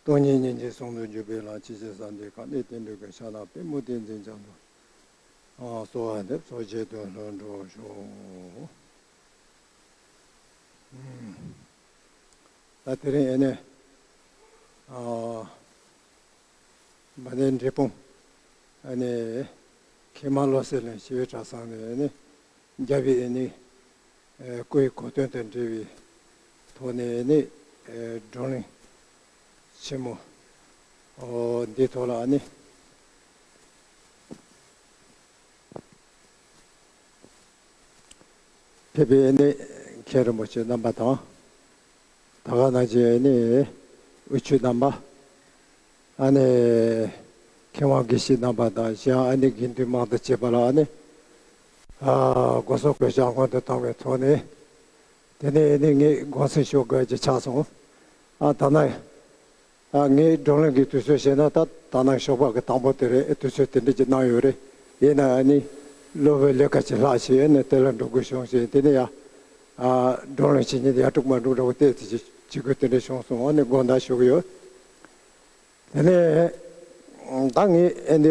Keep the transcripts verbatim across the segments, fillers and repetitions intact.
སྟོང་ཉིད་སྙིང་རྗེ་ཟུང་དུ་འཇུག་པའི་ལམ། ཇི་ཕྱིར་བསམ་དོན་གང་ནས་བསྟན་པའི་ཀུན། ཕྱག་ན་པདྨོ་བསྟན་འཛིན་རྒྱ་མཚོ། གསོལ་བ་འདེབས་སོ་བྱས་དོན་ལྷུན་གྲུབ་ཤོག། ད་དེ་རིང་ཨེ་ནས། མ་ཎིའི་འབྲས་སྤུངས། ཨ་ནི། མཁན་མ་བློ་གསལ་གླིང་ཞི་བའི་གྲྭ་ཚང་ནས་ཨ་ནི། རྒྱལ་བའི་ཨ་ནི། སྐུའི་གོ་སྟོན་དང་འབྲེལ་བའི་ཐོག་ནས་ཨ་ནི། བགྲོ་གླེང་ཆེན་མོ། འདིའི་ཐོག་ལ་ཨ་ནི། ཕེབས་པའི་ཨ་ནི་མཁན་རིན་པོ་ཆེ་རྣམ་པ་དང་། ད་ག་ནང་བཞིན་ཨ་ནི་དབུ་ཁྲིད་རྣམ་པ། ཨ་ནི་མཁས་དབང་དགེ་བཤེས་རྣམ་པ་དང་གཞན་ཨ་ནི་དགེ་འདུན་མང་དུ་བྱས་པ་ལ་ཨ་ནི། ཨ་དགོངས་སོགས་གུས་ཕྱག་སྔོན་དུ་བཏང་བའི་ཐོག་ནས། དེ་ནས་ཨ་ནི་ངས་དགོངས་སེལ་ཞུ་དགོས་ཀྱི་ཆགས་སོང་། ཨ་ད་ནི། ཨ་ངས་བགྲོ་གླེང་གི་དུས་ཚོད་བཤད་ན་ད་ད་ནང་ཞོགས་པ་གི་དང་པོ་དེ་རེད། དུས་ཚོད་དེ་འདྲ་ཅིག་གནང་ཡོད་རེད། ཡིན་ན་ཨ་ནི་སློབ་དཔོན་ལས་ཀ་ཅིག་ལྷག་བྱས་ཨ་ནི་དེ་ལ་འགྲོ་དགོས་བྱུང་ཞིང་། དེ་ནས་ཡང་ཨ་བགྲོ་གླེང་བྱེད་མཁན་དེ་ཡར་འགྲོ་མར་འགྲོ་འདྲ་བོ་ཏོག་ཙམ་ཅིག་བྱེད་དགོས་དེ་འདྲ་བྱུང་སོང་། ཨ་ནི་དགོངས་དག་ཞུ་གི་ཡོད། དེ་ནས་ད་ངས་ཨ་ནི་ཨ།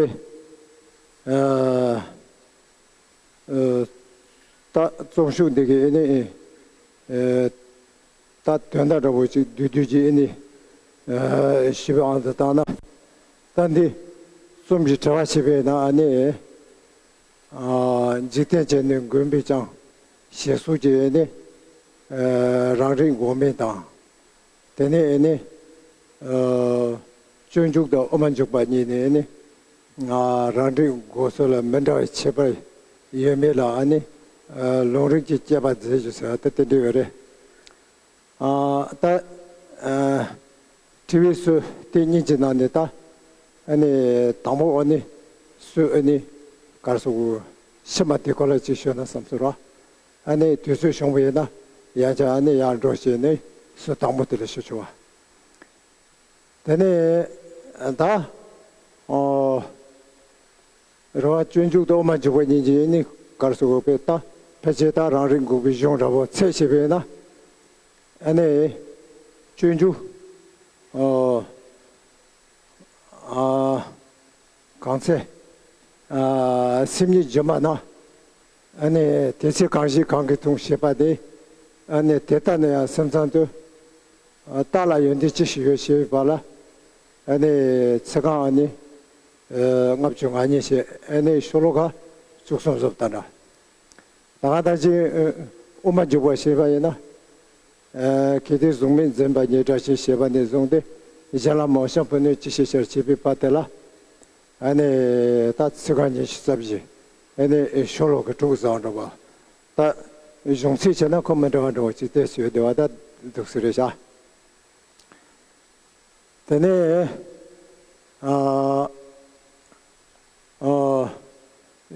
ཨ་ད་རྩོམ་ཤོག་འདི་གི་ཨ་ནི་ཨ་ད་དོན་དག་འདྲ་བོ་ཅིག་བསྡུས་བསྡུས་ཀྱིས་ཨ་ནི་ཨ་ཞུས་པའི་དབང་དུ་བཏང་ན། ད་འདི་རྩོམ་གྱི་དྲི་བ་བྱས་པས་ན་ཨ་ནི་ཨ་འཇིག་རྟེན་བྱས་ནས་མགོན་པོས་ཀྱང་ཞེས་སོགས་ཀྱི་ཨ་ནི་ཨ་རང་རིག་འགོག་མེད་དང་། དེ་ནས་ཨེ་ནི། ཨ་སྤྱོད་འཇུག་དང་དབུ་མ་འཇུག་པ་གཉིས་ནས་ཨེ་ནི། ང་རང་རིག་འགོག་ཚུལ་ལ་མི་འདྲ་བའི་ཁྱད་པར་ཡོད་མེད་ལ་ཨ་ནི། ཨ་ལུང་རིགས་ཀྱིས་དཔྱད་པ་མཛད་རྒྱུ་ཟེར་བ་ད་དེ་འདྲ་ཡོད་རེད། ཨ་ད། ཨ་དྲི་བའི་ཚུལ་དེ་གཉིས་ཀྱི་ནང་ནས་ད། ཨ་ནི་དང་པོ་ཨ་ནི། སུ་ཨ་ནི། གར་སོགས་ཕྱི་མ་དེ་སྐོར་ལ་ཅིག་ཤོད་ན་བསམ་ཚུལ་རོ། ཨ་ནི་དུས་ཚོད་བྱུང་བ་ཡིན་ན་ཡང་བསྐྱར་ཨ་ནི་ཡར་འགྲོ་བྱས་ནས་སུ་དང་པོ་དེ་ལ་ཞུ་ཆོག་པ། དེ་ནས་ད་ཨོ་རེ་བ་སྤྱོད་འཇུག་དང་དབུ་མ་འཇུག་པ་གཉིས་ཀྱི་ཨ་ནི་གར་སོགས་པའི་ད་ཕལ་ཆེར་ད་རང་རིག་འགོག་པའི་གཞུང་འདྲ་བོ་ཚད་བྱས་པས་ན་ཨ་ནི་སྤྱོད་འཇུག་ཨོ། ཨ་གང་ཚེ། ཨ་སེམས་ཉིད་སྦྱིན་པ་ན། ཨ་ནི་དེ་ཚེ་གང་ཞིག་གང་གིས་འཐུང་ཞེས་པ་དེ། ཨ་ནི་དེ་ལྟ་ན་ཡང་སེམས་ཙམ་དུ། ཨ་རྟགས་ལ་ཡོན་ཏན་ཅི་ཞིག་ཡོད་ཞེས་པ་ལ། ཨ་ནི་ཚིག་རྐང་ཨ་ནི། ཨ་ལྔ་བཅུ་ང་གཉིས་ཞེས་ཨ་ནི་ཤོ་ལོ་ཀ་བཅུ་གསུམ་བཟོ་ལྟ་འདྲ། ད་ག་ད་ཅི་དབུ་མ་འཇུག་པ་ཞེས་པ་ཡིན་ན། གལ་ཏེ་གཟུགས་མེད་འཛིན་པ་ཉིད་བཀྲ་ཤིས་ཞེས་པ་ནས་བཟུང་སྟེ་གཞན་ལ་མོ་གཤམ་བུ་སྣོད་ཅི་ཞིག་ཤར་བྱེད་པའི་བར་དེ་ལ། ཨ་ནི་ད་ཚིག་རྐང་ཉི་ཤུ་རྩ་བཞི། ཨ་ནི་ཤོ་ལོ་ཀ་དྲུག་བཟང་འགྲོ་བ། ད་གཞུང་ཚིག་བྱས་ན་ཁོ་མི་འདྲ་བ་འདྲ་བ་ཅིག་བལྟས་སོང་བསྡད་པ་ད་འདུག་སེ་རེད་ཤག་དེ་ནས་ཨ་ཨ་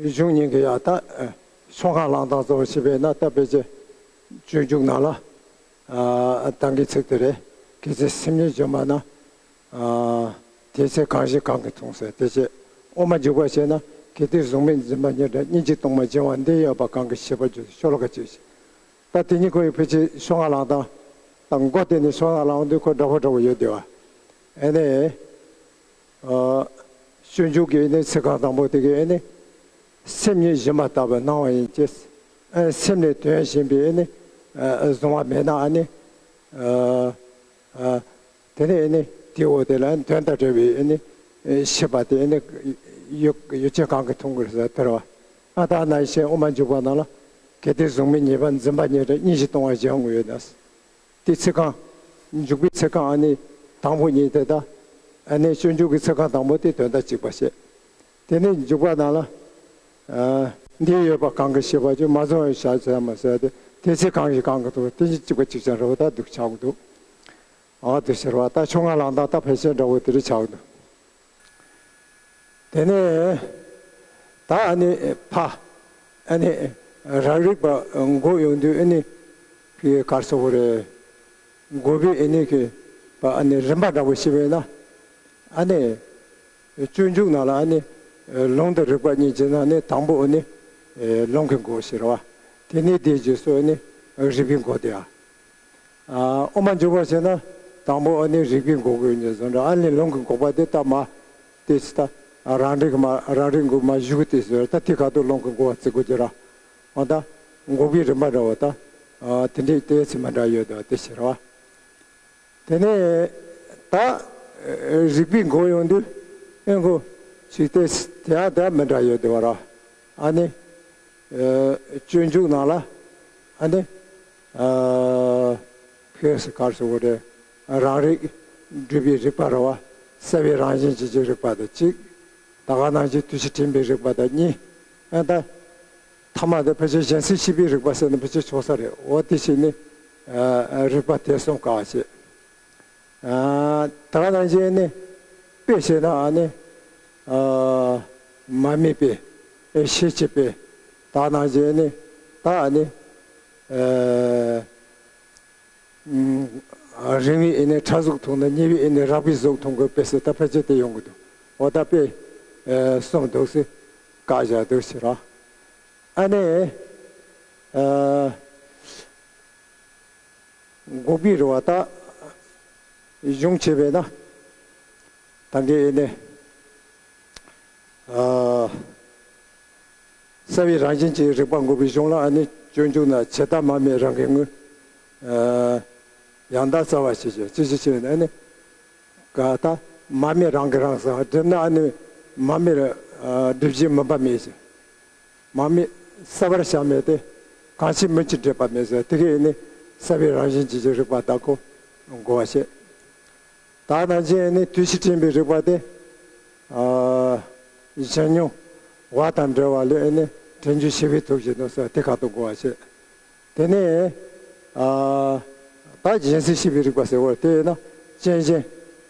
གཞུང་གཉིས་ཀྱི་ཡང་ད་ཤོག་ཁག་བླང་སྟངས་གཙོ་བོ་བྱས་པས་ན་ད་ཕལ་ཆེར་སྤྱོད་འཇུག་ནང་ལ་ཨ་ད་གིན་ཚིག་དེ་རེད། གལ་ཏེ་སེམས་ཉིད་སྦྱིན་པ་ན་ཨ་དེ་ཚེ་གང་ཞིག་གང་གིས་འཐུང་ཟེར། དེ་ཚེ་དབུ་མ་འཇུག་པ་བྱས་ན་གལ་ཏེ་གཟུགས་མེད་འཛིན་པ་ཉིད་བཀྲ་སྙིང་རྗེ་གཏོང་བ་སྦྱིན་པ་འདི་ཡོད་པ་གང་གིས་ཤེས་པར་འགྱུར་ཤོ་ལོ་ཀ་གཅིག་བྱས། ད་དེ་གཉིས་ཁོ་ཡི་ཕལ་ཆེར་ཤོག་ཁག་བླང་སྟངས་དང་མགོ་བཏོན་ནས་ཤོག་ཁག་བླང་དུས་ཁོ་འདྲ་བོ་འདྲ་བོ་ཡོད་དེ་བ། ཨེ་ནས། ཨ་སྤྱོད་འཇུག་གི་ཨེ་ནས་ཚིག་རྐང་དང་པོ་དེ་གི་ཨེ་ནས། སེམས་ཉིད་སྦྱིན་པ་ལྟ་བུར་སྣང་བ་ཡིན་གྱི། ཨ་སེམས་ལས་དོན་གཞན་པའི་ཨེ་ནས། ཨ་གཟུང་བ་མེད་ན་ཨ་ནི། ཨ་ཨ་དེ་ནས་ཨེ་ནས་དེའི་འོག་དེ་ལ་དོན་དང་བྲལ་བའི་ཨེ་ནས། ཨེ་ཤེས་པ་དེ་ཨེ་ནས་ཡུལ་ཡུལ་ཅན་གང་གིས་མཐོང་དགོས་ཟེར་དེ་རེད་བ། ཨ་ད་ནང་བཞིན་དབུ་མ་འཇུག་པ་ནང་ལ། གལ་ཏེ་གཟུགས་མེད་ཉིད་པ་འཛིན་པ་ཉིད་བཀྲ་སྙིང་རྗེ་གཏོང་བ་སྦྱིན་དགོས་ཡོད་ན། དེ་ཚིག་རྐང་། འཇུག་པའི་ཚིག་རྐང་ཨ་ནི་དང་པོ་གཉིས་དེ་དང་། ཨ་ནི་སྤྱོད་འཇུག་གི་ཚིག་རྐང་དང་པོ་དེ་དོན་དག་གཅིག་པ་བཤད། དེ་ནས་འཇུག་པ་ནང་ལ། ཨ་འདི་ཡོད་པ་གང་གིས་ཤེས་པར་འགྱུར། མ་བཟུང་བའི་ཞག་ཙམ་མ་ཟད་དེ། དེ་ཚེ་གང་ཞིག་གང་གིས་འཐུང་། དེ་བཞིན་གཅིག་པ་གཅིག་ཀྱང་རེ་བ་ད་འདུག་ཆགས་འདུག་ཨ་དེ་ཟེར་བ་ད་ཤོག་ཁག་བླང་སྟངས་ད་ཕལ་ཆེར་འདྲ་བོ་དེ་རེད་ཆགས་འདུག་དེ་ནས་ད་ཨ་ནི་ཕ་ཨ་ནི་རང་རིག་པ་འགོག་ཡོང་དུས་ཨ་ནི་ཕི་གར་སོ་བོ་རེད། འགོག་པའི་ཨ་ནི་གི་པ་ཨ་ནི་རིམ་པ་འདྲ་བོ་ཞིག་བས་ན་ཨ་ནི་སྤྱོད་འཇུག་ནང་ལ་ཨ་ནི་ལུང་དང་རིགས་པ་གཉིས་ཀྱི་ནང་ནས་དང་པོ་ཨ་ནི་ལུང་གིས་འགོག་ཟེར་བ། དེ་ནས་དེའི་རྗེས་སུ་ཨ་ནི་རིགས་པས་འགོག་དེ་ཨ། ཨ་དབུ་མ་འཇུག་པར་བྱས་ན། དང་པོ་ཨ་ནི་རིག་པའི་འགོག་པའི་ཉེས་བཟོ་འདྲ། ཨ་ནི་ལུང་གི་འགོག་པ་དེ་ད་མ་དེ་ཅི་ད་རང་རིག་མ་རང་རིག་འགོག་མ་བཞུགས་དེ་ཟེར། ད་དེ་ག་དུ་ལུང་གི་འགོག་པ་བརྩི་དགོས་ཀྱི་ར། འོ་ད་འགོག་པའི་རིམ་པ་འདྲ་བོ་ད་དེ་འདྲའི་ཏོག་ཙམ་མི་འདྲ་ཡོད་དོ། དེ་ཕྱིར་བ། དེ་ནས་ད་རིག་པའི་འགོག་ཡོང་དུས་ཨེ་འགོ་ཞིག་སྟེ། དེ་ཡང་དེ་མི་འདྲ་ཡོད་དེ་བ་ར། ཨ་ནི་སྤྱོད་འཇུག་ནང་ལ་ཨ་ནི་ཕེ་སི་གར་སོ་བོ་རེ་རང་རིག་སྒྲུབ་པའི་རིག་པ་ར་བ། གསལ་བའི་རང་བཞིན་ཅན་གྱི་རིག་པ་དང་གཅིག། ད་ག་ནང་བཞིན་དུས་ཕྱིས་དྲན་པའི་རིག་པ་དང་གཉིས། ཨ་ད་ཐ་མ་དེ་ཕལ་ཆེར་གཞན་སེལ་ཤེས་པའི་རིག་པ་ཟེར་ན་ཕལ་ཆེར་ཆོག་ས་རེད། འོ་དེ་བྱས་ནས་རིག་པ་དེ་གསུམ་བཀག་བྱས། ད་ག་ནང་བཞིན་ནི་དཔེ་བྱས་ན་ཨ་ནི་མ་དམིགས་པའི་ཤེས་བྱེད་པའི། ད་ག་ནང་བཞིན་ནི་ད་ཨ་ནི་རིང་བའི་ཨེ་ནི་ཕྲ་གཟུགས་མཐོང་ན་ཉེ་བའི་ཨེ་ནི་རགས་པའི་གཟུགས་མཐོང་དགོས་པས་ཟེར། ད་ཕལ་ཆེར་དེ་ཡོང་གི་འདུག། འོ་ད་དཔེ་གསུམ་འདུག་ཟེར་བཀག་བཞག་འདུག་ཟེར་ར། ཨ་ནི་འགོག་པའི་རེ་བ་ད་གཞུང་བྱས་པས་ན་ད་གིན་ཨེ་ནི། གསལ་བའི་རང་བཞིན་གྱི་རིག་པ་འགོག་པའི་གཞུང་ལ་ཨ་ནི་སྤྱོད་འཇུག་ན་ཇི་ལྟར་མ་དམིགས་རང་གི་དངོས། ཡང་དག་རྩ་བ་ཞེས་བྱ། ཅི་ཞིག་བྱས་ནས་ཨ་ནི་ག་ད་མ་དམིགས་རང་གི་རང་ཟེར་བསྒྲུབས་ན་ཨ་ནི་མ་དམིགས་སྒྲུབ་བྱེད་མིན་པ་མེད་ཅིང་། མ་དམིགས་གསལ་བར་བྱ་མེད་དེ། གང་ཕྱིར་མིན་ཕྱིར་འབྲེལ་པ་མེད་ཟེར། དེ་གས་ནི་གསལ་བའི་རང་བཞིན་གྱི་རིག་པ་དག་གོ་འགོག་པ་བྱེད། ད་ནང་བཞིན་ནི་དུས་ཕྱིས་དྲན་པའི་རིག་པ་དེ། གཞན་མྱོང་བ་དང་འབྲེལ་བ་ལས་ནི་དྲན་རྒྱུ་ཤེས་པའི་ཐོག་བཞིན་དུ་ཟེར། དེ་ཁ་ཐུག་འགོག་པ་བྱེད། དེ་ནས་ད་གཞན་སེལ་ཤེས་པའི་རིག་པ་ཟེར་བ་དེ་ཡིན་ན་རྐྱེན་གཞན་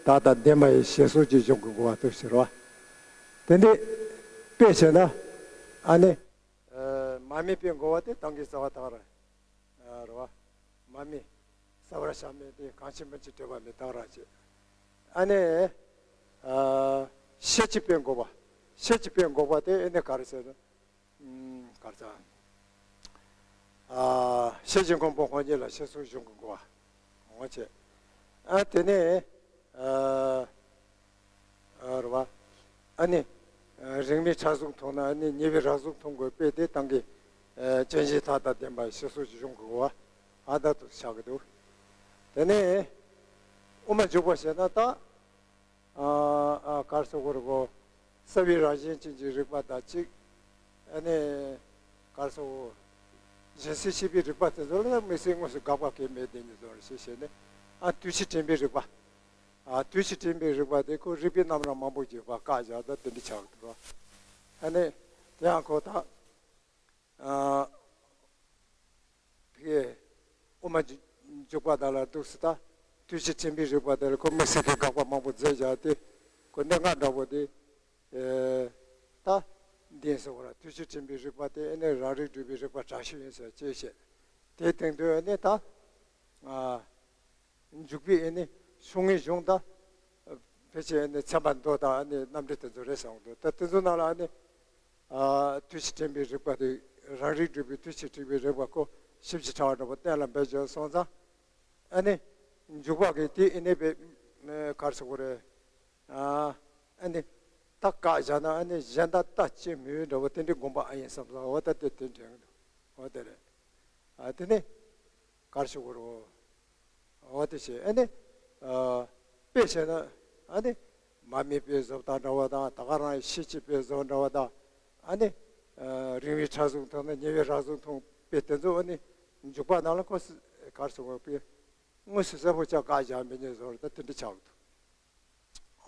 དག་དང་ལྡན་པ་ཡི་ཞེས་སོགས་ཀྱི་གཞུང་གི་འགོག་པ་དུ་ཟེར་བ། དེ་འདི་དཔེ་བྱས་ན་ཨ་ནི། མ་དམིགས་པའི་འགོག་པ་དེ་ཏང་གི་རྩ་བ་དག་ར། རེད་བ། མ་དམིགས་གསལ་བར་བྱ་མེད་དེ། གང་ཕྱིར་མིན་ཕྱིར་འབྲེལ་པ་མེད་དག་ར་བྱེད། ཨ་ནི། ཤེས་བྱེད་པའི་འགོག་པ། ཤེས་བྱེད་པའི་འགོག་པ་དེ་ཨེ་ནི་ག་རེ་ཟེར་ན། ག་རེ་ཟེར། ཤེས་བྱེད་མགོན་པོ་དཔང་རྒྱན་ལ་ཞེས་སོགས་གཞུང་གི་འགོག་པ། འོ་བྱེད། ཨ་དེ་ནས། རེད་བ། ཨ་ནི། རིང་མའི་ཕྲ་གཟུགས་མཐོང་ན་ཨ་ནི་ཉེ་བའི་རགས་གཟུགས་མཐོང་དགོས་པས་དེ་ཏང་གི། རྐྱེན་གཞན་དག་དང་ལྡན་པ་ཞེས་སོགས་ཀྱི་གཞུང་གི་འགོག་པ། ཨ་ད་དུ་ཆགས་ཀྱི་འདུག། དེ་ནས་དབུ་མ་འཇུག་པ་བྱས་ན་ད། ཨ་ཨ་གར་སོགས་པར་གོ། གསལ་བའི་རང་བཞིན་ཅན་གྱི་རིག་པ་དང་གཅིག། ཨ་ནི་གར་སོགས་གཞན་སེལ་ཤེས་པའི་རིག་པ་དེ་ཚོ་ལ་དམིགས་བསལ་དངོས་སུ་དགག་པ་གང་ཡང་མེད་དེ་ཉིད་དོར་ཞེས་བྱས་ནས། ཨ་དུས་ཕྱིས་དྲན་པའི་རིག་པ། ཨ་དུས་ཕྱིས་དྲན་པའི་རིག་པ་དེ་ཁོ་རིག་པའི་རྣམ་གྲངས་མང་པོ་བརྗོད་པ་བཀག་བཞག་ད་དེ་འདྲ་ཆགས་འདུག། ཨ་ནི་དེ་ཡང་ཁོ་ད། ཨ་དེ་གས་དབུ་མ་འཇུག་པ་དག་ལ་འདུག་སེ་ད། དུས་ཕྱིས་དྲན་པའི་རིག་པ་དེ་ལ་ཁོ་དམིགས་བསལ་གྱི་དགག་པ་མང་པོ་མཛད་བཞག་སྟེ། ཁོ་གནད་འགག་འདྲ་པོ་དེ། ཨེ་ད་འདི་ཟེར་བ་ལ་དུས་ཕྱིས་དྲན་པའི་རིག་པ་དེ་ཨེ་ནི་རང་རིག་སྒྲུབ་པའི་རིག་པ་དྲག་ཤོས་ཡིན་ཟེར་ཅེས་བཤད། དེའི་སྟེང་དུ་ཨེ་ནི་ད། ཨ། འཇུག་པའི་ཨེ་ནི་ཕྱོགས་སྔའི་གཞུང་དང་། ཕལ་ཆེར་ཨེ་ནི་ཚན་པ་མདོ་དང་ཨེ་ནི་རྣམ་འགྲེལ་དེ་ཚོ་རེད་གསུངས་འདུག། ད་དེ་ཚོ་ནང་ལ་ཨེ་ནི། ཨ་དུས་ཕྱིས་དྲན་པའི་རིག་པ་དེ། རང་རིག་སྒྲུབ་པའི་དུས་ཕྱིས་དྲན་པའི་རིག་པ་ཁོ་ཞིབ་ཅིང་ཕྲ་བ་འདྲ་པོ་གཏན་ལ་འབེབས་བྱས་སོང་ཙང་། ཨེ་ནི་འཇུག་པ་གི་དེ་ཨེ་ནི་བས་གར་སོགས་རེད། ཨ་ཨེ་ནི་ད་བཀག་བཞག་ན་ཨེ་ནི་གཞན་དག་ལྟ་ཅི་སྨོས་འདྲ་པོ་དེ་འདྲའི་དགོངས་པ་ཨ་ཡིན་བསམ་སོང་། འོ་ད་དེ་དེ་འདྲ་ཡོང་འདུག། འོ་དེ་རེད། ཨ་དེ་ནི་གར་སོགས་རོ། འོ་དེ་བྱས་ཨེ་ནི། ཨ་དཔེ་བྱས་ན་ཨ་ནི་མ་དམིགས་པའི་བཟོ་ལྟ་འདྲ་བ་དང་ད་ག་རང་ཤེས་བྱེད་པའི་བཟོ་འདྲ་བ་དང་། ཨ་ནི་རིང་བའི་ཕྲ་གཟུགས་མཐོང་ན་ཉེ་བའི་རགས་གཟུགས་མཐོང་པའི་དེ་ཚོ་ཨ་ནི་འཇུག་པ་ནང་ལ་ཁོ་གར་སོགས་པའི་དངོས་སུ་གསལ་པོ་ཆགས་བཀག་བཞག་མི་ཉན་བཟོ་ལྟ་དེ་འདྲ་ཆགས་འདུག།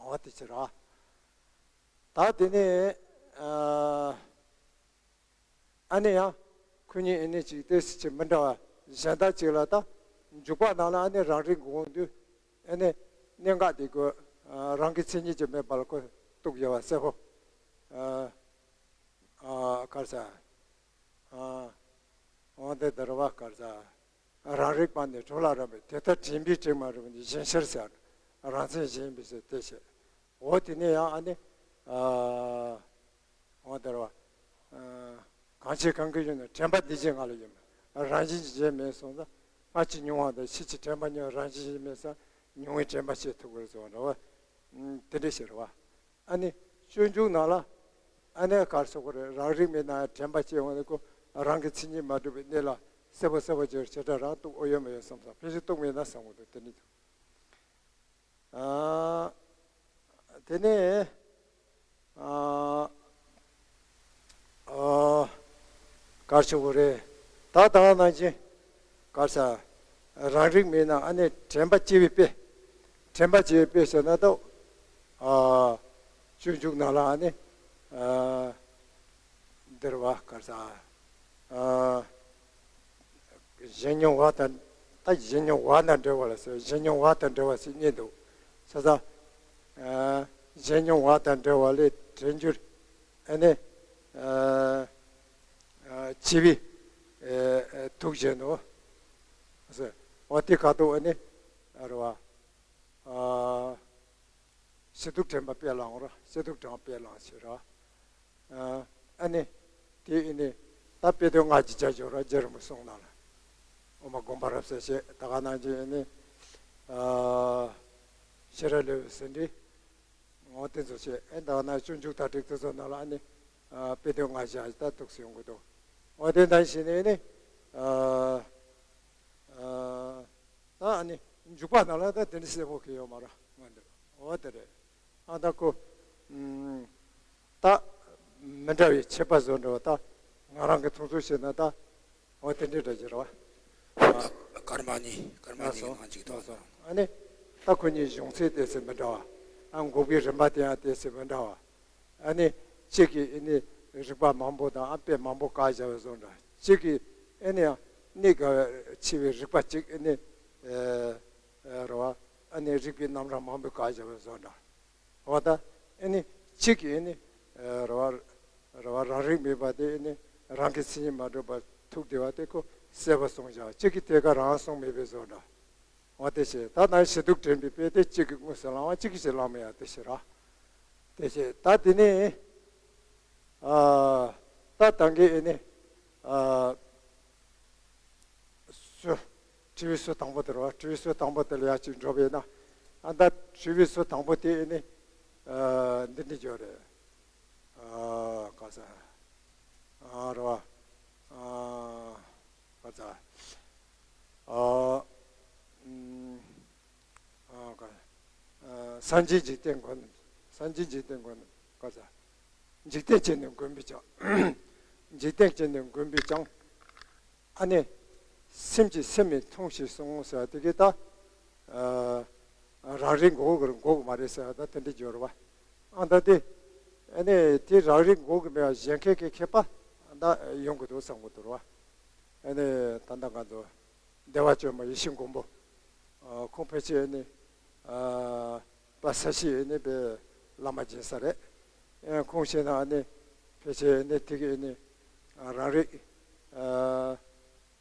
འོ་དེ་བྱས་ར། ད་དེ་ནས་ཨ། ཨ་ནི་ཡང་ཁོ་གཉིས་ཨ་ནི་ཅིག་ཏོག་ཙམ་ཅིག་མི་འདྲ་བ་གཞན་དག་ཅིག་ལ་ད་འཇུག་པ་ནང་ལ་ཨ་ནི་རང་རིག་འགོག་དུས་ཨ་ནི་གནད་འགག་དེ་ཁོ་རང་གི་མཚན་ཉིད་ཀྱིས་མེད་པ་ལ་ཁོ་གཏུགས་ཡོད་པ་གསལ་པོ། ཨ་ཨ་གར་ས། ཨ་འོ་དེ་ལྟར་བ་གར་ས། རང་རིག་པ་ནི་གྲོལ་ལ་རག་པས། དེ་ལྟར་དྲན་པས་དྲན་མ་རིག་པ་ནི་གཞན་ཕྱིར་ཟེར། རང་མཚན་གཞན་ཡིན་པས་ཟེར་དེ་བཤད། འོ་དེ་ནས་ཡང་ཨ་ནི། ཨ་འོ་དེར་བ། ཨ་གང་ཕྱིར་གང་གི་ཡུལ་ན་དྲན་པ་འདི་བཞིན་ང་ལ་ཡོད་མེད། རང་བཞིན་གྱིས་གཞན་མེད་གསུངས་ཙང་། སྔར་གྱི་མྱོང་བ་དང་ཕྱིས་ཀྱི་དྲན་པ་གཉིས་རང་བཞིན་གྱིས་མེད་ཙང་ མྱོང་བའི་དྲན་པ་བྱེད་ཐུབ་ཀྱི་རེད་ཟེར་བ་འདྲ་བ། ཨམ། དེ་འདྲ་ཞིག་རེད་བ། ཨ་ནི་སྤྱོད་འཇུག་ནང་ལ་ཨ་ནི་ག་རེ་ཟེར་དགོས་རེད། རང་རིག་མེད་ན་དྲན་པ་སྐྱེ་འོང་ནི་ཁོ་རང་གི་མཚན་ཉིད་མ་གྲུབ་པའི་གནས་ལ་གསལ་པོ་གསལ་པོ་བརྗོད་བྱེ་བྲག་རང་རྟོགས། ཨོ་ཡོད་མ་ཡོད་བསམ་བསམ། ཕལ་ཆེར་རྟོགས་མེད་ན་བསམ་གྱི་འདུག་དེ་ནི་འདུག་ཨ། དེ་ནས་ཨ། ཨ། ག་རེ་ཟེར་དགོས་རེད། ད་ད་ག་ནང་བཞིན་ག་རེ་ཟེར། རང་རིག་མེད་ན་ཨ་ནི་དྲན་པ་སྐྱེ་བའི་དཔེ། དྲན་པ་སྐྱེ་བའི་དཔེ་ཟེར་ན་ད། ཨ། སྤྱོད་འཇུག་ནང་ལ་ཨ་ནི། ཨ། འདིར་བ་ག་རེ་ཟེར། ཨ། གཞན་མྱོང་བ་དང་། ད་གཞན་མྱོང་བ་དང་འབྲེལ་བ་ལ་ཟེར། གཞན་མྱོང་བ་དང་འབྲེལ་བ་ཟེར་གཉིས་འདུག་ས་ས། ཨ། གཞན་མྱོང་བ་དང་འབྲེལ་བ་ལས་དྲན་འགྱུར། ཨ་ནི། ཨ། ཨ། བྱིས་པའི། ཨ། ཨ། དུག་བཞིན་ནོ། ཟེར། འོ་དེ་ཁ་ཐུག་ཨ་ནི། ཨ། རེད་བ། ཨ། ཞི་དུལ་དྲན་པ་དཔེ་བླངས་ར། ཞི་དུལ་དྲན་པ་དཔེ་བླངས་ཞེས་ར། ཨ། ཨ་ནི། དེ་ཨ་ནི། ད་དཔེ་དོན་ལྔ་གི་རྒྱ་སྦྱོར་ར། རྒྱ་རིང་པོ་གསུངས་གནང་ལ། འོ་མ་དགོངས་པ་རབ་གསལ་བྱེད། ད་ག་ནང་བཞིན་ཨ་ནི། ཨ། ཤེས་རབ་ལེའུ་ཟིན་བྲིས། འོ་དེ་ཚོ་བྱེད། ཨེ་ད་ག་ན་སྤྱོད་འཇུག་དང་ཏིག་ཏོ་ཚོ་ནང་ལ་ཨ་ནི། ཨ། དཔེ་དོན་ལྔ་བཞག་ད་འདུག་སེ་ཡོང་གི་འདུག་འོ་དེ་ནང་བཞིན་ཨ་ནི། ཨ། ཨ། ད་ཨ་ནི་འཇུག་པ་ནང་ལ་ད་དེ་འདྲ་གསལ་པོ་གི་ཡོད་མ་རེད། འོ་འདི་རེད། འོ་དེ་རེད། ཨ། ད་ཁོ། ཨུམ། ད་མི་འདྲ་བའི་ཁྱད་པར་བཟོ་འདྲ་བ། ད་ང་རང་གི་མཐོང་ཚུལ་བྱས་ན་ད། འོ་དེ་འདྲའི་འདྲ་ཅིག་རེད་བ། ཨ། ཀརྨ་ཉིད། ཀརྨ་ཉིད་ཀྱི་ནང་གཅིག་ཏུ། ཨ་ནི་ད་ཁོ་གཉིས་བྱུང་ཚུལ་ཏོག་ཙམ་མི་འདྲ་བ། ཨ། འགོག་པའི་རིམ་པ་དེ་ཡང་ཏོག་ཙམ་མི་འདྲ་བ། ཨ་ནི་གཅིག་གིས་ཨ་ནི་རིགས་པ་མང་པོ་དང་། ཨ། དཔེ་མང་པོ་བཀག་བཞག་པ་བཟོ་འདྲ། གཅིག་གིས་ཨ་ནི་ཡང་གནད་འགག་ཆེ་བའི་རིགས་པ་གཅིག་ཨ་ནི། ཨ། རེད་བ། ཨ་ནི་རིགས་པའི་རྣམ་གྲངས་མང་པོ་བཀག་བཞག་པ་བཟོ་འདྲ། འོ་ད་ཨ་ནི་གཅིག་གིས་ཨ་ནི། ཨ། རེད་བ། རེད་བ། རང་རིག་མེད་པ་དེ་ཨ་ནི་རང་གི་མཚན་ཉིད་མ་གྲུབ་པ་ཐུག་བསྡད་པ་དེ་ཁོ་གསལ་པོ་གསུངས་བཞག་གཅིག་གིས་དེ་ག་རང་གསུངས་མེད་པའི་བཟོ་འདྲ། འོ་དེ་བྱས། ད་ནང་ཞི་དུལ་དྲན་པའི་དཔེ་དེ་གཅིག་གིས་དངོས་སུ་བླང་བ། གཅིག་གིས་བླང་མེད་ཡ་དེ་བྱས་ར། དེ་བྱས་ད་དེ་ནས། ཨ། ད་ད་གིན་ཨ་ནི། ཨ། སུ། དྲི་བའི་ཟུར་དང་པོ་དེ་རེད་བ། དྲི་བའི་ཟུར་དང་པོ་དེ་ལ་ཡར་གཅིག་འགྲོ་བས་ན། ཨ། ད་དྲི་བའི་ཟུར་དང་པོ་དེ་ཨ་ནི། ཨ། འདི་འདྲ་ཅིག་རེད། ཨ། ག་ས། ཨ། རེད་བ། ཨ། ག་ས། ཨ། ཨུམ། ཨ། ག་ཨ། སངས་རྒྱས་འཇིག་རྟེན་མགོན། སངས་རྒྱས་འཇིག་རྟེན་མགོན། ག་ས། འཇིག་རྟེན་ཅན་ནི་མགོན་པོས་ཀྱང་། འཇིག་རྟེན་ཅན་ནི་མགོན་པོས་ཀྱང་། ཨ་ནི། སེམས་ཀྱིས་སེམས་མི་མཐོང་ཞེས་གསུངས་ཟེར་བ་དེ་གིས་ད། ཨ། རང་རིག་འགོག་གི་འགོག་གི་མ་རེད་ཟེར་བ་ད་དེ་འདྲ་སྦྱོར་བ། ཨ། ད་དེ། ཨ་ནི་དེ་རང་རིག་འགོག་གི་མེད་པ་གཞན་ཁས་ཀྱི་ཁྱད་པར་ད་ཡོང་གི་འདུག་བསམ་གི་འདུག་ར་བ། ཨ་ནི་ད་ལྟ་ང་ཚོ་བདེ་བ་བཅོས་མ་ཡེ་ཤེས་མགོན་པོ། ཨ། ཁོང་ཕལ་ཆེར་ཨ་ནི། ཨ། པ་ས་གཞི་ཨ་ནི་པའི་བླ་མ་སྦྱིན་ས་རེད། ཨ། ཁོང་ཤེས་ན་ཨ་ནི་ཕལ་ཆེར་ཨ་ནི་དེ་གི་ཨ་ནི། ཨ། རང་རིག་ཨ།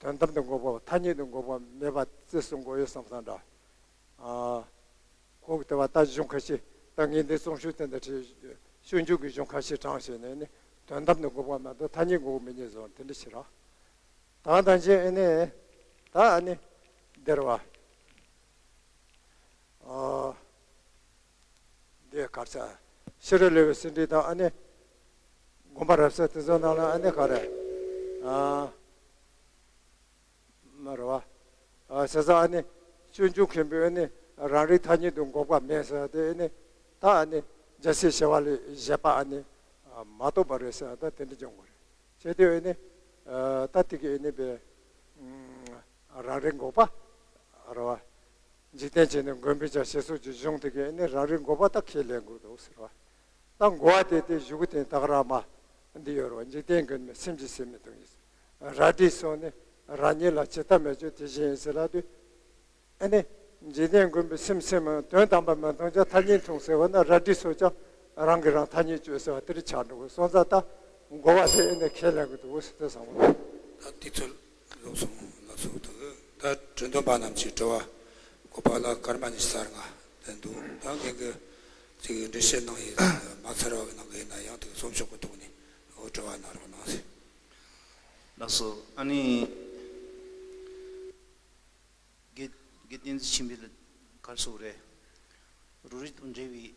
དོན་དམ་དུ་འགོག་པ། ཐ་སྙད་དུ་འགོག་པ་མེད་པ་རྩི་གསུང་གི་ཡོད་བསམ་བསམ་འདྲ། ཨ། ཁོ་གི་ལྟ་བ་ད་གཞུང་ཁ་ཤས། ད་ངས་འདི་རྩོམ་ཤོག་དེ་འདྲ་བྲིས། སྤྱོད་འཇུག་གི་གཞུང་ཁ་ཤས་དྲངས་བྱས་ནས་ནི་དོན་དམ་དུ་འགོག་པ་མ་གཏོགས་ཐ་སྙད་འགོག་མི་ཉན་བཟོ་དེ་འདྲ་ཞིག་རེད། ད་ནང་བཞིན་ཨ་ནི། ད་ཨ་ནི་འདིར་བ། ཨ། འདི་ག་རེ་ཟེར། ཤེས་རབ་ལེའུ་ཟིན་བྲིས་དང་ཨ་ནི་དགོངས་པ་རབ་གསལ་དེ་ཚོ་ནང་ལ་ཨ་ནི་ག་རེ། ཨ། མ་རེད་བ། ཨ། ཟེར་ས། ཨ་ནི་སྤྱོད་འཇུག་མཁན་པོས་ཨ་ནི་རང་རིག་ཐ་སྙད་དུ་འགོག་པ་མེད་ཟེར་བ་དེ་ཨ་ནི་ད་ཨ་ནི་རྒྱལ་སྲས་ཞི་བ་ལྷས་བཞེད་པ་ཨ་ནི་མ་རྟོགས་པ་རེད་ཟེར་བ་ད་དེ་འདྲ་སྦྱོང་དགོས་རེད། བྱས་དུས་ཨ་ནི། ཨ། ད་དེ་གི་ཨ་ནི་པའི། ཨུམ། རང་རིག་འགོག་པ། རེད་བ། འཇིག་རྟེན་ཅན་ནི་མགོན་པོས་ཀྱང་ཞེས་སོགས་ཀྱི་གཞུང་དེ་གི་ཨ་ནི་རང་རིག་འགོག་པ་ད་ཁས་ལེན་དགོས་འདུག་ཟེར་བ། ད་འགོག་པ་དེ་དེ་གཞུག་གུ་དེ་ད་ག་རང་མ་འདི་ཡོད་རེད་བ། འཇིག་རྟེན་མགོན་པོས་སེམས་ཀྱིས་སེམས་མི་མཐོང་ཡིན། རལ་གྲི་སོགས་ནི་རང་ཉིད་ལ་ཇི་ལྟར་མི་སྤྱོད་དེ་བཞིན་ཡིན་ཟེར་ལབ་དུས། ཨ་ནི་འཇིག་རྟེན་མགོན་པོས་སེམས་སེམས་དོན་དམ་པར་མི་མཐོང་ཀྱང་ཐ་སྙད་མཐོང་ཟེར་བ་ན་རལ་གྲི་སོགས་ཀྱང་རང་གིས་རང་ཐ་སྙད་གཅོད་ཟེར་བ་དེ་རུ་ཆགས་འགྲོ་གི་སོང་ཙང་ད་འགོག་པ་དེ་ཨ་ནི་ཁས་ལེན་གི་འདུག་ཟེར་དེ་བསམ་གི་འདུག་ད་དེ་ཚོ་ལོག་སོང་ལབ་སོང་འདུག་ད་དྲི་འདོན་པ་རྣམས་ཀྱི་དྲི་བ་འགོག་པ་ལ་སྐར་མ་ཉི་ཤུ་རྩ་ལྔ་ལྡན་འདུག་ད་ངེད་ཀྱི་ཅིག་འགྲེལ་བཤད་གནང་ཡས་མ་ཚར་བ་གི་ནང་གི་ཡིན་ན་ཡང་དེ་གི་རྩོམ་ཤོག་གི་ཐོག་ནས་འོ་དྲི་བ་གནང་རོགས་གནང་ཟེར། ལགས་སོ། ཨ་ནི། དགེ་དགེ་བསྟན་འཛིན་ཆོས་འཕེལ་ ག་རེ་ཟེར་དགོས་རེད། རོ་རིག་དང་འབྲེལ་བའི་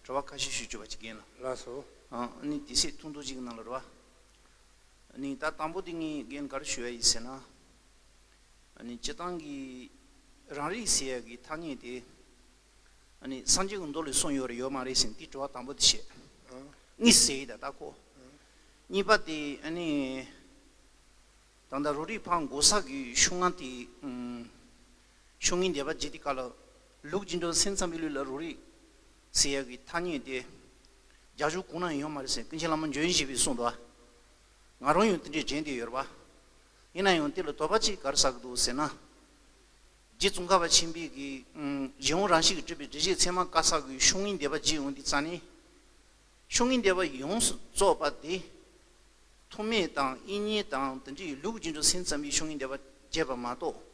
དྲི་བ་ཁ་ཤས་ཞུ་ཆོག་པ་ཅིག་རྒན་ལགས། ལགས་སོ། ཨ་ནི་དུས་ཚོད་ཐུང་ཐུང་ཅིག་གི་ནང་ལ་རེད་བ། ཨ་ནི་ད་དང་པོ་དེ་ངས་རྒན་ག་རེ་ཞུ་ཡ་ཡིན་ཟེར་ན། ཨ་ནི་སྤྱིར་བཏང་གི་རང་རིག་ཟེར་ཡ་གི་ཐ་སྙད་དེ། ཨ་ནི་སངས་རྒྱས་ཀྱི་མདོ་ལས་གསུངས་ཡོད་རེད་ཡོད་མ་རེད་ཟེར་ནས་དེ་དྲི་བ་དང་པོ་དེ་བྱས། ཨ། གཉིས་ཟེར་ཡི་ད་ད་ཁོ། ཨ། གཉིས་པ་དེ་ཨ་ནི། ད་ལྟ་རོ་རིག་ཕར་འགོ་ས་གི་ཤུགས་ལྔ་དེ། ཨུམ། ཤུགས་ལྔའི་བཟླས་པ་བརྒྱད་དེ་ག་ལ། ལུགས་རྗེས་འགྲོ་སེམས་ཙམ་པའི་ལུགས་ལ་རོ་རིག་ཟེར་ཡ་གི་ཐ་སྙད་དེ། རྒྱ་གཞུང་གང་ན་ཡོད་མ་རེད་ཟེར་ཀུན་མཁྱེན་བླ་མ་འཇམ་དབྱངས་བཞད་པས་གསུངས་འདུག་ང་རང་ཡང་དེ་འདྲའི་དྲན་བསྡད་ཡོད་རེད་པ། ཡིན་ན་ཡང་དེ་ལ་དོགས་པ་གཅིག་ག་རེ་ཟ་གི་འདུག་ཟེར་ན། རྗེ་ཙོང་ཁ་པ་ཆེན་པོའི་གི། ཨུམ། གཞན་དབང་རང་བཞིན་གྱིས་གྲུབ་པའི་སྒྲུབ་བྱེད་ཚད་མ་བཀའ་གསར་གྱི་ཤུགས་ལྔའི་བཟླས་པ་བརྒྱད་ཡོང་དུས་ཙ་ནི། ཤུགས་ལྔའི་བཟླས་པ་ཡོངས་སུ་རྫོགས་པ་དེ། ཐོགས་མེད་དང་དབྱིག་གཉེན་དང་དེ་འདྲའི་ལུགས་རྗེས་འགྲོ་སེམས་ཙམ་པའི་ཤུགས་ལྔའི་བཟླས་པ་བརྒྱབ་པ་མ་གཏོགས།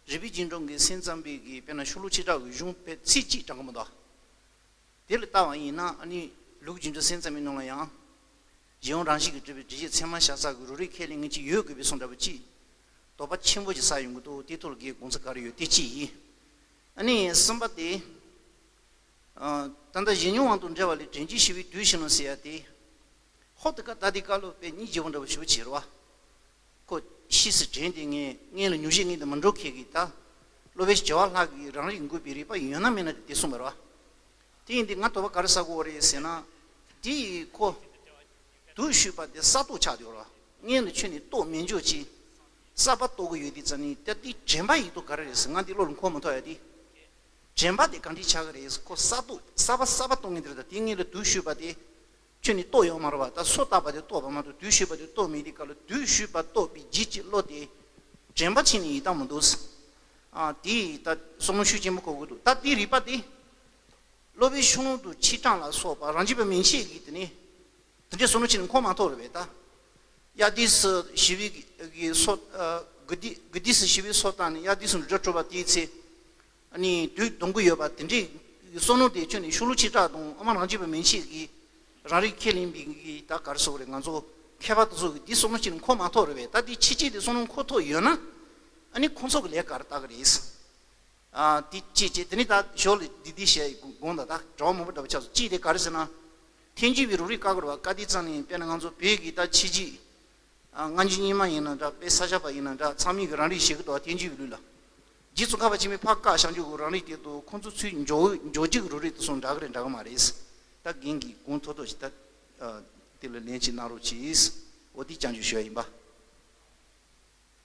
རིག་པའི་རྗེས་འགྲོ་གི་སེམས་ཙམ་པའི་གི་དཔེར་ན་ཤོ་ལོ་ཀ་བྱེ་བྲག་གི་གཞུང་དཔེ་ཚིག་གཅིག་དྲངས་གི་མི་འདུག་དེ་ལ་ལྟ་བ་ཡིན་ན་ཨ་ནི་ལུགས་རྗེས་འགྲོ་སེམས་ཙམ་པའི་ནང་ལ་ཡང་། གཞན་དབང་རང་བཞིན་གྱིས་གྲུབ་པའི་སྒྲུབ་བྱེད་ཚད་མ་བཞག་ས་གི་རོ་རིག་ཁས་ལེན་མཁན་ཅིག་ཡོད་དགོས་པའི་བཟོ་འདྲ་པོ་ཅིག་དོགས་པ་ཆེན་པོ་ཅིག་ཟ་ཡོང་གི་འདུག་དེའི་ཐོག་ལ་རྒན་དགོངས་ཚུལ་ག་རེ་ཡོད་དེ་གཅིག་ཡིན། ཨ་ནི་གསུམ་པ་དེ། ཨ། ད་ལྟ་གཞན་མྱོང་དབང་དང་བྲལ་བ་ལས་དྲན་བྱེད་ཞི་བའི་དུས་ཤིག་ནོ་ཟེར་ཡ་དེ། ཧོབ་ཏེ་ཀ་ད་དེ་བཀའ་སློབ་དཔེ་སྙིང་རྗེ་པོ་འདྲ་པོ་ཞེ་པོ་བྱེད་རེད་བ། ཁོ་ཤེས་སུ་དྲན་ཏེ་ངས་སྔོན་ལ་མྱོང་བྱེད་ངན་དུ་མི་འགྲོ་མཁན་གྱི་ད། སློབ་དཔོན་བྱེ་བ་ལྷ་གིས་རང་རིག་འགོད་པའི་རིགས་པ་ཡོད་ན་མེད་ན་དེ་གསུངས་པ་རེད་བ། དེ་ཡིན་དུས་ང་དོགས་པ་ག་རེ་ཟ་དགོས་རེད་ཟེར་ན། དེ་ཡིས་ཁོ། དུ་ཞུས་པ་དེ་ས་རྟོགས་ཆགས་བསྡད་ཡོད་རེད་བ། སྔོན་ལ་ཁྱོན་ནས་རྟོགས་མེད་འཇོག་ཅིག་གསར་པ་རྟོགས་ཀྱི་ཡོད་དུས་ཙ་ནི་ད་དེ་དྲན་པ་ཡིན་མདོག་ག་རེ་རེད་ཟེར་ང་འདི་བློ་ལ་འཁོར་མ་ཐུབ་ཡ་དེ། དྲན་པ་དེ་ག་འདྲས་ཆགས་ཀྱི་རེད་ཟེར་ཁོ་གསར་རྟོགས་གསར་པ་གསར་པ་རྟོགས་ངེས་དེ་རེད་ད་དེ་སྔོན་ལ་དུ་ཞུས་པ་དེ། ཁྱོད་ནི་རྟོགས་ཡོད་མ་རེད་བ། ད་སོ་བཏགས་པ་དེ་རྟོགས་པ་མ་གཏོགས་དུ་ཞུས་པ་དེ་རྟོགས་མེད་དེ་ག་ལ་དུ་ཞུས་པ་རྟོགས་པའི་རྗེས་ཀྱི་བློ་དེ་དྲན་པ་ཕྱིན་ནས་ཡིན་སྟངས་མི་འདུག་ཨ། དེ་ཡིས་ད་བསམ་བློ་ཤུགས་ཆེན་པོ་འཁོར་དགོས་འདུག་ད་དེའི་རིགས་པ་དེ། སློབ་དཔོན་ཤོང་ལུགས་དང་ཆིག་ཀྲང་ལ་སོགས་པ་རང་རྒྱུད་པ་མན་ཆད་ཀྱིས་དེ་ནི། དེ་འདྲའི་བསམ་བློ་ཕྱིན་ནས་འཁོར་མ་ཐུབ་རེད་པས་ད། དབྱར་དུས་སུ་ཞི་བའི་གི་སོ། ཨ། དགུན་དུས་དགུན་དུས་སུ་ཞི་བའི་སོ་བཏང་ནས་དབྱར་དུས་སུ་འབྲུ་གྲུབ་པ་དེའི་ཚེ། ཨ་ནི་དུས་སྡོམ་གྱི་ཡོད་པ་དེ་འདྲའི་བསམ་བློ་དེ་ཁྱོན་ནས་ཤོ་ལོ་ཀ་བྱེ་བྲག་དང་དབུ་མ་རང་རྒྱུད་པ་མན་ཆད་ཀྱིས་རང་རིག་ཁས་ལེན་པའི་གི་ད་ག་རེ་ཟེར་དགོས་རེད། ང་ཚོ་མཁས་པ་དེ་ཚོ་གིས་འདི་བསམ་བློ་ཅིག་འཁོར་མ་ཐུབ་རེད་པས། ད་འདི་ཕྱི་རྒྱལ་དེ་བསམ་བློ་འཁོར་ཐུབ་ཡོད་ན་ཨ་ནི་ཁོང་ཚོ་གི་ལས་ཀ་རེད་ལྟ་གི་རེད། ཨ། འདི་གཅིག་བྱས་དེ་ནི་ད་ཞོར་ལ་འདི་འདི་བཤད་དགོངས་དག་ད་གྲྭ་བ་མང་པོ་འདྲ་པོ་ཆགས་སོང་། གཅིག་དེ་ག་རེ་ཟེར་ན། ཐལ་འགྱུར་བའི་རོ་རིག་བཀའ་བསྒོ་བ་བཀའ་དེ་ཙམ་ནས་དཔེར་ན་ང་ཚོ་བོད་ཀྱི་ད་ཕྱི་རྒྱལ། ཨ། སྔ་འགྱུར་རྙིང་མ་ཡིན་ན་འདྲ་དཔེ་ས་སྐྱ་པ་ཡིན་ན་འདྲ་ཚང་མས་གི་རང་རིག་བྱེད་ཀྱི་འདུག་ཐལ་འགྱུར་བའི་ལུགས་ལ། རྗེ་ཙོང་ཁ་པ་ཆེན་པོས་ཕར་བཀའ་བཞག་འཇོག་གི་རང་རིག་དེ་དང་ཁོང་ཚོ་ཚུར་འཇོག་འཇོག་བྱེད་ཀྱི་རོ་རིག་དེ་ཚོ་འདྲ་གི་རེད་འདྲ་གི་མ་རེད། ད་རྒན་གྱིས་དགོངས་མཐོ་མཐོ་ཞིག་ད། ཨ། དེ་ལ་ལན་ཅིག་གནང་རོགས་གྱིས། འོ་དེ་རྐྱང་ཅིག་ཞུ་ཡ་ཡིན་པ།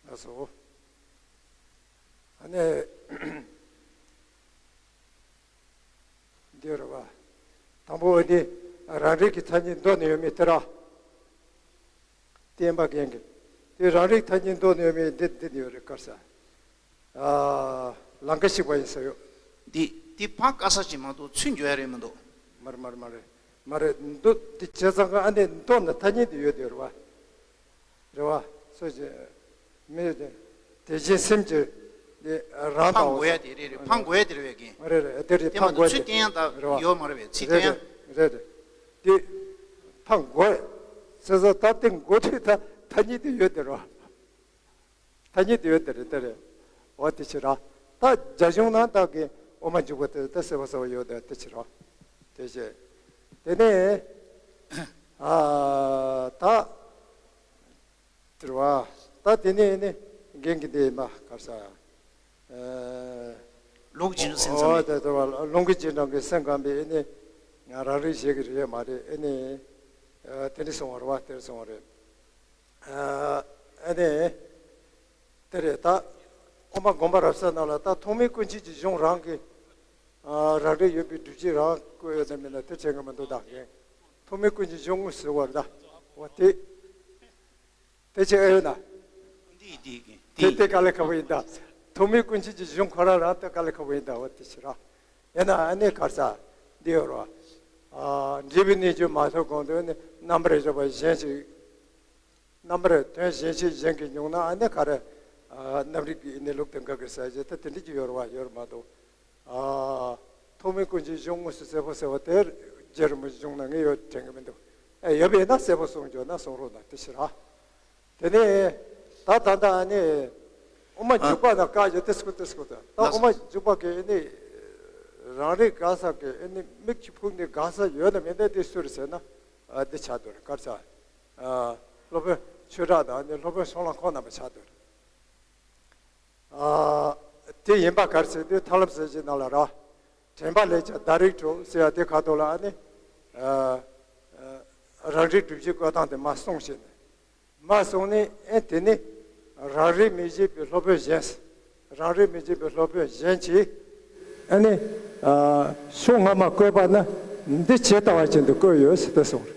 ལགས་སོ། ཨ་ནི། འདི་རེད་བ། དང་པོ་འདི་རང་རིག་གི་ཐ་སྙད་མདོ་ནས་ཡོད་མེད་དེ་ར། བསྟན་པ་རྒན་གྱི། དེ་རང་རིག་ཐ་སྙད་མདོ་ནས་ཡོད་མེད་འདི་འདི་ནས་ཡོད་རེད་དཀར་ས། ཨ། ལང་ཀ་ཞིག་པ་ཡིན་ས་ཡོད། འདི་འདི་ཕར་དཀར་ས་ཅིག་མ་གཏོགས་ཚུར་འཇོག་ཡ་རེད་མི་འདུག་མ་རེད་མ་རེད་མ་རེད། མ་རེད་འདུག་དེ་བྱས་ཙང་ཀ་ཨ་ནི་མདོ་ན་ཐ་སྙད་དེ་ཡོད་དེ་རེད་བ། རེད་བ། སོ་ཅི། མི་ཡོད་དེ། དེ་བཞིན་སེམས་ཀྱི། དེ་རང་ཕར་དང་འགོ་ཡ་དེ་རེད་རེད། ཕར་འགོ་ཡ་དེ་རེད་བས་རྒན། རེད་རེད་དེ་རེད། དེ་མ་ཕར་འགོ་གཏོགས་ཡ་ཚུར་དེ་བསྟན་ཡ་ད་རེད་བ། ཡོད་མ་རེད་བས་ཚིག་རེད་བསྟན་ཡ། རེད་རེད། དེ། ཕར་འགོ་ཡ། ཟེར་ས་ད་དེ་འགོ་དུས་ད་ཐ་སྙད་དེ་ཡོད་དེ་རེད་བ། ཐ་སྙད་དེ་ཡོད་དེ་རེད་དེ་རེད། འོ་དེ་ཕྱིར་ར། ད་རྒྱ་གཞུང་ནང་ད་གི་དབུ་མ་འཇུག་པ་དེ་ད་གསལ་པོ་གསལ་པོ་ཡོད་དེ་དེ་ཕྱིར་ར། དེ་བྱས། དེ་ནས། ཨ། ད། དེ་རེད་བ། ད་དེ་ནས་ནི་རྒན་གྱི་འདི་མ་གར་ས། ཨ། ལུགས་རྗེས་འགྲོ་སེམས་ཙམ་པའི། འོ་དེ་དེ་བ་ལུང་གི་རྗེས་འབྲང་གི་སེམས་ཁམས་པའི་ནི། ང་རང་རིག་བྱེད་ཀྱི་རེད་མ་རེད་ཨེ་ནི། ཨ། དེ་འདྲ་སོང་བ་རེད་བ་དེ་འདྲ་སོང་བ་རེད། ཨ། ཨེ་ནི། དེ་རེད་ད། དབུ་མ་དགོངས་པ་རབ་གསལ་ནང་ལ་ད་ཐོགས་མེད་སྐུ་མཁྱེན་གྱི་གཞུང་རང་གི། ཨ། རང་རིག་ཡོད་པའི་སྒྲུབ་བྱེད་རང་བཀོད་ཡོད་ན་མིན་ན་དེ་བྱེད་ཀྱི་མི་འདུག་ད་གིན། ཐོགས་མེད་སྐུ་མཁྱེན་གྱི་གཞུང་དངོས་སུ་ཟེར་བ་རེད་ད། འོ་དེ། དེ་ཆེ་ཨེ་ཡོད་ན། འདི་འདི་གི་དེ་འདི། དེ་དཀའ་ལས་ཁག་པོ་ཡིན་ད། ཐོགས་མེད་སྐུ་མཁྱེན་གྱི་གཞུང་ཁོ་རང་རང་དེ་དཀའ་ལས་ཁག་པོ་ཡིན་ད་འོ་དེ་ཕྱིར་ར། ཡིན་ན་ཨ་ནི་གར་ས། འདི་ཡོད་རོ། ཨ། འབྲས་བུའི་གནས་གྱུར་མ་ཐོབ་གོང་དུ་ནི་རྣམ་པར་གཞག་པ་གཞན་ཞིག་རྣམ་པར་དོན་གཞན་ཞིག་གཞན་གྱིས་མྱོང་ན་ཨ་ནི་ག་རེ། ཨ། རྣམ་རིག་གི་ནི་ལུགས་དེ་འགལ་གྱི་ས་བྱས་ད་དེ་འདྲ་ཅིག་ཡོད་རོ་བ་ཡོད་རོ་མ་གཏོགས། ཨ། ཐོགས་མེད་སྐུ་མཁྱེན་གཞུང་དངོས་སུ་གསལ་པོ་གསལ་བ་དེར་རྒྱལ་རིན་པོ་ཆེ་གཞུང་ན་ངས་ཡོད་དྲན་གྱི་མི་འདུག་ཨེ་ཡོད་པས་ན་གསལ་པོ་གསུངས་འཇོག་ན་གསུང་རོགས་གནང་དེ་ཕྱིར་ར། དེ་ནས་ད་ད་ལྟ་ཨ་ནི་དབུ་མ་འཇུག་པ་ན་བཀའ་བརྒྱུད་དེ་སྐུ་དེ་སྐུ་དང་ད་དབུ་མ་འཇུག་པ་གི་ནི་ རང་རིག་ག་ས་གི་ཨ་ནི་མིག་གིས་ཕུག་ནས་དགའ་ས་ཡོད་ན་མེད་ན་དེ་སུ་རེད་ཟེར་ན། ཨ་འདི་ཆགས་འདུག་རེད། ག་རེ་ཟེར། ཨ་སློབ་དཔོན་ཆོས་གྲགས་དང་ཨ་ནི་སློབ་དཔོན་གཞུང་ལ་ཁོང་རྣམ་པ་ཆགས་འདུག་རེད། ཨ་དེ་ཡིན་པ་ག་རེ་ཟེར་དུས་ཐར་ལམ་གསལ་བྱེད་ནང་ལ་ར། དྲན་པ་ལས་ཀྱང་བརྡ་རིག་གྲུབ་ཟེར་ཡ་དེ་ཁ་ཐོག་ལ་ཨ་ནི། ཨ་ཨ་རང་རིག་སྒྲུབ་བྱེད་བཀོད་སྟངས་དེ་མར་གསུངས་ཤིང་ནས། མར་གསུངས་ནས་ཨེ་དེ་ནི་རང་རིག་མི་བྱེད་པའི་སློབ་དཔོན་གཞན། རང་རིག་མི་བྱེད་པའི་སློབ་དཔོན་གཞན་གྱིས་ཨ་ནི། ཨ་ཕྱོགས་སྔ་མ་བཀོད་པ་ན་འདི་ཇི་ལྟ་བ་བཞིན་དུ་བཀོད་ཡོད་ཟེར་ཏེ་གསུངས།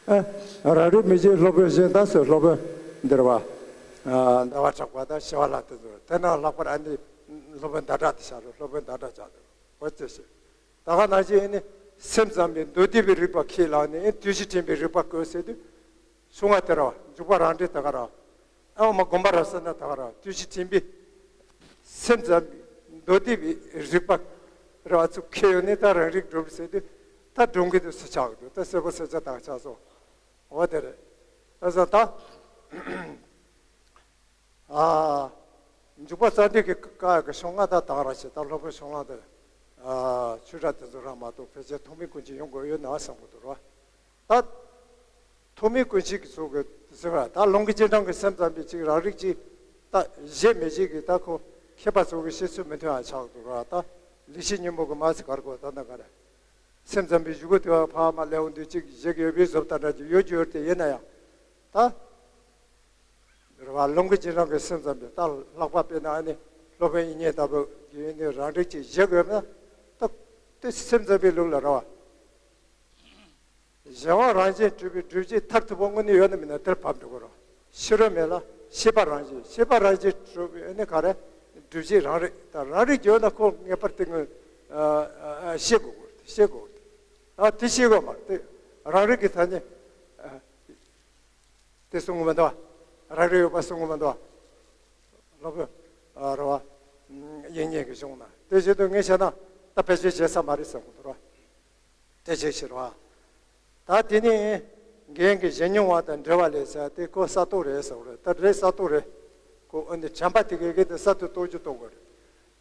ཨ་རང་རིག་མི་བྱེད་སློབ་དཔོན་གཞན་དང་ཟེར་སློབ་དཔོན་འདིར་བ། ཨ་ཟླ་བ་གྲགས་པ་དང་ཞི་བ་ལྷ་དེ་ཚོ་དེ་ན་ལྷག་པར་ཨ་ནི་སློབ་དཔོན་ཟླ་གྲགས་དེ་ཆགས་རེད། སློབ་དཔོན་ཟླ་གྲགས་ཆགས་འདུག་འོ་ཅི་ཞིག་ད་ག་ནང་བཞིན་ཨ་ནི་སེམས་ཙམ་པའི་མདོ་སྡེ་པའི་རིགས་པ་ཁས་བླངས་ནས་ཨ་དུས་ཕྱིས་དྲན་པའི་རིགས་པ་བཀོད་ཟེར་དུས། གསུང་བ་དེ་ར་འཇུག་པ་རང་འགྲེལ་ད་ག་ར། ཨ་མ་དགོངས་པ་རབ་གསལ་ན་ད་ག་ར་དུས་ཕྱིས་དྲན་པའི་སེམས་ཙམ་པའི་མདོ་སྡེ་པའི་རིགས་པ་ར་ཚུགས་ཁེལ་ཡོད་ནས་ད་རང་རིག་སྒྲུབ་ཟེར་དུས་ད་སྒྲུབ་མཁན་དུ་སུ་ཆགས་འདུག་ད་སེར་པོ་སེར་ཆ་དག་ཆགས་སོང་། འོ་དེ་རེད། ད་ས་ད། ཨ། འཇུག་པ་རྩ་འགྲེལ་གྱི་བཀའ་གི་གཞུང་ལྔ་དག་དག་ར་ཞེས་ད་སློབ་དཔོན་གཞུང་ལྔ་དེ། ཨ་ཆོས་གྲགས་དེ་ཚོ་རང་མ་གཏོགས་ཕལ་ཆེར་ཐོགས་མེད་ཀུན་གྱིས་ཡོང་དགོས་ཡོད་ན་བསམ་གྱི་འདུག་ར། ད། ཐོགས་མེད་ཀུན་གཞི་གི་ཚུལ་གྱིས་ཟེར་བ་ད་ལུང་གི་རྗེས་འབྲང་གི་སེམས་ཙམ་པའི་ཅིག་རང་རིག་ཅིག་ད་བཞེད་མི་བཞེད་ཀྱི་ད་ཁོ་མཁས་པ་ཚོ་གི་བཤད་ཚུལ་མི་མཐུན་ཡང་ཆགས་འདུག་ར། ད་ལེགས་བཤད་སྙིང་པོ་གི་མ་ཚིག་གར་གོ་ད་ད་ག་རེ། སེམས་ཙམ་པའི་གཞུག་གུ་དེ་བ་ཕ་མ་ལེའུ་འདི་གཅིག་བཞེས་ཀྱི་ཡོད་པའི་བཟོ་ལྟ་འདྲ་ཅིག་ཡོད་ཀྱི་ཡོད་དེ་ཡིན་ན་ཡང་། ད། རེ་བ་ལུང་གི་རྗེས་འབྲང་གི་སེམས་ཙམ་པའི་ད་ལྷག་པ་དཔེར་ན་ཨ་ནི་སློབ་དཔོན་དབྱིག་གཉེན་ལྟ་བུ་གི་ནི་རང་རིག་ཅིག་བཞེས་དགོས་ན། ད་དེ་སེམས་ཙམ་པའི་ལུགས་ལ་རེ་བ། གཞན་དབང་རང་བཞིན་གྲུབ་པའི་སྒྲུབ་བྱེད་མཐར་ཐུག་པ་དངོས་གནས་ཡོད་ན་མིན་ན་དེར་བབས་འགྲོ་གི་རེད། ཕྱི་རོལ་མེད་ལ་ཤེས་པ་རང་བཞིན་ཤེས་པ་རང་བཞིན་གྲུབ་པའི་ཨ་ནི་ག་རེ་སྒྲུབ་བྱེད་རང་རིག་ད་རང་རིག་ཡོད་ན་ཁོ་ངེས་པར་དེ་དངོས་ཤེས་དགོས་དགོས་ཤེས་དགོས་དགོས་ཨ་དེ་ཤེས་དགོས་མ་རེད། དེ་རང་རིག་གི་ཐ་སྙད། དེ་གསུང་གི་མི་འདུག་རང་རིག་ཡོད་པ་གསུང་གི་མི་འདུག་སློབ་དཔོན་རེ་བ་དབྱིག་གཉེན་གྱི་གཞུང་ན་དེ་བཞིན་དུ་ངས་བྱས་ན་ད་ཕལ་ཆེར་བྱེད་ས་མ་རེད་བསམ་གི་འདུག་ར། དེ་བྱེད་ཕྱིར་བ། ད་དེ་ནི་རྒན་གྱི་གཞན་མྱོང་བ་དང་འབྲེལ་བ་ལས་ཟེར་དེ་ཁོ་གསར་གཏོད་རེད་ཟེར་བ་རེད། ད་རེད་གསར་གཏོད་རེད། ཁོ་ཨ་ནི་དྲན་པ་དེ་གའི་གི་དེ་གསར་དུ་གཏོད་རྒྱུ་གཏོད་དགོས་རེད།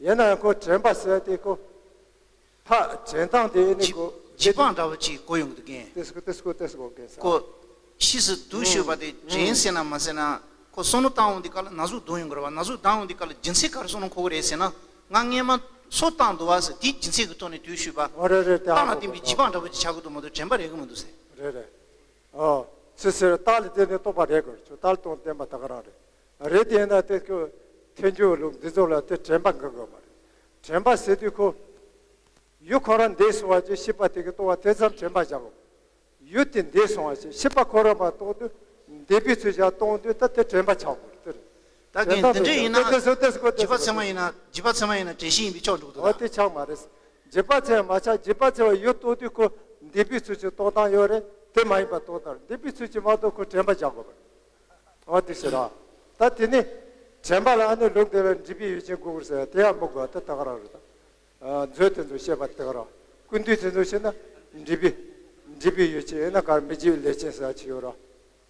ཡིན་ན་ཡང་ཁོ་དྲན་པ་ཟེར་དེ་ཁོ། ཕ་དྲན་སྟངས་དེ་ཨེ་ནི་ཁོ་རྗེས་དཔག་འདྲ་བོ་ཅིག་གོ་ཡོང་གི་འདུག་གན། ཏེ་སི་ཀོ་ཏེ་སི་ཀོ་ཏེ་སི་ཀོ་གན་ས། ཁོ་ཕྱིས་སུ་དུག་ཤོད་པ་དེ་དྲན་ཟེར་ན་མ་ཟེར་ན་ཁོ་བསམ་བློ་བཏང་འོང་དུས་སྐབས་ལ་ན་ཟུག་གདོང་ཡོང་གི་རེད་བ། ན་ཟུག་གདོང་ཡོང་དུས་སྐབས་ལ་རྒྱུ་མཚན་ག་རེ་བསམ་བློ་འཁོར་གི་རེད་ཟེར་ན། ང་སྔས་མ་སོ་བཏང་འདུག་བ་ཟེར་དེའི་རྒྱུ་མཚན་གྱི་ཐོག་ནས་དུག་ཤོད་པ། ཨོ་རེད་རེད། དེ་ཨ་བཏང་ལ་ཧ་གོ་བརྟེན་པའི་གོ་རྗེས་དཔག་འདྲ་བོ་ཅིག་ཆགས་ཀྱི་འདུག་མ་གཏོགས་དྲན་པ་རེག་གི་མི་འདུག་ཟེར། རེད་རེད། ཨོ། ཚེ་ཟེར་རྟགས་ལ་བརྟེན་ནས་རྟོགས་པ་རེག་དགོས་རེད། ཆུ་རྟགས་ལ་རྟོགས་བརྟེན་པ་ད་ག་རང་རེད། རེད་དེ་ཡིན་ན་དེ་ཁོ་ཐལ་འགྱུར་ལུགས་འདི་ཚོ་ལ་དེ་དྲན་པ་འགག་དགོས་མ་རེད། དྲན་པ་ཟེར་དུས་ཁོ། ཡུལ་ཁོ་རང་འདས་སོང་བ་ཅིག་ཤེས་པ་དེ་གི་རྟོགས་པ་དེ་ཙམ་དྲན་པ་བཞག་དགོས། ཡུལ་དེ་འདས་སོང་བ་ཞིག་ཤེས་པ་ཁོ་རང་མ་རྟོགས་དུས་འདས་པའི་ཚུལ་བཞག་སྟོང་དུས་ད་དེ་དྲན་པ་ཆགས་དགོས་རེད་དེ་རེད། ད་གིན་དེ་འདྲ་ཡིན་ན་དེ་དེ་དེ་དེ་རྗེས་དཔག་ཚད་མ་ཡིན་ན་རྗེས་དཔག་ཚད་མ་ཡིན་ན་དྲན་ཤེས་ཡིན་པས་ཆོག་འགྲོ་གི་འདུག་ཨོ་ད། དེ་ཆགས་མ་རེད། རྗེས་དཔག་ཚད་མ་ཆགས། རྗེས་དཔག་ཚད་མ་ཡུལ་རྟོགས་དུས་ཁོ་འདས་པའི་ཚུལ་གྱིས་རྟོགས་སྟངས་ཡོད་རེད། དེ་མ་ཡིན་པ་རྟོགས་སྟངས་རེད། འདས་པའི་ཚུལ་གྱིས་མ་རྟོགས་ཁོ་དྲན་པ་བཞག་དགོས་པ་རེད། འོ་དེ་ཟེར་ར། ད་དེ་ནི་དྲན་པ་ལ་ཨ་ནི་ལུགས་འདི་ལ་འདྲིས་པའི་ཡུལ་ཅན་དགོས་དགོས་ཟེར་དེ་ཡང་མི་དགོས་ད་ད་ག་རང་རེད་ད། མཛོད་དེ་ཚོ་བཤད་པ་དེ་ག་རང་ཀུན་བཏུས་དེ་ཚོ་བཤད་ན་འདྲིས་པའི་འདྲིས་པའི་ཡུལ་ཅན་ཡིན་ན་གར་མི་འཇིགས་ལས་ཅན་ཟེར་ཅིག་ཡོད་ར།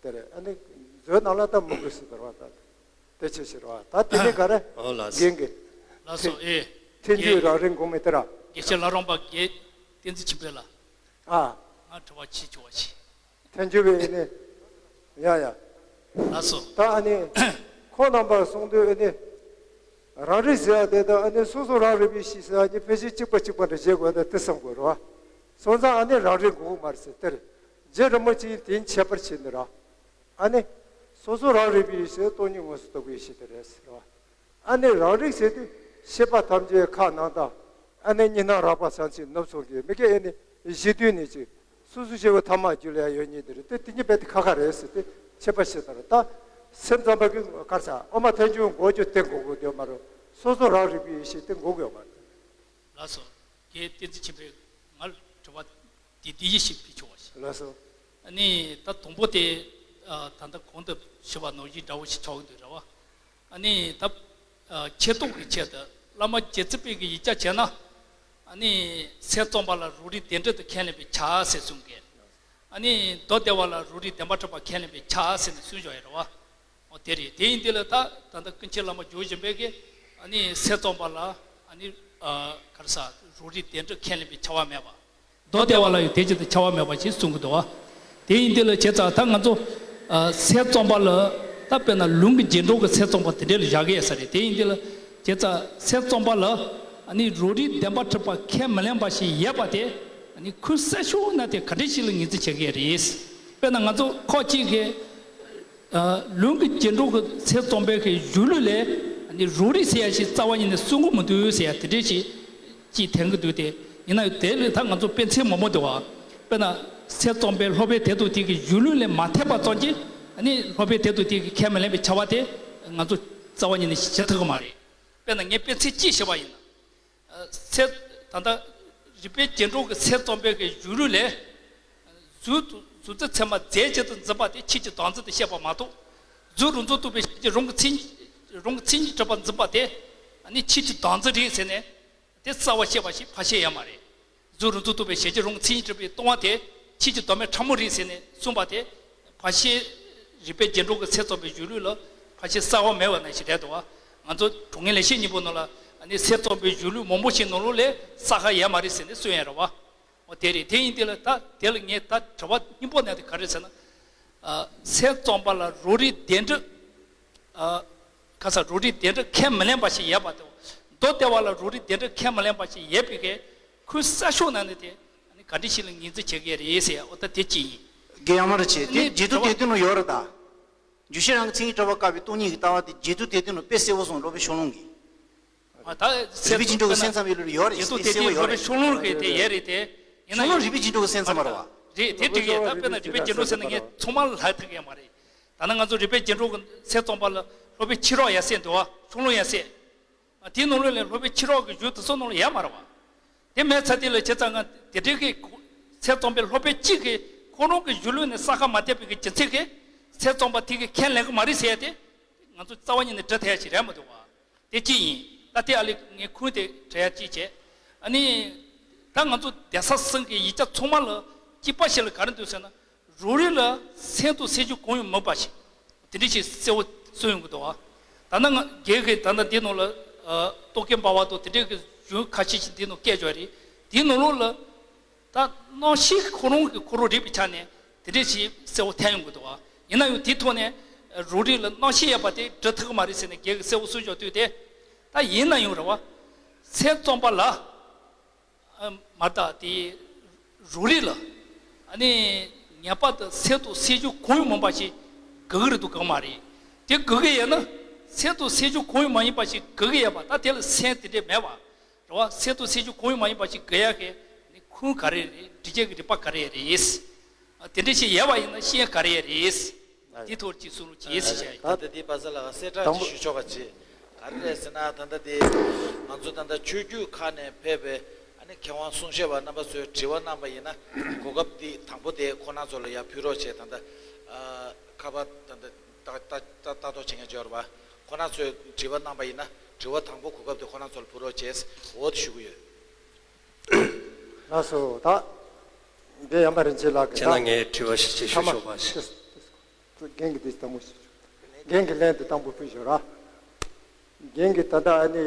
དེ་རེད། ཨ་ནི་མཛོད་ནང་ལ་ད་མི་དགོས་ཟེར་དར་བ་ད། དེ་ཆེ་ཟེར་བ་ད་དེ་ནི་ག་རེ། ཨོ་ལགས་སོ། རྒན་གྱི། ལགས་སོ་ཨེ། ཐལ་འགྱུར་རང་རིག་འགོག་མེད་དེ་ར། དགེ་བཤེས་བླ་རུང་པ་དགེ་བསྟན་འཛིན་ཆོས་འཕེལ་ལགས། ཨ། ང་དྲི་བ་ཅིག་ཞུ་བ་ཞིག་ཐལ་འགྱུར་བའི་ཨེ་ནི། ཡ་ཡ། ལགས་སོ། ད་ཨ་ནི། ཁོང་རྣམ་པ་གསུང་དུས་ཨེ་ནི། རང་རིག་ཟེར་ཡ་དེ་དང་ཨ་ནི་སོ་སོ་རང་རིག་པའི་གཤིས་ཟེར་ཡ་གཉིས་ཕལ་ཆེར་གཅིག་པ་གཅིག་པ་འདྲ་བྱེད་དགོས་ན་དེ་བསམ་དགོས་རེད་བ། སོང་ཙང་ཨ་ནི་རང་རིག་འགོག་མ་རེད་ཟེར་དེ་རེད། རྗེ་རིན་པོ་ཆེས་དེ་ཁྱད་པར་ཕྱེ་ནི་ར། ཨ་ནི། སོ་སོ་རང་རིག་པའི་ཡེ་ཤེས་སྟོང་ཉིད་དངོས་སུ་རྟོགས་པའི་ཡེ་ཤེས་དེ་རེད་ཟེར་བ། ཨ་ནི་རང་རིག་ཟེར་དུས་ཤེས་པ་ཐམས་ཅད་ཁ་ནང་དང་། ཨ་ནི་གཉིས་སྣང་རགས་པ་ཚང་ཚིང་ནུབ་སོང་གི་མི་སྐད་ཨེ་ནི་གཞི་དུས་ནས་ཅིག་སོ་སོ་སྐྱེ་བོ་ཐ་མ་རྒྱུད་ལ་ཡང་ཡོད་ཉིད་དེ་རེད་དེ་དེ་གཉིས་རྦད་དེ་ཁ་ཁ་རེད་ཟེར་ཏེ་ཁྱད་པར་ཕྱེ་ད་རེད་ད། སེམས་ཙམ་པ་གི་གར་ས་ཨོ་མ་ཐལ་འགྱུར་འགོག་རྒྱུ་དེ་འགོག་དགོས་དེ་མ་རེད། སོ་སོ་རང་རིག་པའི་ཡེ་ཤེས་དེ་འགོག་དགོས་མ་རེད། ལགས་སོ། དགེ་བསྟན་འཛིན་ཆོས་འཕེལ། ང་ལ་དྲི་བ་འདི་འདི་ཡིད་ཞིབ་ཕུལ་ཆོག་པ་ཞིག་ལགས་སོ། ཨ་ནི་ད་དང་པོ་དེ། ཨ། ད་ལྟ་གོང་དུ་ཞུས་པ་ནང་བཞིན་འདྲ་བོ་ཞིག་ཆགས་ཀྱི་འདུག་རེད་བ། ཨ་ནི་ད། ཨ། ཆེ་མཐོང་གི་ཆེད་དུ་བླ་མ་རྗེ་བཙུན་པས་ཀྱི་ཡིག་ཆ་བྱས་ན། ཨ་ནི་སེམས་ཙམ་པ་ལ་རང་རིག་བདེན་འབྲེལ་དུ་ཁས་ལེན་པས་ཁྱབ་ཟེར་གསུངས་ཀྱི། ཨ་ནི་མདོ་སྡེ་པ་ལ་རང་རིག་བདེན་པར་གྲུབ་པ་ཁས་ལེན་པས་ཁྱབ་ཟེར་ནས་གསུངས་བཞག་ཡོད་རེད་བ། འོ་དེ་རེད། དེ་ཡིན་དུས་ལ་ད་ད་ལྟ་ཀུན་མཁྱེན་བླ་མ་རྒྱལ་བ་ཡིད་བཞིན་པས་ཀྱི་ཨ་ནི་སེམས་ཙམ་པ་ལ་ཨ་ནི་ ག་རེ་ཟ། རོ་རིགས་བདེ་འགྲོ་ཁས་ལེན་པའི་བྱ་བ་མེད་པ། མདོ་སྡེ་པ་ལ་ཡང་དེ་བཞིན་དུ་བྱ་བ་མེད་པ་ཞེས་གསུང་གི་འདུག་བ། དེ་ཡིན་དུས་ལ་བྱས་ཙང་ད་ང་ཚོ་ཨ་སེལ་བཙོང་པ་ལ་ད་དཔེར་ན་ལུང་གི་རྗེས་འགྲོ་གི་སེལ་བཙོང་པ་དེ་འདྲ་ལ་བཞག་གི་ཡོད་ས་རེད། དེ་ཡིན་དུས་ལ་བྱས་ཙང་སེལ་བཙོང་པ་ལ་ཨ་ནི་རོ་རིགས་བདེན་པར་གྲུབ་པ་ཁས་མི་ལེན་པ་ཞིག་ཡོད་པ་དེ་ཨ་ནི་ཁུངས་གསལ་ཤོས་ན་དེ་ག་འདྲ་ཞིག་ལ་ངོས་འཛིན་བྱེད་ཀྱི་ཡོད་རེད། དཔེར་ན་ང་ཚོ་ཁོག་གཅིག་གི་ལུང་གི་རྗེས་འགྲོ་གི་སེལ་བཙོང་པའི་གི་གཞུང་ལུགས་ལས་ནི་རོ་རིགས་ཟེར་ཡ་ཞིག་རྩ་བ་ཉིད་ནས་གསུང་གི་མི་འདུག་ཟེར་ཡ་དེ་འདྲས་ཞིག་ཅིག་དྲན་གི་འདུག་སྟེ། ཡིན་ན་ཡང་དེ་ལས་ད་ང་ཚོ་དཔེ་མཚན་མང་པོ་འདུག་བ། དཔེར་ན་སེལ་བཙོང་པའི་སློབ་དཔོན་དེ་དང་དེ་གི་གཞུང་ལུགས་ལས་མ་འཐད་པ་ཙམ་གྱིས་ནི་སློབ་དཔོན་དེ་དང་དེ་གི་ཁས་མི་ལེན་པའི་བྱ་བ་དེ་ང་ཚོ་རྩ་བ་ཉིད་ནས་བྱེད་ཐུབ་གི་མ་རེད། དཔེར་ན་ངས་དཔེ་མཚན་གཅིག་བཤད་པ་ཡིན་ན། ཚེ་ད་ལྟ་རིགས་པའི་རྗེས་འགྲོ་གི་ཚེ་བཙོང་པའི་གི་གཞུང་ལུགས་ལས། གཟུགས་གཟུགས་ཚེ་ཚད་མ་རྫས་གཅིག་ཏུ་འཛིན་པ་དེ་ཆོས་ཀྱི་བདག་འཛིན་དུ་བཤད་པ་མ་གཏོགས། གཟུགས་རུ་འཛིན་རྟོག་པའི་ཤེས་བྱ་རང་གི་མཚན་རང་གི་མཚན་ཉིད་གྲུབ་པར་འཛིན་པ་དེ་ནི་ཆོས་ཀྱི་བདག་འཛིན་རེད་ཟེར་ནས་དེ་རྩ་བ་བཤད་པ་ཞིག་ཕར་བཤད་ཡོད་མ་རེད། གཟུགས་རུ་འཛིན་རྟོག་པའི་ཤེས་བྱ་རང་གི་མཚན་ཉིད་གྲུབ་པའི་སྟོང་པ་དེ་ཆོས་ཀྱི་བདག་མེད་ཕྲ་མོ་རེད་ཟེར་ནས་གསུངས་པ་དེ་ཕར་བཤད། རིགས་པའི་རྗེས་འགྲོ་གི་ཚེ་བཙོང་པའི་གཞུང་ལུགས་ལ་ཕར་བཤད་གསལ་བ་མེད་པ་ནང་བཞིན་རེད་འདུག་བ། ང་ཚོ་དྲང་ངེས་ལེགས་བཤད་སྙིང་པོ་ནང་ལ་ནི་ཚེ་བཙོང་པའི་གཞུང་ལུགས་མང་པོ་ཞིག་ནང་ལོགས་ལས་གསལ་ཁ་ཡོད་མ་རེད་ཟེར་ནས་གསུངས་ཡོད་རེད་བ། འོ་དེ་རེད། དེ་ཡིན་དུས་ལ་ད་དེ་ལ་ངས་ད་དྲི་བ་སྙིང་པོ་གནང་དེ་ག་རེ་ཟེར་ན། ཨ་ཚེ་བཙོང་པ་ལ་རོ་རིགས་བདེ་འགྲོ། ཨ་ག་ས་རོ་རིགས་བདེ་འགྲོ་ཁས་མི་ལེན་པ་ཞིག་ཡོད་པ་དེ། མདོ་སྡེ་པ་ལ་རོ་རིགས་བདེ་འགྲོ་ཁས་མི་ལེན་པ་ཞིག་ཡོད་པའི་གི་ཁུངས་གསལ་ཤོས་ན་ནི་དེ་ག་འདྲ་ཞིག་ལ་ངོས་འཛིན་བྱེད་ཀྱི་རེད་ཟེར། འོ་ད་དེ་གཅིག་ཡིན། རྒན་ཡང་མ་རེད་ཆེ། དེ་ནི་རྗེས་ཐོབ་དྲི་བ་དེ་དུས་ནང་ཡོད་རེད་ད། འཇུག་ཤེས་རང་གི་མཚན་ཉིད་གྲགས་པ་བཀག་པའི་སྟོང་ཉིད་ཀྱི་ལྟ་བ་དེ་རྗེས་ཐོབ་དེ་དུས་ནང་དཔེ་གསལ་པོ་སོང་། སློབ་དཔོན་ཤོ་ལོང་གིས། ཨ་ད་རིགས་པའི་རྗེས་འགྲོ་གི་སེམས་ཙམ་པའི་ལུགས་ཡོད་རེད། རྗེས་ཐོབ་དེ་དེ་གསལ་པོ་ཡོད་རེད། སློབ་དཔོན་ཤོ་ལོང་གིས་དེ་ཡོད་རེད་དེ། ཡིན་ན་ཤོ་ལོང་རིགས་པའི་རྗེས་འགྲོ་གི་སེམས་ཙམ་པ་རེད་བ། རེད་དེ་འགྲིག་གི། ད་དཔེར་ན་རིགས་པའི་རྗེས་འགྲོ་ཟེར་ན་ངས་ཚང་མ་ལ་ལབ་ཐུབ་ཀྱི་ཡོད་མ་རེད། ད་ནི་ང་ཚོ་རིགས་པའི་རྗེས་འགྲོ་གི་ཚེ་བཙོང་པ་ལ་སློབ་དཔོན་ཕྱི་རོལ་ཡ་སེ་འདུག་བ། ཤོ་ལོང་ཡ་སེ། དེའི་ནང་ལོགས་ལས་སློབ་དཔོན་ཕྱི་རོལ་གྱི་གཞུང་དེ་ཚོ་ནང་ལ་ཡོད་མ་རེད་བ། དེ་མེད་ཚར་དུས་ལ་བྱས་ཙང་ང་དེ་འདྲའི་གི་ཚེ་བཙོང་པའི་སློབ་དཔོན་གཅིག་གིས་ཁོ་རང་གི་གཞུང་ལུགས་ནས་གསལ་ཁ་མ་བསྟན་པའི་གི་རྒྱུ་མཚན་གྱིས་ཚེ་བཙོང་པ་དེ་གིས་ཁས་ལེན་གི་མ་རེད་ཟེར་ཡ་དེ་ང་ཚོ་རྩ་བ་ཉིད་ནས་འགྲིག་ཐུབ་ཡ་ཞིག་རེད་མི་འདུག་བ། དེ་གཅིག་ཡིན། ད་དེ་ཨ་ལས་ངས་ཁུངས་དེ་དྲི་ཡ་གཅིག་བྱས། ཨ་ནི། ད་ང་ཚོ་གདན་ས་གསུམ་གྱི་ཡིག་ཆ་ཚང་མ་ལ་གཅིག་པ་ཞིག་ལ་ག་རེ་འདུག་ཟེར་ན། རོ་རིགས་ལ་སེམས་དང་སེམས་བྱུང་གང་ཡང་མིན་པ་ཞིག་དེ་འདྲ་ཞིག་གསལ་བོ་གསུངས་ཡོང་གི་འདུག་བ། ད་ནི་ང་རྒན་གྱིས་ད་ལྟ་འདི་ནང་ལ་ཨ་རྟོག་གེ་འབར་བ་དང་དེ་འདྲའི་གི་གཞུང་ཁ་ཤས་ཤིག་འདི་ནང་བཀོད་ཡོད་རེད། དེའི་ནང་ལོགས་ལ་ད་རྣམ་ཤེས་ཁོ་རང་གི་ཁོ་རང་རིག་པའི་ཆ་ནས་དེ་འདྲ་ཞིག་གསལ་བོ་ཐོན་ཡོང་གི་འདུག་བ། ཡིན་ན་ཡང་དེའི་ཐོག་ནས་རོ་རིགས་ལ་རྣམ་ཤེས་ཡོད་པ་དེ་འགྲིག་ཐུབ་ཀྱི་མ་རེད་ཟེར་ནས་རྒན་གྱིས་གསལ་བོ་གསུངས་ཡོད་དུས་དེ། ད་ཡིན་ན་ཡང་རེད་བ། ཚེ་བཙོང་པ་ལ། ཨ་མ་དག་དེ་རོ་རིགས་ལ་ཨ་ནི་ངེས་པར་དུ་སེམས་དང་སེམས་བྱུང་གང་ཡང་མིན་པ་ཞིག་དགོས་ཀྱི་རེད་འདུག་གམ་མ་རེད། དེ་དགོས་ཀྱི་ཡོད་ན་སེམས་དང་སེམས་བྱུང་གང་ཡང་མ་ཡིན་པ་ཞིག་དགོས་ཀྱི་ཡོད་པ། ད་དེ་ལ་སེམས་དེ་འདྲས་མེད་པ་རེད་བ། སེམས་དང་སེམས་བྱུང་གང་ཡང་མ་ཡིན་པ་ཞིག་དགོས་ཡ་གི་ནི་ཁུངས་ག་རེ་རེད། འགྲེལ་བྱེད་ཀྱི་རིགས་པ་ག་རེ་རེད། ཨ་དེ་འདྲས་ཞིག་ཡོད་པ་ཡིན་ན་ཤེས་ཡ་ག་རེ་རེད། དེ་ཐོག་ཅིག་གསུང་རོགས་གྱིས་ཟེར་བྱས་ཡིན། ད་ལྟ་དེ་པ་ས་ལགས་གསལ་བསྒྲགས་ཅིག་ཞུ་ཆོག་པ་བྱེད། ག་རེ་རེད་ཟེར་ན་ད་ལྟ་དེ་ང་ཚོ་ད་ལྟ་ཆོས་བརྒྱུད་ཁག་ནས་ཕེབས་པའི་ཨ་ནི་མཁས་དབང་གསུང་བཤད་པ་རྣམ་པ་ཚོས་དྲི་བ་གནང་པ་ཡིན་ན་གོ་སྐབས་དེ་དང་པོ་དེ་ཁོ་རང་ཚོ་ལ་ཡར་ཕུལ་རོགས་བྱེད། ད་ལྟ་ཨ་ཁ་པར་ད་ལྟ་ལྟ་ལྟ་ལྟ་རྟོག་བྱེད་མཁན་ཅིག་ཡོད་རེད་པ། ཁོ་རང་ཚོས་དྲི་བ་གནང་པ་ཡིན་ན་དྲི་བ་དང་པོ་གོ་སྐབས་དེ་ཁོ་རང་ཚོ་ལ་ཕུལ་རོགས་བྱེད། འོ་དེ་ཞུ་གི་ཡོད། ལགས་སོ། ད་འདི་ཡམ་པ་རིན་ཆེན་ལགས་ཀྱིས་ཁྱེད་རང་ད་ངས་དྲི་བ་ཞིག་ཅིག་ཞུ་ཆོག་པ་ཞིག་རྒན་གྱིས་འདི་དང་པོ་ཞིག་ཞུ། རྒན་གྱིས་ལན་འདི་དང་པོ་ཕུལ་ཞོག་ར། རྒན་གྱིས་ད་ལྟ་ཨ་ནི་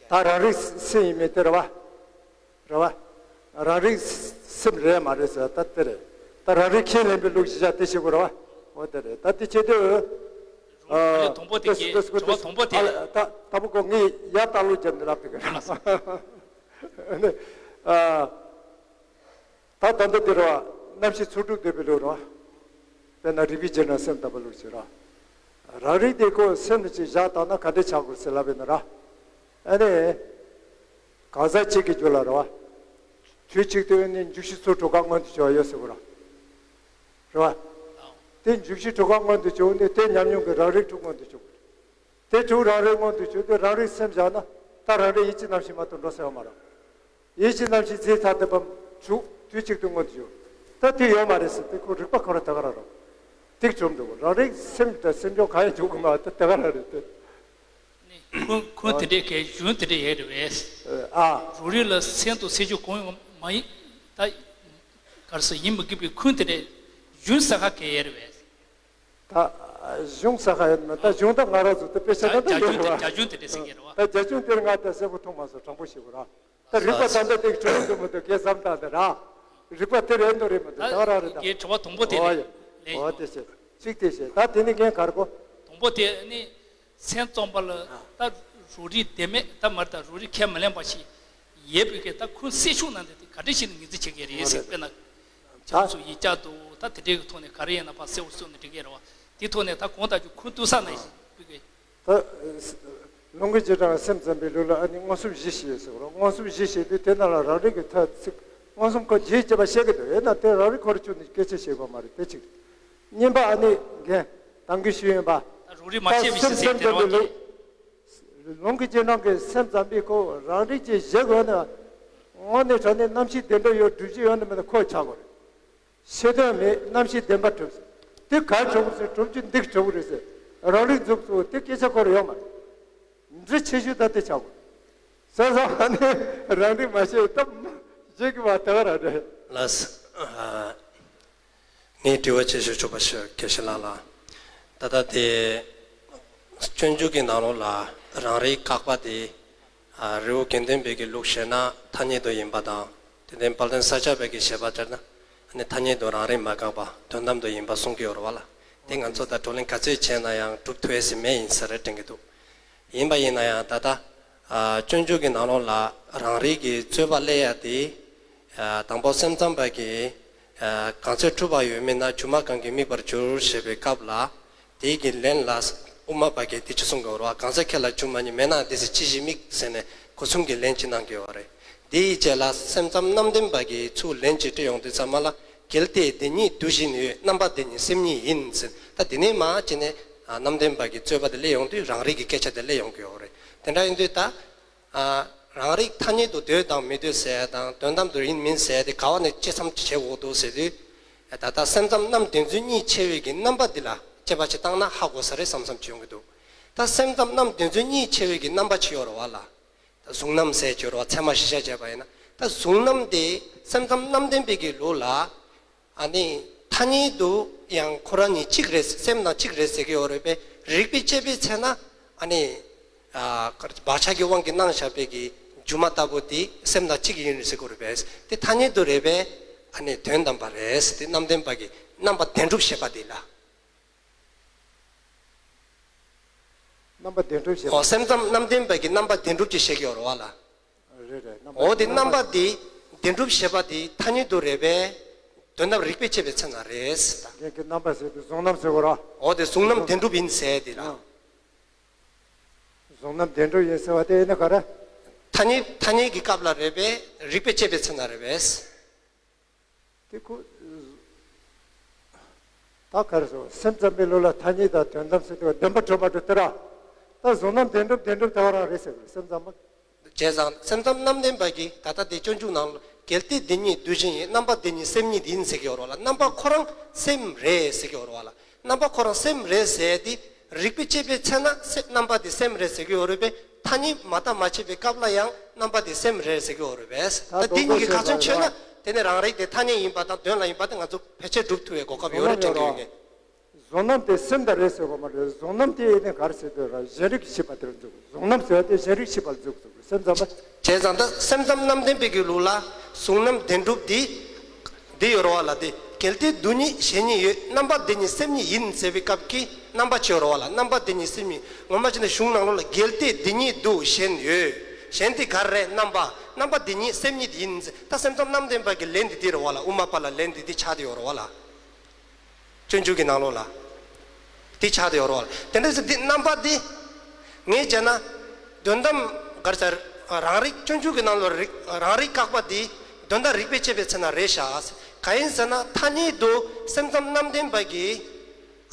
ད་རང་རིག་སེམས་ཡིན་མིན་དེ་རེད་བ། རེད་བ། རང་རིག་སེམས་རེད་མ་རེད་ཟེར་ད་དེ་རེད། ད་རང་རིག་ཁས་ལེན་པའི་ལུགས་ཞིག་བྱ་དེ་བྱེད་དགོས་རེད་བ། འོ་དེ་རེད། ད་དེ་བྱེད་དུས། ཨ་ལས་དང་པོ་དེ་ལྟོས་སོ་ལྟོས་སོ་ལྟོས་སོ། དང་པོ་དེ། ཨ་ལ་ད་དང་པོ་ཁོ་ངས་ཡར་ལྟ་ཀློག་བརྒྱབ་ནས་ལབ་དེ་ག་རེད། ཨ་ནི། ཨ། ད་ད་ལྟ་འདི་རེད་བ། རྣམ་ཤེས་ཚོགས་དྲུག་འདོད་པའི་ལུགས་རེད་བ། དཔེར་ན་རིག་པའི་རྗེས་འབྲང་སེམས་ལྟ་བུ་ལུགས་ཤིག་རེད་བ། རང་རིག་དེ་ཁོ་སེམས་ལ་ཅིག་བཞག་བཏང་ན་ག་འདྲས་ཆགས་དགོས་ཟེར་ལབ་པས་ན་ར། ཨ་ནི། གང་ཟག་གཅིག་གི་རྒྱུད་ལ་རེད་བ། དུས་གཅིག་ཏུ་ཨ་ནི་འཇུག་གཞི་ཚོགས་དྲུག་ག་མངོན་དུ་གྱུར་བ་ཡོད་ཟེར་དགོས་ར། རེད་བ། དེ་འཇུག་གཞི་དྲུག་ག་མངོན་དུ་གྱུར་ནས་དེ་ཉམས་མྱོང་གི་རང་རིག་དྲུག་མངོན་དུ་གྱུར་དགོས། དེ་དྲུག་རང་རིག་མངོན་དུ་གྱུར་ཏེ་རང་རིག་སེམས་བཞག་ན་ད་རང་རིག་ཡིད་ཀྱི་རྣམ་ཤེས་མ་གཏོགས་འགྲོ་ས་ཡོད་མ་རེད། ཡིད་ཀྱི་རྣམ་ཤེས་རྫས་ཐ་དད་པ་དྲུག་དུས་གཅིག་ཏུ་མངོན་དུ་གྱུར། ད་དེ་ཡོད་མ་རེད་ཟེར་ཏེ་ཁོ་རིག་པ་ཁོ་རང་དེ་ག་རང་རེད། ཏིག་གྲུབ་འདུག་རང་རིག་སེམས་དང་སེམས་བྱུང་གང་ཡང་འཇུག་གི་མ་ད་དེ་ག་རང་རེད་དེ། ནི་ཁུངས་ཁུངས་དེ་འདྲའི་གལ་གཞུང་དེ་འདྲ་ཡོད་རེད་བས། ཨ། རང་རིག་ལ་སེམས་དང་སེམས་བྱུང་གང་ཡང་མ་ཡིན། ད་ག་རེ་ཟེར་ཡིན་མི་དགོས་པའི་ཁུངས་དེ་འདྲ་གཞུང་གསལ་ཁ་གལ་ཡོད་རེད་བས། ད་ གཞུང་ས་ཁ་ཡོད་མ་ད་གཞུང་ད་ང་རང་ཚོ་ད་དཔེ་ཆ་ད་ད་རྒྱ་ཡོད་གཞུང་དེ་རེད་བ། རྒྱ་གཞུང་དེ་འདྲ་ཟེར་གྱི་རེད་བ། ད་རྒྱ་གཞུང་དེར་ང་ད་གསལ་པོ་མཐོང་མ་སོང་། དྲང་པོ་ཞུ་དགོས་ར། ད་རིག་པ་ད་ལྟ་དེ་གྲུབ་འདུག་མི་འདུག་གས་བསམ་སྟངས་དེ་ར། རིག་པ་དེ་རེད་འདུག་རེད་མི་འདུག་ད་ད་རང་རེད་ད། ངའི་དྲི་བ་དང་པོ་དེ་ཨོ་རེད། ཡ། ལན་ཨོ་ཞུ། དེ་བྱས། གཅིག་དེ་བྱས། ད་དེ་ནི་ངས་ག་རེ་གོ། དང་པོ་དེ་ནི་སེམས་ཙམ་པ་ལ་ད་རང་རིག་བདེན་མེད་ད་མ་རེད་ད་རང་རིག་ཁས་མི་ལེན་པ་ཞིག་ཡོད་པའི་སྐད་ད་ཁོའི་སྲིད་ཕྱོགས་ནང་དེ་ག་འདྲ་ཞིག་ལ་ངོས་འཛིན་བྱེད་ཀྱི་རེད་ཟེར། དཔེར་ན་བྱམས་སོགས་ཡིག་བརྒྱ་འདུག་ད་དེ་འདྲའི་གི་ཐོག་ནས་ག་རེ་ཡིན་ན་ཕར་གསལ་བོ་གསུངས་ནས་འགྲིག་གི་རེད་བ། དེ་ཐོག་ནས་ད་གང་ལྟར་ཀྱང་ཁོའི་ལྟོས་ས་ནང་བཞིན་དཔེ་གི་ད་ལུང་གི་རྗེས་འབྲང་སེམས་ཙམ་པའི་ལུགས་ལ་ཨ་ནི་མངོན་སུམ་བཞི་ཞེས་ཟེར་རོ། མངོན་སུམ་བཞི་ཞེས་དུས་དེ་ནང་ལ་རང་རིག་གི་ཐ་ཚིག་མངོན་སུམ་ཁོ་རྗེས་བྱེད་པ་བཤད་ཀྱི་འདུག་ཡིན་ན་དེ་རང་རིག་ཁོ་རང་ཆུད་ནས་སྐད་ཆ་བཤད་དགོས་མ་རེད། དེ་གཅིག་རེད། གཉིས་པ་ཨ་ནི་རྒན་དང་གི་ཞུས་ཡིན་པ། ད་རང་རིག་མ་ད་བཤད་པའི་སེམས་ཕྱིར་ཟེར་ཙམ་དེ་པའི་རང་ལུགས། གི་ལུང་གི་རྗེས་འབྲང་གི་སེམས་ཙམ་པའི་ཁོ་རང་རིག་ཅེས་བཞེད་དགོས་ན། དངོས་གནས་དྲང་གནས་རྣམ་ཤེས་བདེ་འགྲོ་ཡོད་སྒྲུབ་བྱེད་ཡོད་ན་མེད་ན་ཁོ་ཆགས་དགོས་རེད། ཤེས་དོན་མེད་རྣམ་ཤེས་བདེན་པ་གྲུབ་ཟེར། དེ་ག་གྲུབ་ཟེར་གྲུབ་རྒྱུ་འདི་གྲུབ་རེད་ཟེར། རང་རིག་འཛུགས་སོ་དེ་སྐད་ཆ་ཁོ་ར་ཡོད་མ་རེད། འདི་ཆེ་ཤོས་ད་དེ་ཆགས་དགོས། ས་ས་ཨ་ནི་རང་རིག་མ་ཤེས་སྟབས་བྱེད་ཀྱི་མ་དེ་བ་ར་རེད། ལགས། ངས་དྲི་བ་ཆེ་ཤོས་ཆོག་པ་ཞུ་དགེ་བཤེས་ལགས་ལ། ད་ལྟ་དེ་སྤྱོད་འཇུག་གི་ནང་ལོགས་ལ་རང་རིག་བཀག་པ་དེ་རི་བོ་དགེ་ལྡན་པའི་གི་ལུགས་བཤད་ན་ཐ་སྙད་དུ་ཡིན་པ་དང་། དེ་ནས་དཔལ་ལྡན་ས་སྐྱ་པའི་གི་བཞེད་པ་ལྟར་ན་ཨ་ནི་ཐ་སྙད་དུ་རང་རིག་མ་བཀག་པ་དོན་དམ་དུ་ཡིན་པ་གསུང་གི་ཡོད་རེད་བ་ལ། དེ་ང་ཚོ་ད་བགྲོ་གླེང་ག་ཚོད་བྱས་ན་ཡང་གྲུབ་ཐུབ་ཡས་ཟིན་མེད་ཡིན་ས་རེད་དྲན་གི་འདུག་ཡིན་པ་ཡིན་ན་ཡང་ད་ལྟ་ཨ་སྤྱོད་འཇུག་གི་ནང་ལོགས་ལ་རང་རིག་གི་རྩོད་པ་སླེབས་ཡ་དེ་ཨ་དང་པོ་སེམས་ཙམ་པ་གིས་ཨ་གང་ཚེ་འཁྲུལ་པ་ཡོད་མིན་ན། སྒྱུ་མ་གང་གིས་དམིགས་པར་འགྱུར་ཞེས་པའི་སྐབས་ལ། དེའི་གི་ལན་ལ་དབུ་མ་པ་གིས་དེ་ཅི་གསུང་གི་ཡོད་རེད་བ། གང་ཚེ་ཁྱེད་ལ་སྒྱུ་མ་ཉིད། མེད་ན་དེ་ཚེ་ཅི་ཞིག་དམིགས་ཟེར་ནས་གོ་མཚོན་གྱི་ལན་ཅིག་གནང་གི་ཡོད་རེད། དེའི་རྗེས་ལ་སེམས་ཙམ་རྣམ་བདེན་པ་གིས་ཚུར་ལན་ཅིག་སྤྲད་ཡོང་དུས་ཙམ་པ་ལ། གལ་ཏེ་དེ་ཉིད་དུ་གཞན་ཡོད། རྣམ་པ་དེ་ཉིད་སེམས་ཉིད་ཡིན་ཟེར། ད་དེ་ནས་མར་བྱས་ནས་ཨ་རྣམ་བདེན་པ་གི་རྩོད་པ་དེ་སླེབས་ཡོང་དུས་རང་རིག་གི་སྐད་ཆ་དེ་སླེབས་ཡོང་གི་ཡོད་རེད། དེ་འདྲ་ཡིན་དུས་ད་ཨ་རང་རིག་ཐ་སྙད་དུ་འདོད་དང་མི་འདོད་ཟེར་དང་དོན་དམ་དུ་ཡིན་མིན་ཟེར་དེ་ག་བ་ནས་དཔྱད་མཚམས་བྱེད་དགོས་འདུག་ཟེར་དུས། ད་ལྟ་སེམས་ཙམ་རྣམ་བདེན་རྫུན་གཉིས་ཕྱེ་བའི་གི་རྣམ་པ་འདི་ལ་དཔྱད་པ་ཅིག་བཏང་ན་ཧ་གོ་ས་རེད་བསམ་བསམ་ཅིག་ཡོང་གི་འདུག་ད་སེམས་ཙམ་རྣམ་བདེན་རྫུན་གཉིས་ཕྱེ་བའི་གི་རྣམ་པ་ཅིག་ཡོད་རེད་བ་ལ། གཟུང་རྣམ་ཟེར་གྱི་རོ། ཚད་མ་གཞི་བཞག་བྱས་པ་ཡིན་ན། ད་གཟུང་རྣམ་དེ་སེམས་ཙམ་རྣམ་བདེན་པའི་གི་ལུགས་ལ། ཨ་ནི་ཐ་སྙད་དུ་ཡང་ཁོ་རང་གཉིས་གཅིག་རེད། སེམས་དང་གཅིག་རེད་ཟེར་གྱི་ཡོད་རེད་པས། རིགས་པས་དཔྱད་པའི་ཚེ་ན་ཨ་ནི་ཨ་བག་ཆགས་ཀྱི་དབང་གིས་སྣང་བཞག་པའི་གི་སྒྱུ་མ་ལྟ་བུ་དེ་སེམས་དང་གཅིག་ཡིན་ཟེར་གྱི་ཡོད་རེད་པས། དེ་ཐ་སྙད་དུ་རེད་པས། ཨ་ནི་དོན་དམ་པ་རེད། དེ་རྣམ་བདེན་པ་གི་རྣམ་པ་བདེན་གྲུབ་བཤད་པ་དེ་ལ། རྣམ་པ་བདེན་གྲུབ་བཤད་པ། ཨོ། སེམས་ཙམ་རྣམ་བདེན་པ་གི་རྣམ་པ་བདེན་གྲུབ་ཅེས་བཤད་ཀྱི་ཡོད་རེད་བ་ལ། རེད་རེད། རྣམ་པ། འོ་དེ་རྣམ་པ་དེ་བདེན་གྲུབ་བཤད་པ་དེ་ཐ་སྙད་དུ་རེད་པས། དོན་དམ་རིགས་པས་དཔྱད་པའི་ཚེ་ན་རེད་ཟེར་ད། རྒན་གྱི་རྣམ་པ་ཟེར་དུས་གཟུང་རྣམ་ཟེར་གོ་ར། འོ་དེ་གཟུང་རྣམ་བདེན་གྲུབ་ཡིན་ཟེར་དེ་ལ། ཨ། གཟུང་རྣམ་བདེན་གྲུབ་ཡིན་ཟེར་བ་དེ་ཡིན་ན་ག་རེ། ཐ་སྙད་ཐ་སྙད་ཀྱི་སྐབས་ལ་རེད་པས། རིགས་པས་དཔྱད་པའི་ཚེ་ན་རེད་པས། དེ་ཁོ། ད་ག་རེ་ཟེར། སེམས་ཙམ་པའི་ལུགས་ལ་ཐ་སྙད་དང་དོན་དམ་ཟེར་དུས་བདེན་པ་གྲུབ་མ་གྲུབ་དེ་ར། ད་གཟུང་རྣམ་བདེན་གྲུབ་བདེན་གྲུབ་དེ་བ་རང་རེད་ཟེར་བ་སེམས་ཙམ་པ། བྱས་ཙང་སེམས་ཙམ་རྣམ་བདེན་པ་གིས་ད་ལྟ་དེ་སྤྱོད་འཇུག་ནང་ལ་གལ་ཏེ་དེ་ཉིད་དུ་གཞན་ཡོད། རྣམ་པ་དེ་ཉིད་སེམས་ཉིད་ཡིན་ཟེར་གྱི་ཡོད་རེད་བ་ལ། རྣམ་པ་ཁོ་རང་སེམས་རེད་ཟེར་གྱི་ཡོད་རེད་བ་ལ། རྣམ་པ་ཁོ་རང་སེམས་རེད་ཟེར་དེ། རིགས་པས་དཔྱད་པའི་ཚེ་ན་སེམས་རྣམ་པ་དེ་སེམས་རེད་ཟེར་གྱི་ཡོད་རེད་པས། ཐ་སྙད་མ་བརྟགས་མ་དཔྱད་པའི་སྐབས་ལ་ཡང་རྣམ་པ་དེ་སེམས་རེད་ཟེར་གྱི་ཡོད་རེད་པས། ད་ད་དེ་གཉིས་ཀྱི་ཁ་ཚོན་ཆོད་ན་དེ་ནི་རང་རིག་དེ་ཐ་སྙད་ཡིན་པ་དང་དོན་ལ་ཡིན་པ་དེ་ང་ཚོ་བེད་སྤྱོད་སྒྲུབ་ཐུབ་པའི་གོ་སྐབས་ཡོད་རེད་དྲན་གྱི་ཡོད་ངེས། གཟུང་རྣམ་དེ་སེམས་དང་རེད་ཟེར་གོ་མ་རེད། གཟུང་རྣམ་དེ་ཡིན་ནའི་ག་རེ་ཟེར་དུས་ར་གཞན་རིག་ཤེས་པ་དེར་འཇུག་གཟུང་རྣམ་ཟེར་བ་དེ་གཞན་རིག་ཤེས་པ་ལ་འཇུག་གཟུང་སེམས་ཙམ་པ། བྱས་ཙང་ད་སེམས་ཙམ་རྣམ་བདེན་པའི་གི་ལུགས་ལ་གཟུང་རྣམ་བདེན་གྲུབ་དེ། འདི་ཡོད་རེད་བ་ལ། དེ་གལ་ཏེ་དུ་ཉིད་གཞན་ཉིད་ཡོད། རྣམ་པ་དེ་ཉིད་སེམས་ཉིད་ཡིན་ཟེར་བའི་སྐབས་ཀྱི་རྣམ་པ་ཅིག་ཡོད་རེད་བ་ལ། རྣམ་པ་དེ་ཉིད་སེམས་ཉིད། ངོ་མ་བྱས་ན་གཞུང་ནང་ལོགས་ལ་གལ་ཏེ་དེ་ཉིད་དུ་གཞན་ཡོད། གཞན་དེ་ག་རེ་རེད། རྣམ་པ། རྣམ་པ་དེ་ཉིད་སེམས་ཉིད་ཡིན་ཟེར། ད་སེམས་ཙམ་རྣམ་བདེན་པ་གི་ལན་དེ་འདི་རེད་བ་ལ། དབུ་མ་པ་ལ་ལན་དེ་འདི་ཆགས་བསྡད་ཡོད་རེད་བ་ལ། སྤྱོད་འཇུག་གི་ནང་ལོགས་ལ། དེ་ཆགས་བསྡད་ཡོད་རེད་བ་ལ། དེ་འདྲ་ཟེར་དེ་རྣམ་པ་དེ། ངས་བྱས་ན། དོན་དམ་ག་རེ་ཟེར། རང་རིག་སྤྱོད་འཇུག་གི་ནང་ལོགས་རིག་རང་རིག་བཀག་པ་དེ། དོན་དམ་རིགས་པས་དཔྱད་པའི་ཚེ་ན་རེད་ཤག་གང་ཡིན་ཟེར་ན་ཐ་སྙད་དུ་སེམས་ཙམ་རྣམ་བདེན་པ་གིས།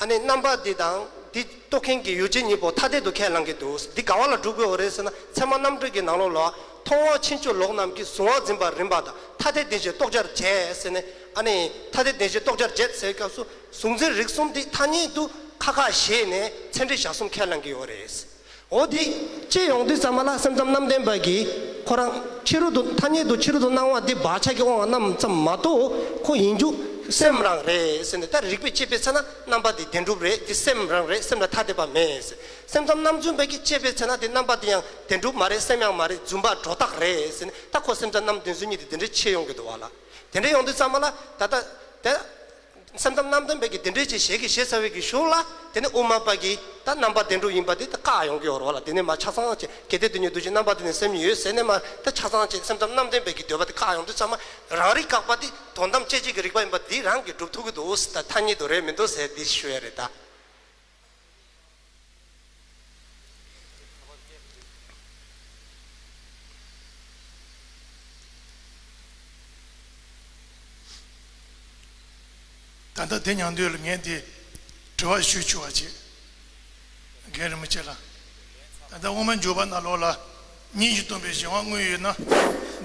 ཨ་ནི་རྣམ་པ་འདི་དང་འདི་རྟོགས་མཁན་གྱི་ཡུལ་ཅན་གཉིས་པོ་ཐ་དད་དུ་ཁས་བླངས་ཀྱི་འདུག་འདི་ག་བ་ལ་སྒྲུབ་དགོས་རེད་ཟེར་ན་ཚད་མ་རྣམ་འགྲེལ་གྱི་ནང་ལོགས་ལ། མཐོང་བ་ཕྱིན་ཅི་ལོག་རྣམས་ཀྱིས་གཟུང་བ་འཛིན་པར་རིམ་པ་དང་ཐ་དད་བདེན་བཞིའི་རྟོགས་བྱར་བྱེད་ཟེར་ནས། ཨ་ནི་ཐ་དད་བདེན་བཞིའི་རྟོགས་བྱར་བྱེད་ཟེར་སྐབས་སུ་གཟུང་འཛིན་རིག་གསུམ་འདི་ཐ་སྙད་དུ་ཁ་ཁ་ཞེས་ནས་ཚད་འབྲས་བཞག་གསུམ་ཁས་བླངས་ཀྱི་ཡོད་རེད། འོ་དེ་ཅི་ཡོང་དུས་ཙམ་པ་ལ་སེམས་ཙམ་རྣམ་བདེན་པ་གིས་ཁོ་རང་ཕྱི་རོལ་དུ་ཐ་སྙད་དུ་ཕྱི་རོལ་དུ་སྣང་བ་འདི་བག་ཆགས་ཀྱི་དབང་བ་རྣམས་ཙམ་མ་གཏོགས་ཁོ་ཡིན་རྒྱུ་ སེམས་རང་རེད་ཟེར་ནས། ད་རིགས་པས་དཔྱད་པའི་ཚེ་ན་རྣམ་པ་དེ་བདེན་གྲུབ་རེད། དེ་སེམས་རང་རེད། སེམས་ལ་ཐ་དད་པ་མེད་ཟེར། སེམས་ཙམ་རྣམ་རྫུན་པས་ཀྱིས་དཔྱད་པའི་ཚེ་ན་དེ་རྣམ་པ་དེ་ཡང་བདེན་གྲུབ་མ་རེད། སེམས་ཡང་མ་རེད། རྫུན་པ་སྒྲོ་བཏགས་རེད་ཟེར་ནས། ད་ཁོ་སེམས་ཙམ་རྣམ་བདེན་རྫུན་གཉིས་དེ་དེ་འདྲའི་ཕྱེ་ཡོང་གི་འདུག་བ་ལ། དེ་འདྲ་ཡོང་དུས་ཙམ་པ་ལ་ད་ལྟ་དེ། སེམས་ཙམ་རྣམ་བདེན་པས་ཀྱིས་དེ་འདྲའི་ཅིག་ཞལ་གྱིས་བཞེས་ཚར་བའི་གི་གཞུག་ལ། དེ་ནས་དབུ་མ་པ་གིས་ད་རྣམ་པ་བདེན་གྲུབ་ཡིན་པ་དེ་ད་བཀག་ཡོང་གི་ཡོད་རེད་བ་ལ། དེ་ནས་མ་ཆ་ཚང་ཅིག་གལ་ཏེ་དོན་གཉིས་འདུ་བྱེད་རྣམ་པ་དེ་ནི་སེམས་ཉིད་ཡོད་ཟེར་ནས་མ། ད་ཆ་ཚང་ཅིག་སེམས་ཙམ་རྣམ་བདེན་པས་ཀྱིས་འདོད་པ་དེ་བཀག་ཡོང་དུས་ཙམ་པ། རང་རིག་བཀག་པ་དེ་དོན་དམ་དཔྱད་བྱེད་ཀྱི་རིགས་པ་ཡིན་པ་དེ་རང་གིས་སྒྲུབ་ཐུབ་ཀྱི་འདུག་ཟེར། ད་ཐ་སྙད་དུ་རེད་མི་འདུག་ཟེར་འདི་ཞུ་ཡ་རེད་ད། ད་ལྟ་དེ་མྱང་དུས་ལ་ངས་འདི་དྲི་བ་ཞུ་ཆོག་པ་བྱེད། རྒན་རིན་པོ་ཆེ་ལ། ད་ལྟ་དབུ་མ་འཇུག་པ་ནང་ལོགས་ལ་གཉིས་ཀྱིས་སྟོང་པའི་གཞན་དབང་དངོས་ཡོད་ན།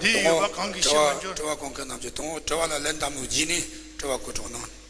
འདི་ཡོད་པ་གང་གིས་ཤེས་པར་འགྱུར། དྲི་བ་གོང་གི་རྣམ་དཔྱོད་དང་དྲི་བ་ལ་ལན་གདམ་ལུགས་བགྱིས་ནས་དྲི་བ་བཀོད་སྒྲིག་གནང་།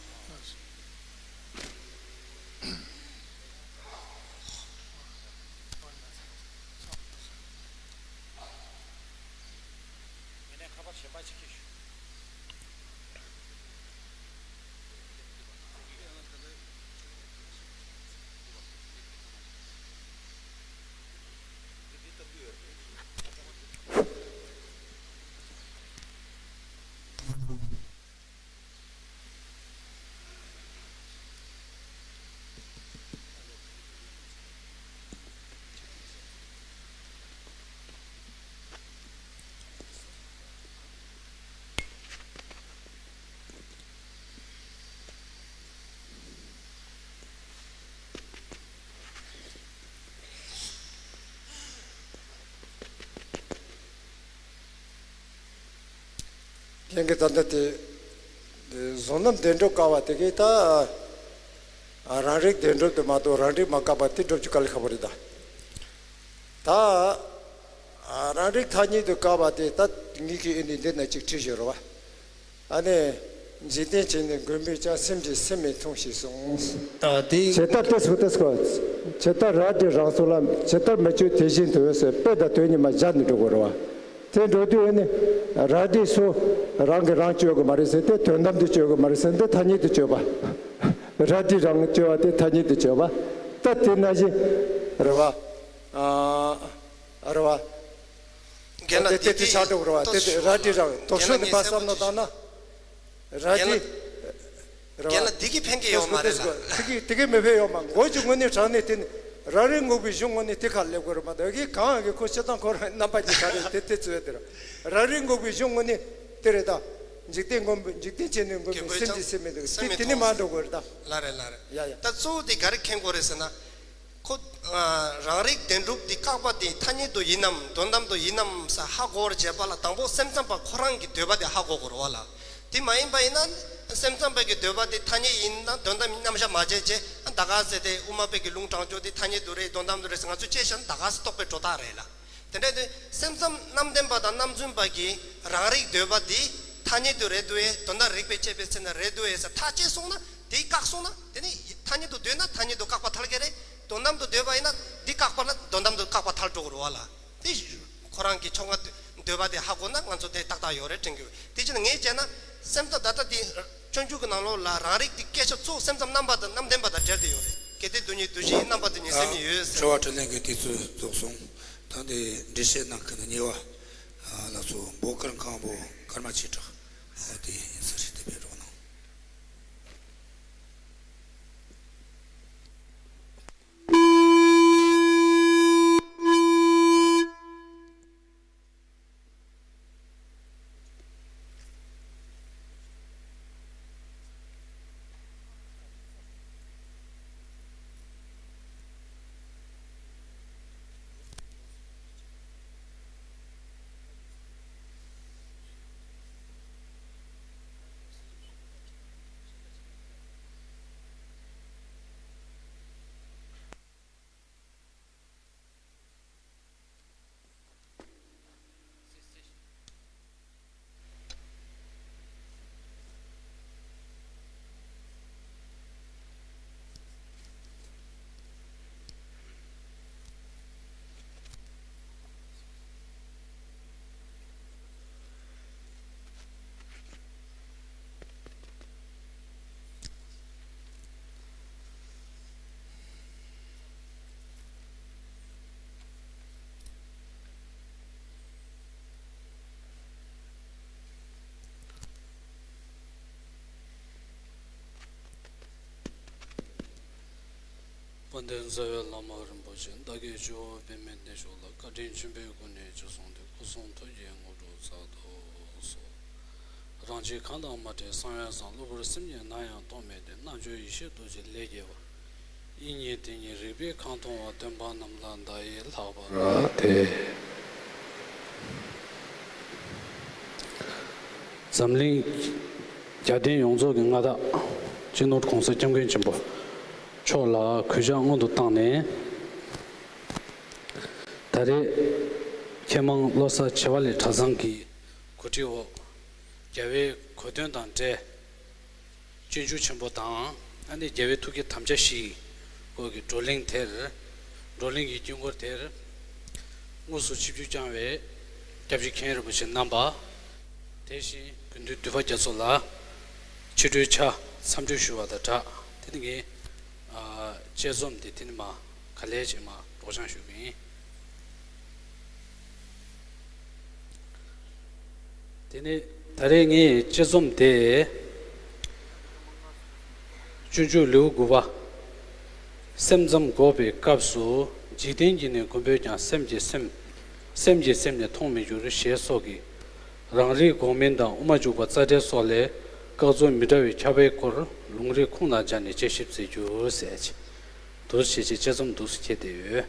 རྒན་གྱིས་ད་ལྟ་དེ། དེ་བཟུང་རྣམ་བདེན་གྲུབ་བཀག་པ་དེ་གིས་ད། རང་རིག་བདེན་གྲུབ་དེ་མ་གཏོགས་རང་རིག་མ་བཀག་པ་དེ་སྒྲུབ་རྒྱུ་དཀའ་ལས་ཁག་པོ་རེད་ད། ད། རང་རིག་ཐ་སྙད་དུ་བཀག་པ་དེ་ད་ངེད་ཀྱིས་ཨེ་ནི་འདི་ན་ཅིག་བྲིས་ཡོད་རེད་བ། ཨ་ནི། འཇིག་རྟེན་ཅན་ནི་མགོན་པོས་ཀྱང་། སེམས་ཀྱིས་སེམས་མི་མཐོང་ཞེས་གསུངས། ཨ་དེ། ཇི་ལྟར་དེ་སོགས་དེ་སོགས། ཇི་ལྟར་རལ་གྲི་རང་སོ་ལ། ཇི་ལྟར་མི་གཅོད་དེ་བཞིན་དུ་ཟེར། དཔེ་དང་དོན་གཉིས་མ་སྦྱར་ནས་འགྲོ་དགོས་རེད་བ། དེ་འགྲོ་དུས་ཨ་ནི། རལ་གྲི་སོ། རང་གིས་རང་གཅོད་དགོས་མ་རེད་ཟེར་ཏེ། དོན་དམ་དུ་གཅོད་དགོས་མ་རེད་ཟེར་ཏེ། ཐ་སྙད་དུ་གཅོད་པ། རལ་གྲི་རང་གཅོད་པ་དེ་ཐ་སྙད་དུ་གཅོད་པ། ད་དེ་ན་བཞིན་རེད་བ། ཨ། རེད་བ། རྒན་ལགས། དེ་དེ་དེ་ཆགས་འགྲོ་གི་རེད་བ། དེ་དེ་རལ་གྲི་རང་དོགས་ཤོས་ནི་མ་བསམ་བློ་བཏང་ན། རལ་གྲི། རེད་བ། རྒན་ལགས་འདི་གིས་ཕན་གྱི་ཡོད་མ་རེད་ལ། དེ་གིས་དེ་གིས་མི་ཕན་ཡོད་མ། མགོ་གཅིག་དངོས་གནས་དྲང་གནས་དེ་ནི། རང་རིག་འགོག་པའི་གཞུང་དངོས་གནས་དེ་ཁ་སླེབས་དགོས་རེད་མ་གཏོགས། གིས་གང་གིས་ཁོ་སྤྱིར་བཏང་ཁོ་རང་རྣམ་པ་གཅིག་ག་རེ་དེ་དེ་ཚོས་དེ་རེད། རང་རིག་འགོག་པའི་གཞུང་དངོས་གནས་དེ་རེད་ད། འཇིག་རྟེན་མགོན་པོ། འཇིག་རྟེན་ཅན་ནི་མགོན་པོས། སེམས་ཀྱིས་སེམས་མི་མཐོང་། དེ་དེ་ནི་མ་འགྲོ་དགོས་རེད་ད། ལགས་རེད་ལགས་རེད། ཡ་ཡ། ད་གཙོ་བོ་དེ་ག་རེ་མཁྱེན་དགོས་རེད་ཟེར་ན། ཁོ། ཨ། རང་རིག་བདེན་གྲུབ་འདི་བཀག་པ་དེ་ཐ་སྙད་དུ་ཡིན་ནམ་དོན་དམ་དུ་ཡིན་ནམ་ཟེར་ཧ་གོ་བར་བྱེད་པ་ལ། དང་པོ་སེམས་ཙམ་པ་ཁོ་རང་གི་འདོད་པ་དེ་ཧ་གོ་དགོས་རེད་བ་ལ། དེ་མ་ཡིན་པ་ཡིན་ན། སེམས་ཙམ་པ་གི་འདོད་པ་དེ་ཐ་སྙད་ཡིན་ན་དོན་དམ་མཉམ་བཞག་མ་བྱས་བྱས། ད་ག་ཟེ་དེ་དབུ་མ་པའི་གི་ལུང་དྲང་ཕྱོགས་དེ་ཐ་སྙད་དུ་རེད། དོན་དམ་དུ་རེད་ཟེར་ང་ཚོས་དཔྱད་བཞག་ན་ད་ག་ཟེ་རྟོག་པའི་སྒྲོ་བཏགས་རེད་ལ། དེ་འདྲ་དེ་སེམས་ཙམ་རྣམ་བདེན་པ་དང་རྣམ་རྫུན་པ་གིས་རང་རིག་འདོད་པ་འདི་ཐ་སྙད་དུ་རེད་འདུག་ཨེ། དོན་དག་རིགས་པས་དཔྱད་པའི་ཚེ་ན་རེད་འདུག་ཨེ་ཟེར་ཐག་བཅད་སོང་ན། དེ་བཀག་སོང་ན། དེ་ནི་ཐ་སྙད་དུ་འདོད་ན་ཐ་སྙད་དུ་བཀག་པ་ཐལ་གྱི་རེད། དོན་དམ་དུ་འདོད་པ་ཡིན་ན་འདི་བཀག་པ་ལ་དོན་དམ་དུ་བཀག་པ་ཐལ་འགྲོ་གི་རེད་བ་ལ། དེ་ཁོ་རང་གི་ཕྱོགས་སྔ་འདོད་པ་དེ་ཧ་གོ་ན་ང་ཚོ་དེ་ཏག་ཏག་ཡོད་རེད་དྲན་གྱི་ཡོད། དེ་ཕྱིར་ངས་བྱས་ན་སེམས་ཙམ་ད་ལྟ་དེ་སྤྱོད་འཇུག་གི་ནང་ལོགས་ལ་རང་རིག་དེ་སྐད་ཆ་གཙོ་བོ་སེམས་ཙམ་རྣམ་པ་དང་རྣམ་བདེན་པ་དང་འབྲེལ་ཏེ་ཡོད་རེད། གལ་ཏེ་དོན་གཉིས་འདུ་བྱེད་རྣམ་པ་དེ་ཉིད་སེམས་ཉིད་ཡོད་ཟེར། དྲི་བ་དྲིས་ལན་གྱི་དུས་ཚོད་རྫོགས་སོང་། ད་འདི་འགྲེལ་བཤད་གནང་མཁན་གཉིས་པ་ལགས་སོ། འབོ་དཀར་མཁན་པོ་ཀརྨ་ཆོས་གྲགས། འོ་དེ་ཡིན་ས་རེད། དེ་བས་རོགས་གནང་། འདི་རྩ་བའི་བླ་མ་རིན་པོ་ཆེ་བདག་གི་སྤྱི་བོར་པདྨའི་གདན་བཞུགས་ལ། བཀའ་དྲིན་ཆེན་པོའི་སྒོ་ནས་རྗེས་བཟུང་སྟེ། སྐུ་གསུང་ཐུགས་ཀྱི་དངོས་གྲུབ་སྩལ་དུ་གསོལ། རང་རྒྱུད་གང་དང་མ་བྲལ་གསང་བའི་བཟང་། གློ་བུར་སེམས་ཉིད་ནམ་ཡང་རྟོག་མེད་དེ། རྣལ་འབྱོར་ཡེ་ཤེས་རྡོ་རྗེ་ལས་སྐྱེས་པ། དབྱིངས་ཉིད་དེ་ཉིད་རིག་པས་གང་མཐོང་བ། སྟོན་པ་རྣམས་ལ་བདག་ཡིས་ལྷག་པར་དད། འཛམ་གླིང་རྒྱལ་བསྟན་ཡོངས་རྫོགས་ཀྱི་མངའ་བདག་སྤྱི་ནོར་༸གོང་ས་༸སྐྱབས་མགོན་ཆེན་པོ་མཆོག་ལ་གུས་ཕྱག་སྔོན་དུ་བཏང་ནས། ད་རེས་མཁས་མང་བློ་གསར་བྱེ་བ་ལས་གྲྭ་ཚང་གི་གོ་སྒྲིག་འོག་རྒྱལ་བའི་གོ་སྟོན་དང་འབྲེལ། སྤྱོད་འཇུག་ཆེན་པོ་དང་། ཨ་ནི་རྒྱལ་བའི་ཐུགས་ཀྱི་དམ་བཅའ་བཞིའི་སྐོར་གྱི་བགྲོ་གླེང་དེར། བགྲོ་གླེང་གི་དཀྱིལ་འཁོར་དེར་དངོས་སུ་ཆིབས་བསྒྱུར་བསྐྱངས་པའི་སྐྱབས་རྗེ་མཁན་རིན་པོ་ཆེ་རྣམ་པ། དེ་བཞིན་དགེ་འདུན་འདུས་པ་རྒྱ་མཚོ་ལ་ཕྱི་དྲོའི་ཕྱག་འཚམས་འདྲི་ཞུ་བ་དང་སྦྲགས། དེ་ནི་ངས་ཨ་དཔྱད་རྩོམ་དེ་དེ་ནི་མ་ག་ལེར་བྱས་མ་སྒྲོག་སྦྱང་ཞུ་གི་ཡིན། དེ་ནས་ད་རེས་ངས་དཔྱད་རྩོམ་དེ། སྤྱོད་འཇུག་ལེའུ་དགུ་པ། སེམས་ཙམ་འགོག་པའི་སྐབས་སུ། འཇིག་རྟེན་གྱི་ནི་མགོན་པོས་ཀྱང་། སེམས་ཀྱི་སེམས། སེམས་ཀྱི་སེམས་ནི་མཐོང་མི་འགྱུར། ཞེས་སོགས་ཀྱི་རང་རིག་འགོག་མིན་དང་དབུ་མ་འཇུག་པ་རྩ་འགྲེལ་སོགས་ལས་བཀག་རྫོབ་མི་འདྲ་བའི་ཁྱབ་པའི་སྐོར་ལུང་རིགས་ཁུངས་དང་སྦྱར་ནས་དཔྱད་ཞིབ་མཛད་རྒྱུ་ཟེར། འདུག་སེ་བྱས་བྱས་དཔྱད་རྩོམ་འདུག་སེ་འཁྱེར་བསྡད་ཡོད།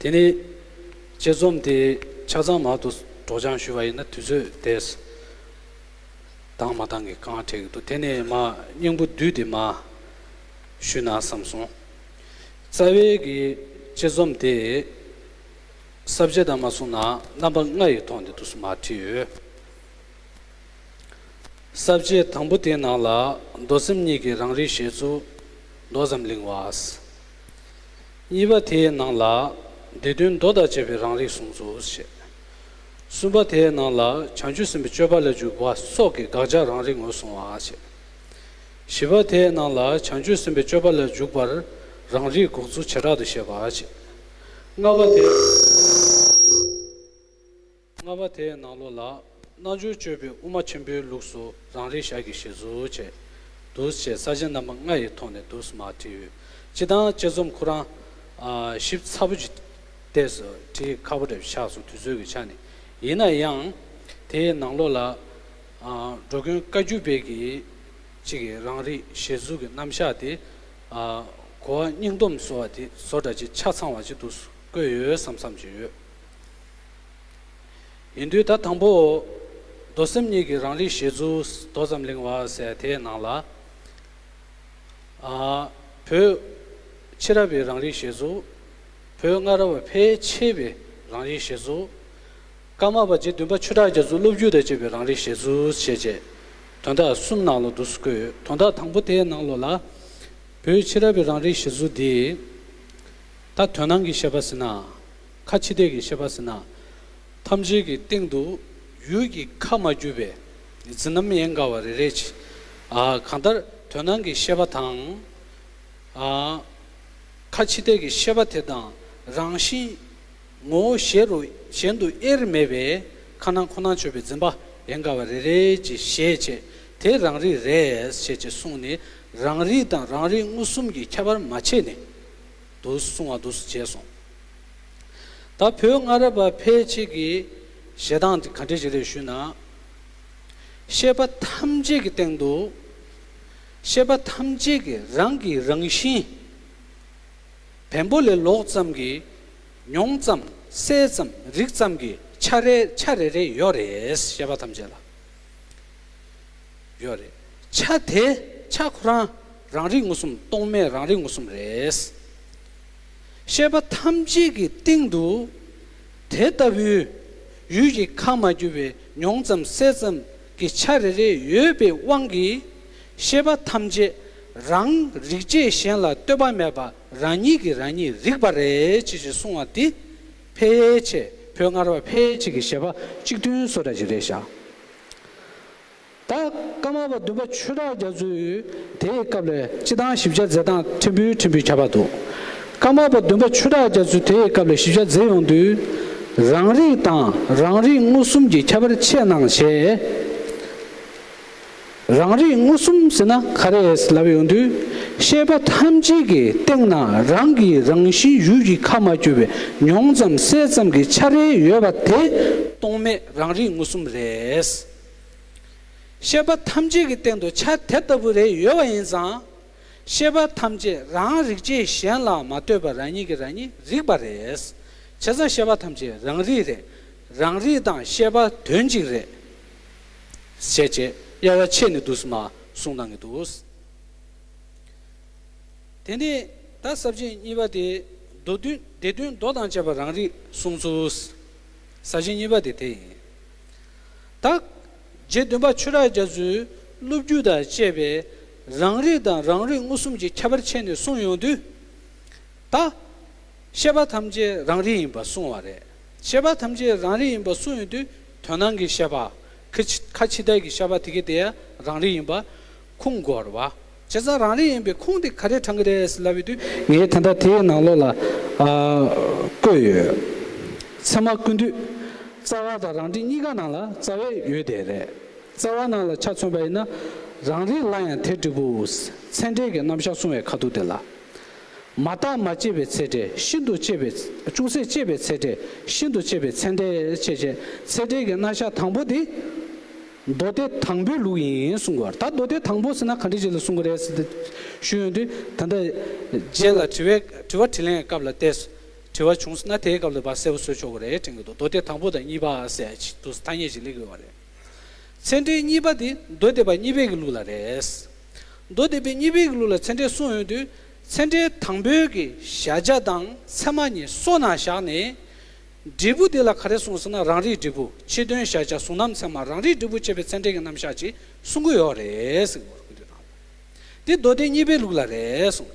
དེ་ནི་དཔྱད་རྩོམ་དེ་ཆ་ཚང་མ་དུ་སྒྲོག་སྦྱང་ཞུས་པ་ཡིན་ན་དུས་ཚོད་དེ་འདང་མ་འདང་གི་རྐང་བྲེག་གི་འདུག་དེ་ནས་མ་སྙིང་པོ་བསྡུས་ཏེ་མ་ཞུས་ན་བསམ་སོང་། རྩ་བའི་གི་དཔྱད་རྩོམ་དེ་ས་བཅད་དང་མ་སོང་ན་རྣམ་པ་ལྔ་ཡི་ཐོག་ནས་འདུག་སེ་མ་བྲིས་ཡོད། ས་བཅད་དང་པོ་དེའི་ནང་ལ་མདོ་སེམས་གཉིས་ཀྱི་རང་རིག་བཞེད་ཚུལ་མདོ་ཙམ་གླེང་བ། གཉིས་པ་དེའི་ནང་ལ་སྡེ་བདུན་མདོ་དང་བཅས་པའི་རང་རིག་གསུང་ཚུལ་བཤད། གསུམ་པ་དེའི་ནང་ལ་བྱང་ཆུབ་སེམས་དཔའི་སྤྱོད་པ་ལ་འཇུག་པ་སོགས་ཀྱི་དགག་བྱ་རང་རིག་ངོས་བཟུང་བ་བཤད། བཞི་པ་དེའི་ནང་ལ་བྱང་ཆུབ་སེམས་དཔའི་སྤྱོད་པ་ལ་འཇུག་པར་རང་རིག་འགོག་ཚུལ་བྱེ་བྲག་ཏུ་བཤད་པ་བཤད། ལྔ་པ་དེ། ལྔ་པ་དེའི་ནང་ལོགས་ལ་རྣལ་འབྱོར་སྤྱོད་པའི་དབུ་མ་ཆེན་པོའི་ལུགས་སུ་རང་རིག་ཞར་གྱི་བཞེད་ཚུལ་བཅས་འདུག་སེ་ས་བཅད་རྣམ་པ་ལྔ་ཡི་ཐོག་ནས་འདུག་སེ་མར་བྲིས་ཡོད། སྤྱིར་བཏང་དཔྱད་རྩོམ་ཁོ་རང་ཨ་ཞིབ་ཚགས་པོ་ཅིག་ཏོག་ཙམ་བྲིས་ཁག་པོ་འདྲ་ཆགས་སོང་དུས་ཚོད་ཀྱི་ཆ་ནས། ཡིན་ན་ཡང་དེའི་ནང་ལོགས་ལ་ཨ་འགྲོ་མགོན་བཀའ་བརྒྱུད་པའི་གི་གཅིག་གི་རང་རིག་བཞེད་ཚུལ་གྱི་རྣམ་གཞག་དེ་ཨ་གོ་བ་སྙིང་སྡོམ་བཟོ་བ་དེ་བཟོ་འདྲ་ཅིག་ཆ་ཚང་བ་ཅིག་འདུག་སེ་བཀོད་ཡོད་བསམ་བསམ་ཅིག་ཡོད། ཡིན་དུས་ད་དང་པོ་མདོ་སེམས་གཉིས་ཀྱི་རང་རིག་བཞེད་ཚུལ་མདོ་ཙམ་གླེང་བ་ཟེར་དེའི་ནང་ལ། ཨ་བོད་ཕྱི་རབས་པའི་རང་རིག་བཞེད་ཚུལ། བོད་སྔ་རབས་པ་ཕལ་ཆེ་བའི་རང་རིག་བཞེད་ཚུལ། ཀརྨ་པ་རྗེ་བདུན་པ་ཆོས་གྲགས་རྒྱ་མཚོའི་སློབ་བརྒྱུད་དང་བཅས་པའི་རང་རིག་བཞེད་ཚུལ་ཞེས་བྱས་དོན་དག་གསུམ་ནང་ལ་འདུག་སེ་བཀོད་ཡོད། དོན་དག་དང་པོ་དེའི་ནང་ལོགས་ལ་བོད་ཕྱི་རབས་པའི་རང་རིག་བཞེད་ཚུལ་འདི་ད་དོན་སྣང་གི་བཤད་པ་ཟེར་ན། ཁ་ཕྱི་བལྟས་ཀྱི་བཤད་པ་ཟེར་ན། ཐམས་ཅད་ཀྱི་སྟེང་དུ་ཡུལ་གྱི་ཁ་མ་གྱུར་པའི་འཛིན་རྣམ་ཡན་གར་བ་རེ་རེ་ཅིག་ཨ་གང་ལྟར་དོན་སྣང་གི་བཤད་པ་དང་། ཨ་ཁ་ཕྱི་བལྟས་ཀྱི་བཤད་པ་དེ་དང་རང་བཞིན་ངོ་བོ་གཞན་རུ་གཞན་དུ་དབྱེར་མེད་པའི་ཁ་ནང་ཁོ་ནང་ཆོད་པའི་འཛིན་པ་ཡན་གར་བ་རེ་རེ་ཅིག་བཞེད་བྱས་དེ་རང་རིག་རེད་ཅེས་ཅིག་གསུངས་ནས། རང་རིག་དང་རང་རིག་མངོན་སུམ་གྱི་ཁྱད་པར་མ་ཕྱེ་ནས་འདུག་གསུང་བ་འདུག་སེ་བྱས་སོང་། ད་བོད་སྔ་རབས་པ་ཕལ་ཆེར་གྱི་བཞེད་སྟངས་དེ་ག་འདྲ་ཞིག་རེད་ཞུས་ན། ཤེས་པ་ཐམས་ཅད་ཀྱི་སྟེང་དུ། ཤེས་པ་ཐམས་ཅད་ཀྱི་རང་གི་རང་བཞིན། བེམ་པོ་ལས་ལོག་ཙམ་གྱི་མྱོང་ཙམ་གསལ་ཙམ་རིག་ཙམ་གྱི་ཆ་རེ་ཆ་རེ་རེ་ཡོད་རེད། ཤེས་པ་ཐམས་ཅད་ལ། ཡོད་རེད། ཆ་དེ་ཆ་ཁོ་རང་རང་རིག་མངོན་སུམ་རྟོག་མེད་རང་རིག་མངོན་སུམ་རེད། ཤེས་པ་ཐམས་ཅད་ཀྱི་སྟེང་དུ་དེ་ལྟ་བུའི་ཡུལ་གྱི་ཁ་མ་གྱུར་པའི་མྱོང་ཙམ་གསལ་ཙམ་གྱི་ཆ་རེ་རེ་ཡོད་པའི་དབང་གིས་ཤེས་པ་ཐམས་ཅད་རང་རིག་བྱེད་གཞན་ལ་ལྟོས་པ་མེད་པ་རང་ཉིད་ཀྱིས་རང་ཉིད་རིག་པ་རེད་ཅེས་ཅེས་གསུང་བ་འདི་ཕལ་ཆེར་བོད་སྔ་རབས་པ་ཕལ་ཆེར་གྱི་བཞེད་པ་གཅིག་མཐུན་བཟོ་འདྲ་ཅིག་རེད་ཤག་ད་ཀརྨ་པ་བདུན་པ་ཆོས་གྲགས་རྒྱ་མཚོས་དེའི་སྐབས་ལ་སྤྱི་བཏང་ཞིབ་ཆ་མཛད་སྟངས་ཕྲན་བུ་ཕྲན་བུ་ཁྱད་པར་འདུག་ཀརྨ་པ་བདུན་པ་ཆོས་གྲགས་རྒྱ་མཚོས་དེའི་སྐབས་ལ་ཞིབ་ཆ་མཛད་ཡོང་དུས། རང་རིག་དང་རང་རིག་མངོན་སུམ་གྱི་ཁྱད་པར་ཕྱེ་གནང་བྱས། རང་རིག་མངོན་སུམ་ཟེར་ན་ག་རེ་ལབ་ཡོང་དུས། ཤེས་པ་ཐམས་ཅད་ཀྱི་སྟེང་ན་རང་གི་རང་བཞིན་ཡུལ་གྱི་ཁ་མ་གྱུར་པའི་མྱོང་ཙམ་གསལ་ཙམ་གྱི་ཆ་རེ་ཡོད་པ་དེ་རྟོག་མེད་རང་རིག་མངོན་སུམ་རེད། ཤེས་པ་ཐམས་ཅད་ཀྱི་སྟེང་དུ་ཆ་དེ་ལྟ་བུ་རེ་ཡོད་པ་ཡིན་ཙང་། ཤེས་པ་ཐམས་ཅད་རང་རིག་བྱེད་གཞན་ལ་མ་ལྟོས་པར་རང་ཉིད་ཀྱིས་རང་ཉིད་རིག་པ་རེད། བྱས་ཙང་ཤེས་པ་ཐམས་ཅད་རང་རིག་རེད། རང་རིག་དང་ཤེས་པ་དོན་གཅིག་རེད། ཞེས་བྱས་དབྱེ་བ་ཕྱེ་ནས་འདུག་སེ་མར་གསུངས་གནང་གི་འདུག། དེ་ནས་ད་ས་བཅད་གཉིས་པ་དེ་མདོ་དོན་སྡེ་བདུན་མདོ་དང་བཅས་པ་རང་རིག་གསུངས་ཚུལ། ས་བཅད་གཉིས་པ་དེ་དེ་ཡིན། ད་རྗེ་བདུན་པ་ཆོས་གྲགས་རྒྱ་མཚོས་སློབ་བརྒྱུད་དང་བཅས་པའི་རང་རིག་དང་རང་རིག་མངོན་སུམ་གྱི་ཁྱད་པར་ཕྱེ་ནས་གསུངས་ཡོང་དུས། ད་ཤེས་པ་ཐམས་ཅད་རང་རིག་ཡིན་པ་གསུངས་པ་རེད། ཤེས་པ་ཐམས་ཅད་རང་རིག་ཡིན་པ་གསུངས་ཡོང་དུས་དོན་སྣང་གི་ཤེས་པ། ཁ་ཕྱི་ཁ་ཕྱི་ལྟར་གྱི་ཤེས་པ་དེ་གའི་དེ་ཡང་རང་རིག་ཡིན་པ་ཁུངས་དགོས་རེད་བ། བྱས་ཙང་རང་རིག་ཡིན་པའི་ཁུངས་དེ་ག་རེ་དྲངས་ཀྱི་རེད་ལབ་ཡོང་དུས། ངས་ད་ལྟ་དེའི་ནང་ལོགས་ལ་ཨ་བཀོད་ཡོད། ཚད་མ་ཀུན་བཏུས་རྩ་བ་དང་རང་འགྲེལ་གཉིས་ཀ་ནང་ལ་རྩ་བའི་ཡོད་དེ་རེད། རྩ་བ་ནང་ལ་ཆ་མཚོན་པ་ཡིན་ན། རང་རིག་ལ་ཡང་དེ་འབྲས་བུ། ཚད་འབྲས་ཀྱི་རྣམ་གཞག་གསུང་བའི་ཁ་ཐུག་དེ་ལ། མ་བརྟགས་མ་དཔྱད་པའི་ཚད་འབྲས་ཤིན་ཏུ་གཅེས་པའི། ཅུང་ཟད་གཅེས་པའི་ཚད་འབྲས་ཤིན་ཏུ་གཅེས་པའི་ཚད་འབྲས་ཞེས་བྱའི་ཚད་འབྲས་ཀྱི་རྣམ་གཞག་དང་པོ་དེ། མདོ་སྡེ་དང་པོའི་ལུགས་ཡིན་གསུང་གི་ཡོད། ད་མདོ་སྡེ་དང་པོ་ཟེར་ན་ག་འདྲ་ཅིག་ལ་གསུང་གི་རེད་ཟེར་ཏེ་ཞུ་ཡོང་དུས། ད་ལྟ་རྗེས་ལ་དྲི་བའི་དྲི་བ་དྲིས་ལན་སྐབས་ལ་བལྟས། དྲི་བ་བྱུང་སོང་ན་དེའི་སྐབས་ལ་ཕར་གསལ་པོ་བཟོ་ཆོག་གི་རེད་དྲན་གྱི་འདུག། མདོ་སྡེ་དང་པོ་དང་གཉིས་པ་ཟེར་ཡ་ཅིག་འདུག། ཐ་སྙད་ཅིག་སླེབས་ཀྱི་ཡོད་རེད། ཚད་འབྲས་གཉིས་པ་དེ་མདོ་སྡེ་པ་གཉིས་པའི་གི་ལུགས་ལ་རེད། མདོ་སྡེ་པའི་གཉིས་པའི་གི་ལུགས་ལ་ཚད་འབྲས་གསུངས་ཡོང་དུས། ཚད་འབྲས་དང་པོའི་གི་གཞལ་བྱ་དང་ཚད་མ་གཉིས་སོ་ནས་བཞག་ནས། འབྲས་བུ་དེ་ལ་ག་རེ་གསུངས་ཟེར་ན། རང་རིག་འབྲས་བུ། ཕྱི་དོན་གཞལ་བྱ། གཟུང་རྣམ་ཚད་མ། རང་རིག་འབྲས་བུ་བྱས་པའི་ཚད་འབྲས་ཀྱི་རྣམ་གཞག་ཅིག་གསུང་གི་ཡོད་རེད་ཟེར་གྱི་ཡོད་རེད། དེ་མདོ་སྡེ་གཉིས་པའི་ལུགས་ལ་རེད་གསུངས།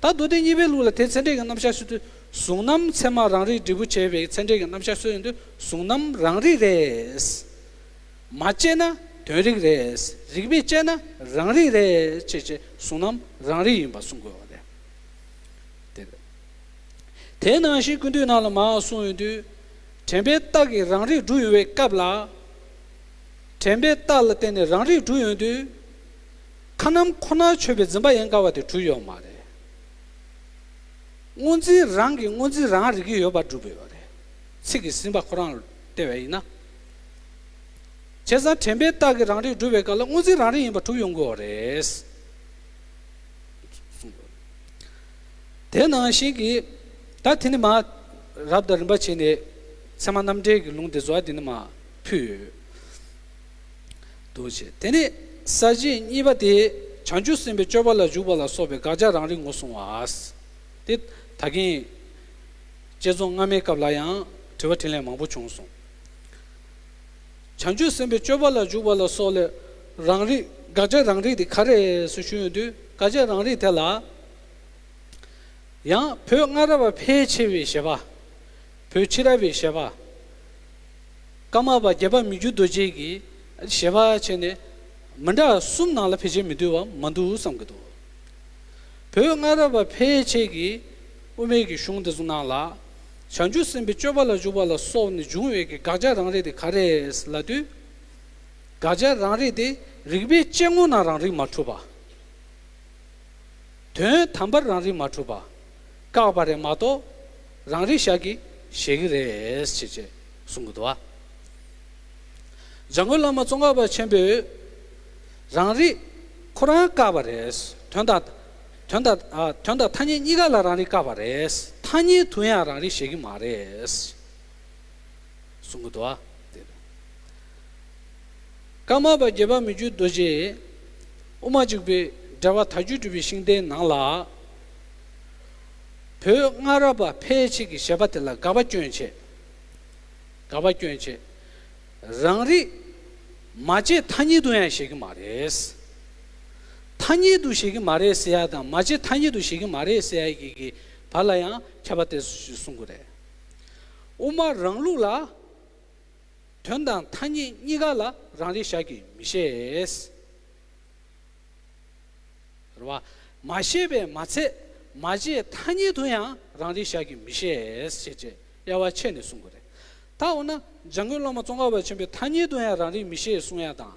ད་མདོ་སྡེ་གཉིས་པའི་ལུགས་ལ་དེ་ཚད་འབྲས་ཀྱི་རྣམ་གཞག་ཞུ་དུས། གཟུང་རྣམ་ཚད་མ་རང་རིག་འབྲས་བུ་བྱས་པའི་ཚད་འབྲས་ཀྱི་རྣམ་གཞག་ཞུ་ཡོང་དུས། གཟུང་རྣམ་རང་རིག་རེད། མ་དཔྱད་ན་དོན་རིག་རེད། རིགས་པས་དཔྱད་ན་རང་རིག་རེད་ཅེས་བྱས། གཟུང་རྣམ་རང་རིག་ཡིན་པ་གསུང་དགོས་པ་རེད། དེ་རེད། དེ་ནང་བཞིན་ཀུན་བཏུས་ནང་ལ་མར་གསུངས་ཡོང་དུས། དྲན་པའི་རྟགས་ཀྱིས་རང་རིག་སྒྲུབ་ཡོང་བའི་སྐབས་ལ། དྲན་པའི་རྟགས་ལ་བརྟེན་ནས་རང་རིག་སྒྲུབ་ཡོང་དུས། ཁ་ནམ་ཁོ་ནར་ཆོད་པའི་འཛིན་པ་ཡན་གར་བ་དེ་གྲུབ་ཡོད་མ་རེད། སྔོ་འཛིན་རང་གིས་སྔོ་འཛིན་རང་རིག་གི་ཡོད་པར་སྒྲུབ་ཡོད་རེད། ཚིག་གིས་ཟིན་པ་ཁོ་རང་ལ་བལྟས་པ་ཡིན་ན། བྱས་ཙང་དྲན་པའི་རྟགས་ཀྱིས་རང་རིག་སྒྲུབ་པའི་སྐབས་ལ་སྔོ་འཛིན་རང་རིག་ཡིན་པ་གྲུབ་ཡོང་གི་ཡོད་རེད། དེ་ནང་བཞིན་གྱི། ད་དེ་ནི་མར་རབ་དང་རིམ་པ་བྱས་ནས་ཚད་མ་རྣམ་འགྲེལ་གྱི་ལུང་དེ་ཚོ་དེ་ནི་མར་ཕུལ་ཡོད། འདུག་བྱས། དེ་ནས་ས་བཅད་གཉིས་པ་དེ། བྱང་ཆུབ་སེམས་དཔའི་སྤྱོད་པ་ལ་འཇུག་པ་ལ་སོགས་པའི་དགག་བྱ་རང་རིག་ངོ་བསུ་བ། དེ་ད་གིན་བསྐྱེད་རྫོགས་སྔ་མའི་སྐབས་ལ་ཡང་དྲི་བ་དྲིས་ལན་མང་པོ་བྱུང་སོང་། བྱང་ཆུབ་སེམས་དཔའི་སྤྱོད་པ་ལ་འཇུག་པ་ལ་སོགས་ལས་རང་རིག། དགག་བྱ་རང་རིག་དེ་ག་རེ་རེད་ཟེར་ཞུ་ཡོང་དུས། དགག་བྱ་རང་རིག་དེ་ལ། ཡང་བོད་སྔ་རབས་པ་ཕལ་ཆེ་བའི་བཞེད་པ། བོད་ཕྱི་རབས་པའི་བཞེད་པ། ཀརྨ་པ་དགྱེས་པ་མི་འགྱུར་རྡོ་རྗེ་གི་བཞེད་པ་བྱས་ནས་མི་འདྲ་གསུམ་ནང་ལ་ཕལ་ཆེར་མི་འདུས་པ་མ་འདུག་བསམ་གྱི་འདུག། བོད་སྔ་རབས་པ་ཕལ་ཆེ་གིས་དབུ་མའི་གི་གཞུང་དེ་ཚོ་ནང་ལ། བྱང་ཆུབ་སེམས་དཔའི་སྤྱོད་པ་ལ་འཇུག་པ་ལ་སོགས་ནས་འབྱུང་བའི་གི་དགག་བྱ་རང་རིག་དེ་ག་རེ་རེད་ལབ་དུས། དགག་བྱ་རང་རིག་དེ་རིགས་པས་དཔྱད་ངོ་ན་རང་རིག་མ་གྲུབ་པ། དོན་དམ་པར་རང་རིག་མ་གྲུབ་པ། བཀག་པ་རེད་མ་གཏོགས། རང་རིག་བཞག་གི་བཞེད་ཀྱི་རེད་ཅེས་བྱས་གསུང་གི་འདུག་བ། འཇམ་མགོན་བླ་མ་ཙོང་ཁ་པ་ཆེན་པོས། རང་རིག་ཁོ་རང་བཀག་པ་རེད། དོན་དང་། དོན་དང་། ཨ། དོན་དང་ཐ་སྙད་གཉིས་ཀ་ལ་རང་རིག་བཀག་པ་རེད། ཐ་སྙད་དུ་ཡང་རང་རིག་བཞེད་ཀྱི་མ་རེད། གསུང་གི་འདུག་བ། དེ་རེད། ཀརྨ་པ་དགྱེས་པ་མི་འགྱུར་རྡོ་རྗེས་དབུ་མ་འཇུག་པའི་འགྲེལ་པ་དལ་འབྱོར་སྤྲུལ་པའི་ཤིང་རྟའི་ནང་ལ། བོད་སྔ་རབས་པ་ཕལ་ཆེར་གྱི་བཞེད་པ་དེ་ལ་དགག་པ་སྐྱོན་བྱས། དགག་པ་སྐྱོན་བྱས། རང་རིག་མ་དཔྱད་ཐ་སྙད་དུ་ཡང་བཞེད་ཀྱི་མ་རེད། ཐ་སྙད་དུ་བཞེད་ཀྱི་མ་རེད་ཟེར་ཡ་དང་མ་དཔྱད་ཐ་སྙད་དུ་བཞེད་ཀྱི་མ་རེད་ཟེར་ཡ་གི་གི་བར་ལ་ཡང་ཁྱད་པར་དེ་གསུང་གི་རེད། དབུ་མ་རང་ལུགས་ལ། དོན་དང་ཐ་སྙད་གཉིས་ཀ་ལ་རང་རིག་བཞག་གི་མི་ཤེས། རེད་བ། མ་ཤེས་པས་མ་ཚད་མ་དཔྱད་ཐ་སྙད་དུ་ཡང་རང་རིག་བཞག་གི་མི་ཤེས་ཞེས་བྱས་དབྱེ་བ་ཕྱེ་ནས་གསུང་གི་རེད། ད་འོ་ན་འཇམ་མགོན་བླ་མ་ཙོང་ཁ་པ་ཆེན་པོས་ཐ་སྙད་དུ་ཡང་རང་རིག་མི་ཤེས་གསུང་ཡ་དང་།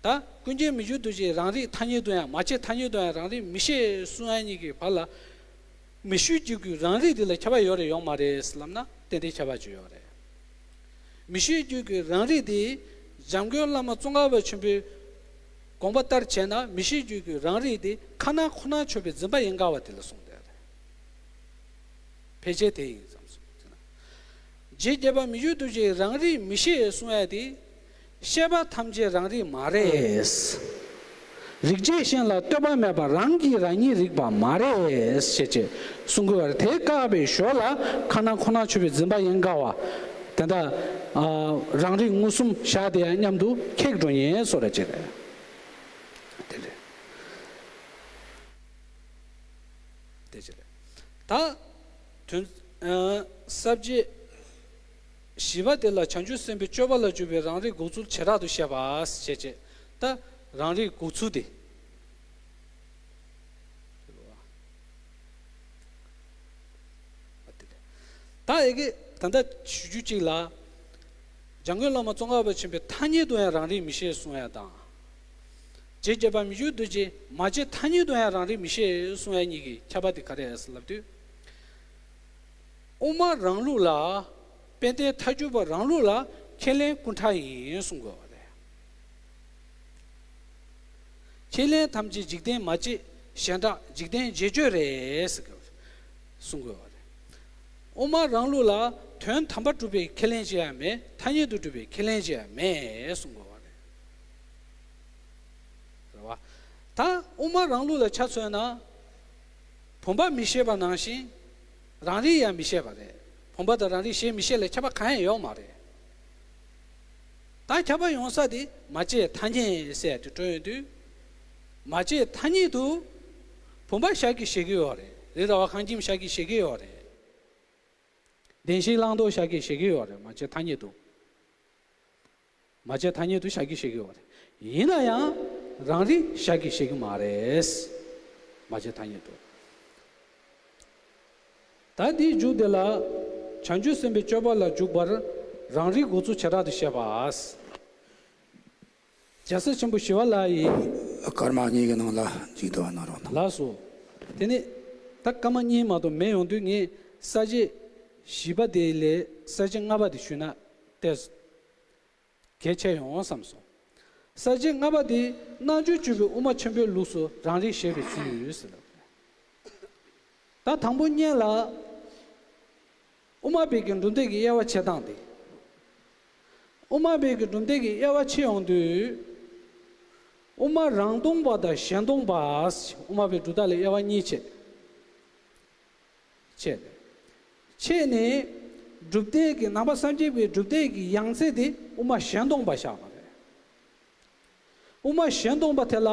ད་ཀུན་མཁྱེན་མི་བསྐྱོད་རྡོ་རྗེས་རང་རིག་ཐ་སྙད་དུ་ཡང་མ་བྱས་ཐ་སྙད་དུ་ཡང་རང་རིག་མི་ཤེས་གསུང་ཡ་གཉིས་ཀྱི་བར་ལ། མི་བསྐྱོད་རྒྱུད་ཀྱི་རང་རིག་འདི་ལ་ཁྱབ་པ་ཡོད་རེད་ཡོད་མ་རེད་ལབ་ན་ཏན་ཏན་ཁྱབ་པ་ཅིག་ཡོད་རེད། མི་བསྐྱོད་རྒྱུད་ཀྱི་རང་རིག་འདི་འཇམ་མགོན་བླ་མ་ཙོང་ཁ་པ་ཆེན་པོའི་དགོངས་པ་ལྟར་བྱས་ན་མི་བསྐྱོད་རྒྱུད་ཀྱི་རང་རིག་འདི་ཁ་ན་ཁོ་ན་ཆོད་པའི་འཛིན་པ་ཡིན་དཀའ་བ་དེ་ལ་གསུངས་བསྡད་རེད། ཕལ་ཆེར་དེ་ཡིན་བསམ་སོང་། རྗེ་བརྒྱད་པ་མི་བསྐྱོད་རྡོ་རྗེའི་རང་རིག་མི་ཤེས་གསུང་ཡ་དེ། ཤེས་པ་ཐམས་ཅད་རང་རིག་མ་རེད། རིག་བྱེད་གཞན་ལ་ལྟོས་པ་མེད་པར་རང་གིས་རང་ཉིད་རིག་པ་མ་རེད་ཞེས་བྱས་གསུང་དགོས་པ་རེད། དེ་བཀག་པའི་ཞོར་ལ་ཁ་ན་ཁོ་ན་ཆོད་པའི་འཛིན་པ་ཡིན་དཀའ་བ། དེ་འདྲ་ཨ་རང་རིག་མངོན་སུམ་བཞག་དེ་ཡང་མཉམ་དུ་ཁེགས་འགྲོ་ཉེན་བཟོ་འདྲ་ཅིག་རེད། དེ་རེད། དེ་ཅི་རེད། ད་དོན་ཨ་ས་བཅད་བཞི་པ་དེ་ལ་བྱང་ཆུབ་སེམས་དཔའི་སྤྱོད་པ་ལ་འཇུག་པའི་རང་རིག་འགོག་ཚུལ་བྱེ་བྲག་ཏུ་བཤད་པ་ཞེས་བྱས། ད་རང་རིག་འགོག་ཚུལ་དེ། ད་ཨེ་གེ་ད་ལྟ་ཞུ་རྒྱུ་གཅིག་ལ། འཇམ་མགོན་བླ་མ་ཙོང་ཁ་པ་ཆེན་པོས་ཐ་སྙད་དུ་ཡང་རང་རིག་མི་ཤེས་གསུང་ཡ་དང་། རྗེ་བརྒྱད་པ་མི་བསྐྱོད་རྡོ་རྗེས་མ་བྱས་ཐ་སྙད་དུ་ཡང་རང་རིག་མི་ཤེས་གསུང་ཡ་གཉིས་ཀྱི་ཁྱད་པར་དེ་ག་རེ་རེད་ལབ་དུས། དབུ་མ་རང་ལུགས་ལ། དཔལ་ལྡན་ཐལ་འགྱུར་བ་རང་ལུགས་ལ་ཁས་ལེན་ཀུན་བྲལ་ཡིན་གསུང་དགོས་པ་རེད། ཁས་ལེན་ཐམས་ཅད་འཇིག་རྟེན་མ་བྱས་གཞན་གྲགས་འཇིག་རྟེན་བྱེད་སྤྱོད་རེད་ཟེར་གསུང་དགོས་པ་རེད། དབུ་མ་རང་ལུགས་ལ་དོན་དམ་པར་སྒྲུབ་པའི་ཁས་ལེན་བྱེད་ཡ་མེད། ཐ་སྙད་དུ་སྒྲུབ་པའི་ཁས་ལེན་བྱེད་ཡ་མེད་གསུང་དགོས་པ་རེད། རེད་བ། ད་དབུ་མ་རང་ལུགས་ལ་ཆ་མཚོན་ན། བུམ་པ་མི་ཤེས་པ་ནང་བཞིན། རང་རིག་ཡང་མི་ཤེས་པ་རེད། བུམ་པ་དང་རང་རིག་ཤེས་མི་ཤེས་ལ་ཁྱད་པར་གང་ཡང་ཡོད་མ་རེད། ད་ཁྱད་པར་ཡོང་ས་དེ་མ་བྱས་ཐ་སྙད་ཟེར་ཡ་དེ་སྤྲོད་ཡོང་དུས། མ་བྱས་ཐ་སྙད་དུ་བུམ་པ་ཤར་གི་ཤེས་ཀྱི་ཡོད་རེད། རི་ར་བ་གངས་ཁྱིམ་ཤར་གི་ཤེས་ཀྱི་ཡོད་རེད། བདེན་བཞིའི་བླང་དོར་ཤར་གི་ཤེས་ཀྱི་ཡོད་རེད། མ་བྱས་ཐ་སྙད་དུ། མ་བྱས་ཐ་སྙད་དུ་ཤར་གི་ཤེས་ཀྱི་ཡོད་རེད། ཡིན་ན་ཡང་རང་རིག་ཤར་གི་ཤེས་ཀྱི་མ་རེད། མ་བྱས་ཐ་སྙད་དུ། ད་འདིའི་མཇུག་དེ་ལ། བྱང་ཆུབ་སེམས་དཔའི་སྤྱོད་པ་ལ་འཇུག་པར་རང་རིག་འགོག་ཚུལ་བྱེ་བྲག་ཏུ་བཤད་པ། རྒྱལ་སྲས་ཆེན་པོ་ཞི་བ་ལྷ་ཡིས། སྐར་མ་གཉིས་ཀྱི་ནང་ལ་འཇུག་ཏུ་གནང་རོགས་གནང་། ལགས་སོ། དེ་ནས་ད་སྐར་མ་གཉིས་མ་གཏོགས་མེད་ཡོང་དུས་ངས་ས་བཅད་བཞི་པ་དེ་ལས་ས་བཅད་ལྔ་པ་དེ་ཞུས་ན་ཏོག་ཙམ་གལ་ཆེ་ཡོང་བསམ་སོང་། ས་བཅད་ལྔ་པ་དེ་རྣལ་འབྱོར་སྤྱོད་པའི་དབུ་མ་ཆེན་པོའི་ལུགས་སུ་རང་རིག་བཞེད་པའི་ཚུལ་ཟེར། ད་དང་པོ་སྔོན་ལ། དབུ་མ་པའི་གི་གྲུབ་མཐའི་གི་དབྱེ་བ་ཕྱེ་སྟངས་དེ། དབུ་མ་པའི་གི་གྲུབ་མཐའི་གི་དབྱེ་བ་ཕྱེ་ཡོང་དུས། དབུ་མ་རང་སྟོང་པ་དང་གཞན་སྟོང་པ། དབུ་མ་པའི་གྲུབ་མཐའ་ལ་དབྱེ་བ་གཉིས་ཕྱེ། ཕྱེ། ཕྱེ་ནས། གྲུབ་མཐའི་གི་ནང་པ་སངས་རྒྱས་པའི་གྲུབ་མཐའི་གི་ཡང་རྩེ་དེ་དབུ་མ་གཞན་སྟོང་པ་བཞག་པ་རེད། དབུ་མ་གཞན་སྟོང་པ་དེ་ལ།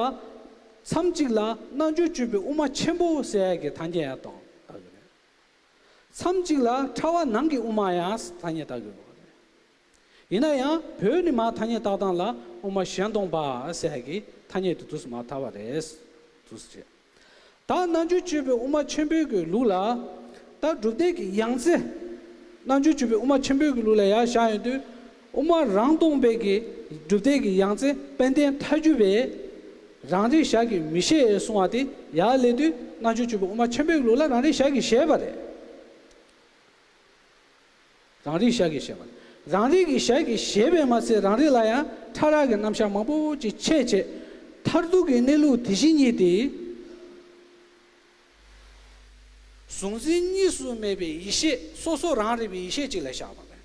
མཚམས་གཅིག་ལ་རྣལ་འབྱོར་སྤྱོད་པའི་དབུ་མ་ཆེན་པོ་ཟེར་ཡ་གི་ཐ་སྙད་ཡང་བཏགས་གི་རེད། མཚམས་གཅིག་ལ་ཕྲ་བ་ནང་གི་དབུ་མ་ཡང་ཐ་སྙད་བཏགས་ཀྱི་ཡོད་རེད། ཡིན་ན་ཡང་བོད་ནས་མར་ཐ་སྙད་བཏགས་སྟངས་ལ་དབུ་མ་གཞན་སྟོང་པ་ཟེར་ཡ་གི་ཐ་སྙད་དེ་འདུག་སེ་མར་བཏགས་པ་རེད། འདུག་སེ་བྱས། ད་རྣལ་འབྱོར་སྤྱོད་པའི་དབུ་མ་ཆེན་པོའི་གི་ལུགས་ལ། ད་གྲུབ་མཐའི་གི་ཡང་རྩེ། རྣལ་འབྱོར་སྤྱོད་པའི་དབུ་མ་ཆེན་པོའི་གི་ལུགས་ལ་ཡར་བཞག་ཡོང་དུས། དབུ་མ་རང་སྟོང་པའི་གི་གྲུབ་མཐའི་གི་ཡང་རྩེ་དཔལ་ལྡན་ཐལ་འགྱུར་བས། རང་རིག་ཤར་གྱིས་མི་ཤེས་གསུང་བ་དེ་ཡར་སླེབས་དུས་རྣལ་འབྱོར་སྤྱོད་པའི་དབུ་མ་ཆེན་པོའི་གི་ལུགས་ལ་རང་རིག་ཤར་གྱིས་བཞེད་པ་རེད། རང་རིག་ཤར་གྱིས་བཞེད་པ་རེད། རང་རིག་གིས་ཤར་གྱིས་བཞེད་པས་མ་ཚད་རང་རིག་ལ་ཡང་ཕྲ་རགས་ཀྱི་རྣམ་གཞག་མང་པོ་ཅིག་ཕྱེ་བྱས། མཐར་ཐུག་གི་གནས་ལུགས་དེ་བཞིན་ཉིད་དེ། གཟུང་འཛིན་གཉིས་སུ་མེད་པའི་ཡེ་ཤེས་སོ་སོ་རང་རིག་པའི་ཡེ་ཤེས་གཅིག་ལ་བཞག་པ་རེད།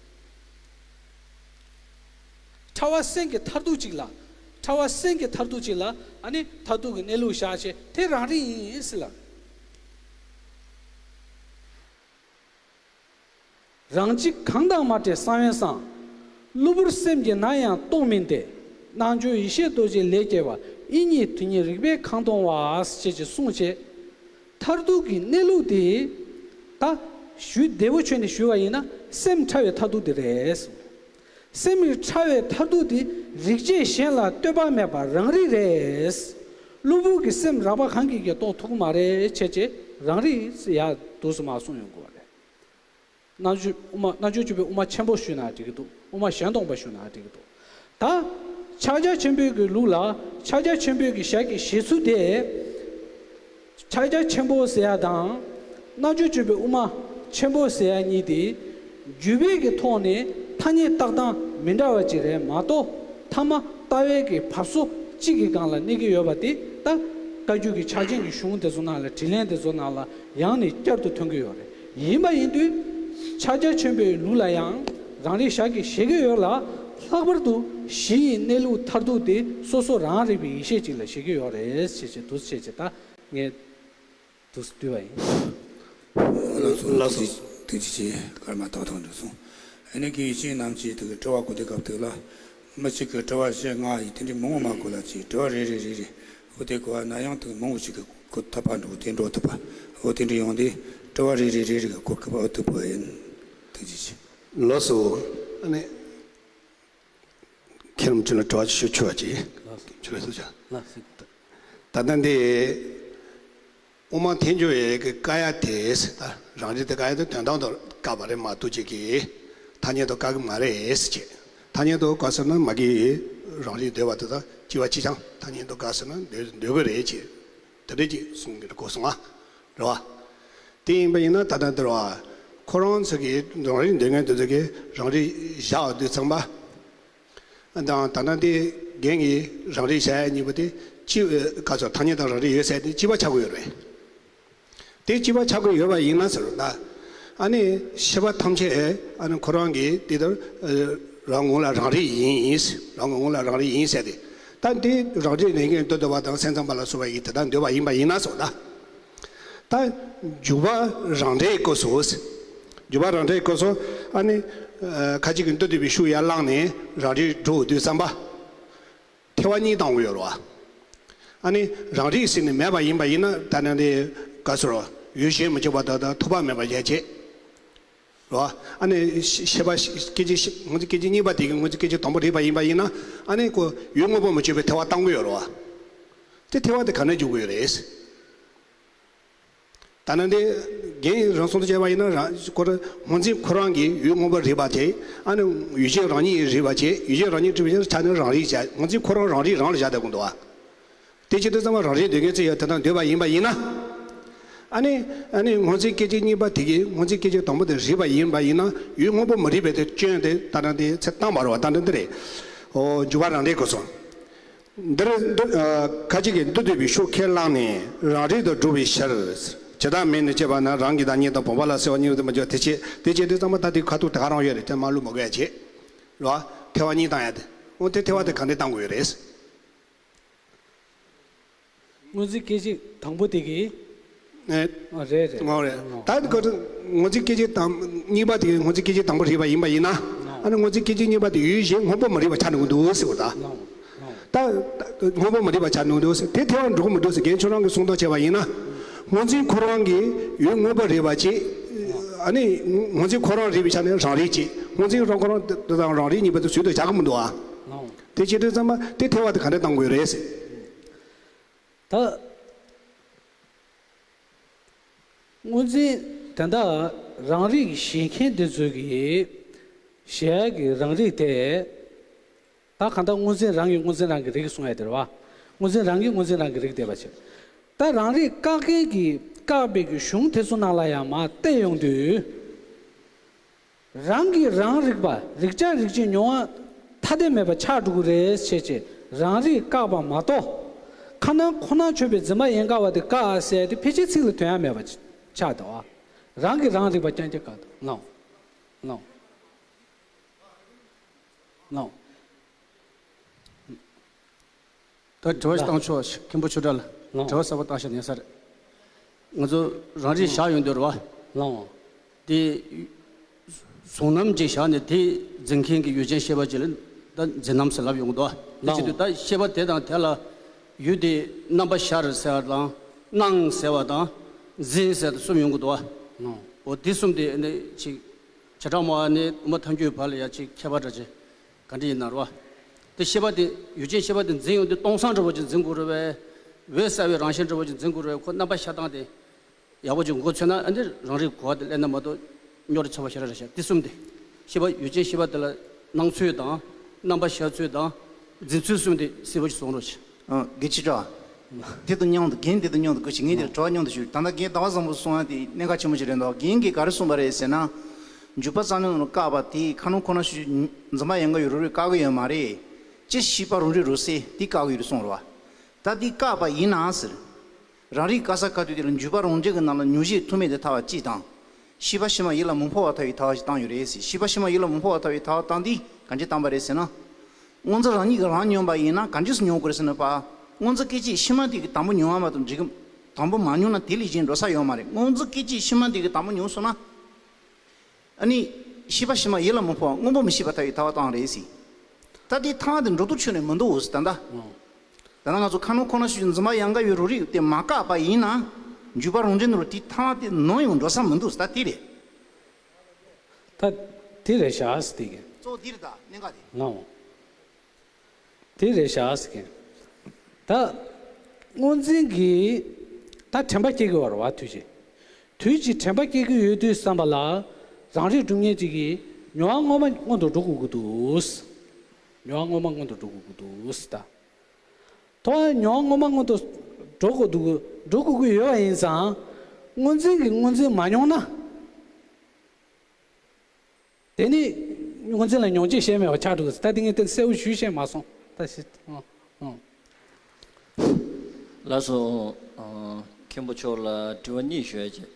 ཕྲ་བ་སེམས་ཀྱི་མཐར་ཐུག་གཅིག་ལ། ཕྲ་བ་སེམས་ཀྱི་མཐར་ཐུག་གཅིག་ལ་ཨ་ནི་མཐར་ཐུག་གི་གནས་ལུགས་བཞག་བྱས་དེ་རང་རིག་ཡིན་ཟེར་ལ། རང་གཅིག་གང་དང་མ་བྲལ་གསང་བའི་གསང་། གློ་བུར་སེམས་ཀྱིས་ནམ་ཡང་སྟོང་མིན་ཏེ། རྣལ་འབྱོར་ཡེ་ཤེས་རྡོ་རྗེ་ལས་སྐྱེ་བ། དབྱིངས་ཉིད་དོན་གཉིས་རིག་པས་གང་མཐོང་བ། ཞེས་ཀྱི་གསུངས་བྱས། མཐར་ཐུག་གི་གནས་ལུགས་དེ། ད་ཞུ་བདེ་བོ་བྱས་ནས་ཞུ་བ་ཡིན་ན་སེམས་ཕྲ་བའི་མཐར་ཐུག་དེ་རེད། སེམས་ཀྱི་ཕྲ་བའི་མཐར་ཐུག་དེ་རིག་བྱེད་གཞན་ལ་ལྟོས་པ་མེད་པར་རང་རིག་རེད། གློ་བུར་གྱི་སེམས་རགས་པ་གང་གིས་ཀྱང་རྟོགས་ཐུབ་ཀྱི་མ་རེད་བྱས་བྱས་རང་རིག་ཡར་འདུག་སེ་མར་གསུངས་ཡོང་དགོས་པ་རེད། རྣལ་འབྱོར་དབུ་མ་རྣལ་འབྱོར་སྤྱོད་པའི་དབུ་མ་ཆེན་པོ་ཞུས་ན་འགྲིག་གི་འདུག་དབུ་མ་གཞན་སྟོང་པ་ཞུས་ན་འགྲིག་གི་འདུག་ད་ ཕྱག་རྒྱ་ཆེན་པོའི་གི་ལུགས་ལ་ཕྱག་རྒྱ་ཆེན་པོའི་གི་ཞལ་གྱི་བཞེས་ཚུལ་དེ། ཕྱག་རྒྱ་ཆེན་པོ་ཟེར་ཡ་དང་། རྣལ་འབྱོར་སྤྱོད་པའི་དབུ་མ་ཆེན་པོ་ཟེར་ཡ་གཉིས་དེ། བརྒྱུད་པའི་གི་ཐོག་ནས་ཐ་སྙད་བཏགས་སྟངས་མི་འདྲ་བ་ཅིག་རེད་མ་གཏོགས། ཐ་མ་ལྟ་བའི་གི་བབས་སོ་གཅིག་གི་སྒང་ལ་གནས་ཀྱི་ཡོད་པ་དེ་ད། བཀའ་བརྒྱུད་ཀྱི་ཕྱག་ཆེན་གྱི་གཞུང་དེ་ཚོ་ནང་ལ་དྲིས་ལན་དེ་ཚོ་ནང་ལ་ཡང་ནས་བསྐྱར་དུ་ཐོན་གྱི་ཡོད་རེད། ཡིན་པ་ཡིན་དུས། ཕྱག་རྒྱ་ཆེན་པོའི་ལུགས་ལ་ཡང་རང་རིག་ཞལ་གྱིས་བཞེས་ཀྱི་ཡོད་ལ། ལྷག་པར་དུ་གཞི་ཡི་གནས་ལུགས་མཐར་ཐུག་དེ་སོ་སོ་རང་རིག་པའི་ཡེ་ཤེས་གཅིག་ལ་བཞེས་ཀྱི་ཡོད་རེད་ཞེས་བྱས་འདུག་སེ་བྱས་བྱས་ད་ངས་འདུག་སེ་བསྡུས་པ་ཡིན། ལགས་སོ། ལགས་སོ། ཐུགས་རྗེ་ཆེ། སྐར་མ་ཏག་ཏག་འགྲོ་སོང་། ཨ་ནི་དགེ་བཤེས་རྣམས་ཀྱིས་དེ་གི་དྲི་བ་གོ་དུས་སྐབས་དེ་ལ། མི་གཅིག་གིས་དྲི་བ་བཞི་ལྔ་ཡིས་དེ་འདྲའི་མང་བོ་མ་གོ་ལ་ཅིག་དྲི་བ་རེ་རེ་རེ་རེ་གོ་དེ་གོ་བ་ན་ཡང་དེ་མང་བོ་ཞིག་གིས་གོ་ཐུབ་པ་འགྲོ་དེ་འགྲོ་ཐུབ་པ་འོ་དེ་འདྲ་ཡོང་དུས་དྲི་བ་རེ་རེ་རེ་རེ་གིས་གོ་ཐུབ་པ་འོ་ཐུབ་པ་ཡིན། ཐུགས་རྗེ་ཆེ། ལགས་སོ། ཨ་ནི། མཁན་རིན་པོ་ཆེ་ལ་དྲི་བ་ཞུ་ཆོག་པ་ཅིག་ལགས་སོ། ཆོག་ལགས་སོ། ལགས་སོ། ད་ལྟ་འདི། དབུ་མ་ཐལ་འགྱུར་བའི་གི་བཀག་ཡ་དེ་ད་རང་རིག་དེ་བཀག་ཡ་དེ་དོན་དམ་དུ་བཀག་པ་རེད་མ་གཏོགས་ཅིག་གི་ཐ་སྙད་དུ་བཀག་གི་མ་རེད་ཅེས། ཐ་སྙད་དུ་བཀག་ཟེར་ན་མ་གི་རང་རིག་འདོད་པ་དེ་དང་གཅིག་པ་གཅིག་རྐྱང་ཐ་སྙད་དུ་བཀག་ཟེར་ན་འདོད་འདོད་གི་རེད་ཅེས་དེ་འདྲ་ཅིག་གསུང་གི་རེད་གོ་སོང་ང་། རེད་བ། དེ་ཡིན་པ་ཡིན་ན་ད་ལྟ་འདིར་བ། ཁོ་རང་ཚོ་གིས་རང་རིག་འདོད་མཁན་དེ་ཚོ་གིས་རང་རིག་བཞག་དུས་ཙམ་པ། དང་ད་ལྟ་འདི་རྒན་གྱིས་རང་རིག་བྱ་ཡ་གཉིས་པོ་དེ་གཅིག་ག་ཚོད་ཐ་སྙད་དང་རང་རིག་ཡོད་ཟེར་དེ་གཅིག་པ་ཆགས་ཀྱི་ཡོད་རེད། དེ་གཅིག་པ་ཆགས་ཀྱི་ཡོད་པ་ཡིན་ན་ཟེར་ད། ཨ་ནི་ཤེས་པ་ཐམས་ཅད་ཨ་ནི་ཁོ་རང་གིས་དེ་ལྟར་རང་ངོ་ལ་རང་རིག་ཡིན། རང་ངོ་ལ་རང་རིག་ཡིན་ཟེར་ཏེ། ད་འདི་རང་རིག་ལས་ངན་འདོད་འདོད་པ་དང་སེམས་ཙམ་པ་ལ་སོགས་པ་ཡིས་དེ་ལྟར་འདོད་པ་ཡིན་པ་ཡིན་ན་ཟེར་ད། ད་འཇུག་པ་རང་འབྲས་སྐབས་སུ། འཇུག་པ་རང་འབྲས་སྐབས་སུ་ཨ་ནི། ཁ་ཅིག་གིས་མདོ་སྡེ་པའི་ཤུགས་ཡར་བླངས་ནས་རང་རིག་སྒྲུབ་དུས་ཙམ་པ། ཐལ་བ་གཉིས་བཏང་དགོས་ཡོད་རེད་བ། ཨ་ནི་རང་རིག་ཟེར་ནས་མེད་པ་ཡིན་པ་ཡིན་ན་ད་ནི་འདི་ག་ཟེར་རོ། ཡུལ་གཞན་མི་འཇུག་པ་དང་ཐོགས་པ་མེད་པ་ཡན་ཆད། རོ། ཨ་ནི་ཤེས་པ་སྐད་ཅིག་ངོས་འཛིན་སྐད་ཅིག་གཉིས་པ་དེ་གི་ངོས་འཛིན་སྐད་ཅིག་དང་པོ་རིག་པ་ཡིན་པ་ཡིན་ན། ཨ་ནི་ཁོ་ཡུལ་དངོས་པོ་མི་འཇུག་པའི་ཐལ་བ་བཏང་གི་ཡོད་རེད་བ། དེ་ཐལ་བ་དེ་ག་ནས་འཇུག་གི་ཡོད་རེད། ད་ནི་འདི་རྒན་རང་གསུང་དུ་བྱས་པ་ཡིན་ན་རང་ཁོ་རང་ངོས་འཛིན་ཁོ་རང་གི་ཡུལ་དངོས་པོ་རིག་པ་དེ། ཨ་ནི་ཡུལ་ཅན་རང་ཉིད་རིག་པ་བྱེད། ཡུལ་ཅན་རང་ཉིད་རིག་པའི་ཆ་ནས་རང་རིག་བྱ། ངོས་འཛིན་ཁོ་རང་རང་རིག་རང་ལ་བཞག་བསྡད་དགོས་འདུག་བ། དེ་བྱེད་དུས་ཙམ་པ་རང་རིག་འདོད་མཁན་ཚོས་ཡང་དེ་དང་འདོད་པ་ཡིན་པ་ཡིན་ན། ཨ་ནི། ཨ་ནི་ངོས་འཛིན་སྐད་ཅིག་གཉིས་པ་དེ་གིས་ངོས་འཛིན་སྐད་ཅིག་དང་པོ་དེ་རིག་པ་ཡིན་པ་ཡིན་ན་ཡུལ་དངོས་པོ་མ་རིག་པའི་དེ་སྐྱོན་དེ་ད་ལྟ་འདི་ཚེ་བཏང་བ་རེད་བ། ད་ལྟ་འདི་རེད། འོ་འཇུག་པ་རང་འབྲས་སྐབས་སུ། འདིར་མདོ། ཁ་ཅིག་གིས་མདོ་སྡེ་པའི་ཤུགས་ཁས་བླངས་ནས་རང་རིག་ཏུ་སྒྲུབ་པའི་ཕྱིར། ཇི་ལྟར་མིན་ནས་དཔྱད་པ་ན་རང་གི་བདག་ཉིད་དང་བུམ་པ་ལ་སོགས་པ་གཉིས་སུ་མི་འཇོག་དེ་བྱེད་དེ་བྱེད་དུས་ཙམ་པ་ད་དེ་ཁ་ཐུག་དེ་ག་རང་ཡོད་རེད་དེ་མ་བླུག་མ་དགོས་ཡ་བྱེད། རེད་བ། ཐལ་བ་གཉིས་བཏང་ཡ་དེ། འོ་དེ་ཐལ་བ་དེ་ག་འདྲས་བཏང་དགོས་ཡོད་རེད། ངོས་འཛིན་སྐད་ཅིག་དང་པོ་དེ་གིས། ཨེ། ཨ་རེད་རེད། ངོ་རེད། ཨོ། ད་དེ་ཁོ་ཚོ་ངོས་འཛིན་སྐད་ཅིག་དང་གཉིས་པ་དེ་ངོས་འཛིན་སྐད་ཅིག་དང་པོ་རིག་པ་ཡིན་པ་ཡིན་ན། ཨོ། ཨ་ནི་ངོས་འཛིན་སྐད་ཅིག་གཉིས་པ་དེ་ཡུལ་གཞན་དངོས་པོ་མ་རིག་པ་ཆགས་འགྲོ་གི་འདུག་ཟེར་བ་ད། ཨོ། ཨོ། ད་དངོས་པོ་མ་རིག་པ་ཆགས་འགྲོ་གི་འདུག་ཟེར་དེ་ཐལ་བ་འགྲོ་གི་མི་འདུག་ཟེར་རྒན་ཁྱོད་རང་གིས་གསུང་སྟངས་བྱས་པ་ཡིན་ན། ངོས་འཛིན་ཁོ་རང་གིས་ཡུལ་དངོས་པོ་རིག་པ་གཅིག་ཨ་ནི་ངོས་འཛིན་ཁོ་རང་རིག་པའི་ཆ་ནས་རང་རིག་གཅིག་ངོས་འཛིན་རང་ཁོ་རང་དང་རང་རིག་གཉིས་པ་དེ་ཟུར་དུ་བཞག་གི་མི་འདུག་ཨ། ཨོ། དེ་བྱེད་དུས་ཙམ་པ་དེ་ཐལ་བ་དེ་ག་འདྲས་བཏང་དགོས་རེད་ཟེར། ད། སྔོན་འཛིན་དེ་འདྲ་རང་རིག་གི་བཞེད་མཁན་དེ་ཚོས་ཀྱི་གཞལ་ཡས་ཀྱི་རང་རིག་དེ། ད་གང་ལྟར་སྔོན་འཛིན་རང་གིས་སྔོན་འཛིན་རང་གི་རིག་གསུང་ཡ་དེ་རེད་བ། སྔོན་འཛིན་རང་གིས་སྔོན་འཛིན་རང་གི་རིག་བསྡད་པ་བྱས། ད་རང་རིག་བཀག་མཁན་གྱི་བཀག་པའི་གི་གཞུང་དེ་ཚོ་ནང་ལ་ཡང་མར་བལྟས་ཡོང་དུས། རང་གིས་རང་རིག་པ་རིག་བྱ་རིག་བྱེད་མྱོང་བ་ཐ་དད་མེད་པ་ཆགས་འགྲོ་གི་རེད་བྱས་བྱས་རང་རིག་བཀག་པ་མ་གཏོགས། ཁ་ནང་ཁོ་ནང་ཆོད་པའི་འཛིན་པ་ཡན་གར་བ་དེ་བཀག་ཟེར་དེ་ཕལ་ཆེར་ཚིག་ལ་དོན་ཡ་མེད་པ་ཆགས་འདུག་ཨ། རང་གིས་རང་རིག་པ་རྐྱང་རྐྱང་བཀག་འདུག་ལགས། ལགས། ལགས། ད་དྲི་བ་ཞིག་བཏང་ཆོག་མཁན་པོ་ཆོས་གྲགས་ལ། ལགས། དྲི་བ་གསར་པ་བཏང་ཤག་ཉན་ས་རེད། ང་ཚོ་རང་རིག་བཞག་ཡོང་དུས་རེད་བ། ལགས། དེ་གཟུང་རྣམ་ཅིག་བཞག་ནས་དེ་འཛིན་མཁན་གྱི་ཡུལ་ཅན་ཤེས་པ་ཅིག་ལ་ད་འཛིན་རྣམ་ཟེར་ལབ་ཡོང་གི་འདུག་བ། དེ་བྱེད་དུས་ད་ཤེས་པ་དེ་དང་དེ་ལ་ཡུལ་དེ་རྣམ་པ་ཤར་ཟེར་བ་དང་སྣང་ཟེར་བ་དང་འཛིན་ཟེར་དེ་གསུམ་ཡོང་གི་འདུག་བ། ལགས། འོ་དེ་གསུམ་དེ་ནི་ཅིག་བྱེ་བྲག་སྨྲ་བ་ནས་དབུ་མ་ཐལ་འགྱུར་བར་ལ་ཡ་ཅིག་ཁྱད་པར་འདྲ་ཅིག་ག་འདྲ་ཡིན་ན་རེད་བ། དེ་ཤེས་པ་དེ་ཡུལ་ཅན་ཤེས་པ་དེ་འཛིན་ཡོང་དུས་སྟོང་སང་འདྲ་བོ་ཅིག་འཛིན་དགོས་རེད་བས། འོད་གསལ་བའི་རང་བཞིན་འདྲ་བོ་ཅིག་འཛིན་དགོས་རེད་བས། ཁོ་རྣམ་པ་ཤར་སྟངས་དེ་ཡག་པོ་ཅིག་མགོ་ཚོས་ན་ཨ་འདིར་རང་རིག་གོ་བ་དེ་སླེབས་ན་མ་གཏོགས་རྙོག་དྲ་ཆེ་བ་ཞེ་དྲག་རེད་ཤག་དེ་གསུམ་དེ། ཤེས་པ་ཡུལ་ཅན་ཤེས་པ་དེ་ལ་སྣང་ཚུལ་དང་རྣམ་པ་ཤར་ཚུལ་དང་ འཛིན་ཚུལ་གསུམ་དེ་གསལ་པོ་ཞིག་གསུང་རོགས་ཞུ། ཨ། དགེ་ཆེ་དྲ། དེ་དང་མཉམ་དུ་རྒན་དེ་དང་མཉམ་དུ་དགོས་ཤིག་ངས་དེར་དྲི་བ་མཉམ་དུ་ཞུ། ད་ལྟ་རྒན་ཟླ་བ་བཟང་པོ་གསུང་ཡ་དེ་གནད་འགག་ཆེན་པོ་ཞིག་རེད་འདུག་རྒན་གྱིས་ག་རེ་གསུངས་པ་རེད་ཟེར་ན། འཇུག་པ་རྩ་ནི་ནང་བཀག་པ་དེ་ཁ་ནང་ཁོ་ན་ཞུ། འཛིན་པ་ཡན་ག་ཡོད་རུ་རུས་བཀག་གི་ཡོད་མ་རེད། ཅི་ཤེས་པ་རང་རིག་རུ་སེ་དེ་བཀག་གི་ཡོད་རུ་གསུངས་རེད་བ། ད་དེ་བཀག་པ་ཡིན་ན་ཟེར། རང་རིག་བཀག་ས་ག་དུས་དེ་ལ་འཇུག་པ་རང་རྒྱལ་གྱི་ནང་ལ་མྱོང་བྱེད་ཐུག་མེད་དེ་ཐལ་བ་གཅིག་དང་། ཤེས་པ་ཕྱི་མ་ཡིད་ལ་མི་འཕོ་བར་ཐལ་བའི་ཐལ་བ་ཞིག་བཏང་ཡོད་རེད་ཟེར། ཤེས་པ་ཕྱི་མ་ཡིད་ལ་མི་འཕོ་བར་ཐལ་བའི་ཐལ་བ་བཏང་དེ་གང་ཅི་བཏང་པ་རེད་ཟེར་ན། སྔོན་ཚེ་རང་ཉིད་ཀྱིས་རང་མྱོང་བ་ཡིན་ན་གང་ཅི་སུ་མྱོང་དགོས་རེད་ཟེར་ན་པ། སྔོན་ཚེ་སྐད་ཅིག་ཕྱི་མ་དེ་གི་དང་པོ་མྱོང་བ་མ་གཏོགས་འགྲིག་གི་དང་པོ་མ་མྱོང་ན་དེ་ལས་གཞན་འགྲོ་ས་ཡོད་མ་རེད། སྔོན་ཚེ་སྐད་ཅིག་ཕྱི་མ་དེ་གི་དང་པོ་མྱོང་སོང་ན། ཨ་ནི། ཤེས་པ་ཕྱི་མ་ཡིད་ལ་མི་འཕོ་བ་སྔོན་པོ་མི་ཤེས་པ་ཐལ་བའི་ཐལ་བ་བཏང་རེད་ཟེར། ད་དེ་ཐལ་བ་དེ་འགྲོ་ལྡོག་ཆོད་ནས་མི་འདུག་ཟེར་ད་ལྟ། ད་ལྟ་ང་ཚོ་ཁ་ནང་ཁོ་ན་ཞུ་རྒྱུ་འཛིན་པ་ཡན་ག་ཡོད་རུ་རིག་དེ་མ་བཀག་པ་ཡིན་ན། འཇུག་པ་རང་རྒྱལ་ནོར་དེ་ཐལ་བ་དེ་ནང་ཡང་འགྲོ་ས་མི་འདུག་ཟེར་ད་དེ་རེད། ད་དེ་རེད་ཤག་ཟེར་དེ་གི། གཙོ་བོ་དེ་རེད་ད་གནད་འགག་དེ། ལའོ། དེ་རེད་ཤག་ཟེར་གི། ད། སྔོ་འཛིན་གྱིས། ད་དྲན་པ་སྐྱེ་གི་ཡོད་རེད་བ་དུས་ཀྱི། དུས་ཀྱི་དྲན་པ་སྐྱེ་གི་ཡོད་དུས་བསམ་པ་ལ། རང་རིག་གྲུབ་བརྙེས་ཅིག་གིས་མྱོང་བ་སྔོན་མ་སྔོན་དུ་འགྲོ་དགོས་ཀྱི་འདུག་མྱོང་བ་སྔོན་མ་སྔོན་དུ་འགྲོ་དགོས་ཀྱི་འདུག་ད། དོ་མྱོང་བ་སྔོན་མ་སྔོན་དུ་འགྲོ་དགོས་འདུག་འགྲོ་དགོས་ཀྱི་ཡོད་པ་ཡིན་ཙང་། སྔོ་འཛིན་གྱིས་སྔོ་འཛིན་མ་མྱོང་ན། དེ་ནི་སྔོ་འཛིན་ལ་མྱོང་བྱེད་གཞན་མེད་པ་ཆགས་འགྲོ་གི། ད་དེ་ངས་དེ་གསལ་པོ་ཞུས་བཤད་མ་སོང་ད་ཤི། ཨང་། ཨང་། ལགས་སོ། ཨ། མཁན་པོ་མཆོག་ལ་དྲི་བ་གཉིས་ཞུ་ཡ་བྱས།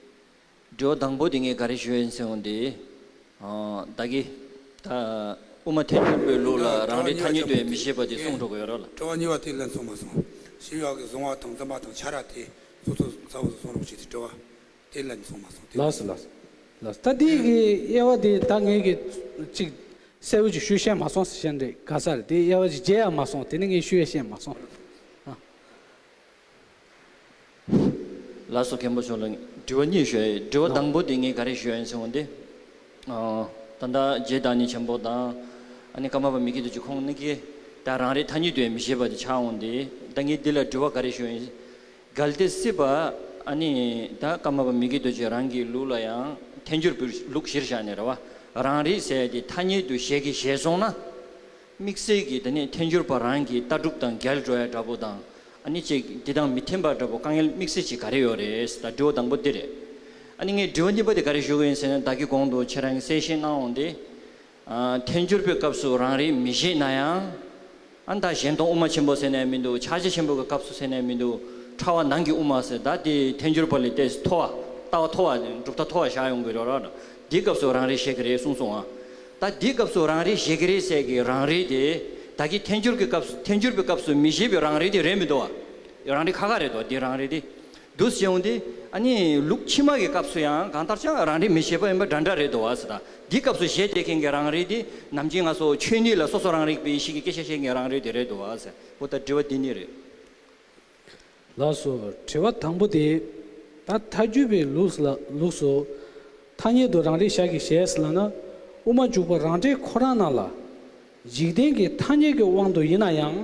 དྲི་བ་དང་པོ་དེ་ངས་ག་རེ་ཞུ་ཡ་ཡིན་ཟེར་འོང་དེ། ཨ། ད་གི། ད། དབུ་མ་ཐལ་འགྱུར་བའི་ལུགས་ལ་རང་རིག་ཐ་སྙད་དུ་ཡང་མི་བཞེད་པ་དེ་གསུངས་འགྲོ་གི་ཡོད་རེད་ལ། དྲི་བ་གཉིས་པ་དེ་ལན་སོང་མ་སོང་། ཞི་བ་གི་གཟུང་བ་དང་འཛིན་པ་དང་ཆ་ར་དེ་སོ་སོ་ཚ་བོ་སོང་རོགས་བྱེད་དེ་དྲི་བ། དེ་ལན་སོང་མ་སོང་དེ། ལགས་སོ་ལགས་སོ། ལགས་སོ། ད་དེ་གི་དབྱེ་བ་དེ་ད་ངས་གི་ཅིག་གསལ་བོ་ཅིག་ཞུ་ཤེས་མ་སོང་ཟེར་ཤེས་འདྲེ་ག་ས་རེད། དེ་དབྱེ་བ་ཅིག་བརྗེ་ཡ་མ་སོང་། དེ་ནི་ངས་ཞུ་ཡ་ཤེས་མ་སོང་། ཨ། ལགས་སོ། མཁན་པོ་མཆོག་ལ་དྲི་བ་གཉིས་ཞུ་ཡ་ཡིན། དྲི་བ་ལགས། དང་པོ་དེ་ངས་ག་རེ་ཞུ་ཡ་ཡིན་ཟེར་འོང་དེ། ཨ། ད་ལྟ་རྗེ་བདག་ཉིད་ཆེན་པོ་དང་། ཨ་ནི་ཀརྨ་པ་མི་བསྐྱོད་རྡོ་རྗེ་ཁོང་གཉིས་ཀྱིས་ད་རང་རིག་ཐ་སྙད་དུ་ཡང་མི་བཞེད་པ་དེ་ཆགས་འོང་དེ། ད་ངས་འདི་ལ་དྲི་བ་ག་རེ་ཞུ་ཡ་ཡིན། གལ་ཏེ་སྲིད་པ། ཨ་ནི་ད་ཀརྨ་པ་མི་བསྐྱོད་རྡོ་རྗེ་རང་གི་ལུགས་ལ་ཡང་ཐལ་འགྱུར་བའི་ལུགས་གཞིར་བཞག་ནས་རེད་བ། རང་རིག་ཟེར་ཡ་དེ་ཐ་སྙད་དུ་བཞེད་ཀྱི་བཞེད་སོང་ན། དམིགས་བསལ་གྱི་དེ་ནས་ཐལ་འགྱུར་བ་རང་གི་ལྟ་གྲུབ་དང་འགལ་འགྲོ་ཡ་འདྲ་པོ་དང་། ཨ་ནི་ཅིག་འདི་དང་མི་མཐུན་པ་འདྲ་པོ་དཀའ་ངལ་དམིགས་བསལ་ཅིག་ག་རེ་ཡོད་རེད་ད་དྲི་བ་དང་པོ་འདི་རེད། ཨ་ནི་ངས་དྲི་བ་གཉིས་པ་དེ་ག་རེ་ཞུ་གི་ཡིན་ཟེར་ན། ད་གི་གོང་དུ་ཁྱེད་རང་གིས་གསལ་བཤད་གནང་འོང་དེ། ཨ། ཐལ་འགྱུར་བའི་སྐབས་སུ་རང་རིག་མི་བཞེད་ན་ཡང་། ཨ། ད་གཞན་སྟོང་དབུ་མ་ཆེན་པོ་ཟེར་ནས་མི་འདུག་ཕྱག་རྒྱ་ཆེན་པོ་གི་སྐབས་སུ་ཟེར་ནས་མི་འདུག་ཕྲ་བ་ནང་གི་དབུ་མ་ཟེར་ད་དེ་ཐལ་འགྱུར་བ་ལས་ཏོག་ཙམ་མཐོ་བ། ལྟ་བ་མཐོ་བ་གྲུབ་མཐའ་མཐོ་བ་བཞག་ཡོང་གི་རེད་ར། འདིའི་སྐབས་སུ་རང་རིག་བཞེད་ཀྱི་རེད་གསུངས་སོང་ཨ། ད་འདིའི་སྐབས་སུ་རང་རིག་བཞེད་ཀྱི་རེད་ཟེར་གི་རང་རིག་དེ། ད་གི་ཐལ་འགྱུར་གྱི་སྐབས་སུ་ཐལ་འགྱུར་བའི་སྐབས་སུ་མི་བཞེད་པའི་རང་རིག་དེ་རེད་མི་འདུག་བ། རང་རིག་ཁ་ཁ་རེད་དོ་འདི་རང་རིག་དེ། འདུག་སེ་བྱུང་སྟེ། ཨ་ནི་ལུགས་ཕྱི་མ་གི་སྐབས་སུ་ཡང་གང་ལྟར་ཀྱང་རང་རིག་མི་བཞེད་པ་ཡིན་པ་འདྲ་འདྲ་རེད་དོ་བ་ཟེར་ད། འདིའི་སྐབས་སུ་བཞེད་བསྡད་མཁན་གྱི་རང་རིག་དེ་ནམ་རྒྱུན་ང་ཚོ་ཆོས་ཉིད་ལ་སོ་སོ་རང་རིག་པའི་ཡེ་ཤེས་ཀྱི་སྐད་ཆ་བཤད་མཁན་རང་རིག་དེ་རེད་དོ་བ་ཟེར། འོ་ད་དྲི་བ་འདི་གཉིས་རེད། ལགས་སོ། དྲི་བ་དང་པོ་དེ། ད་ཐལ་འགྱུར་བའི་ལུགས་ལ་ལུགས་སུ། ཐ་སྙད་དུ་རང་རིག་བཞག་གི་ཞེས་ལབ་ན། དབུ་མ་འཇུག་པ་རང་འགྲེལ་ཁོ་རང་ནང་ལ། འཇིག་རྟེན་གྱི་ཐ་སྙད་ཀྱི་དབང་དུ་ཡིན་ན་ཡང་།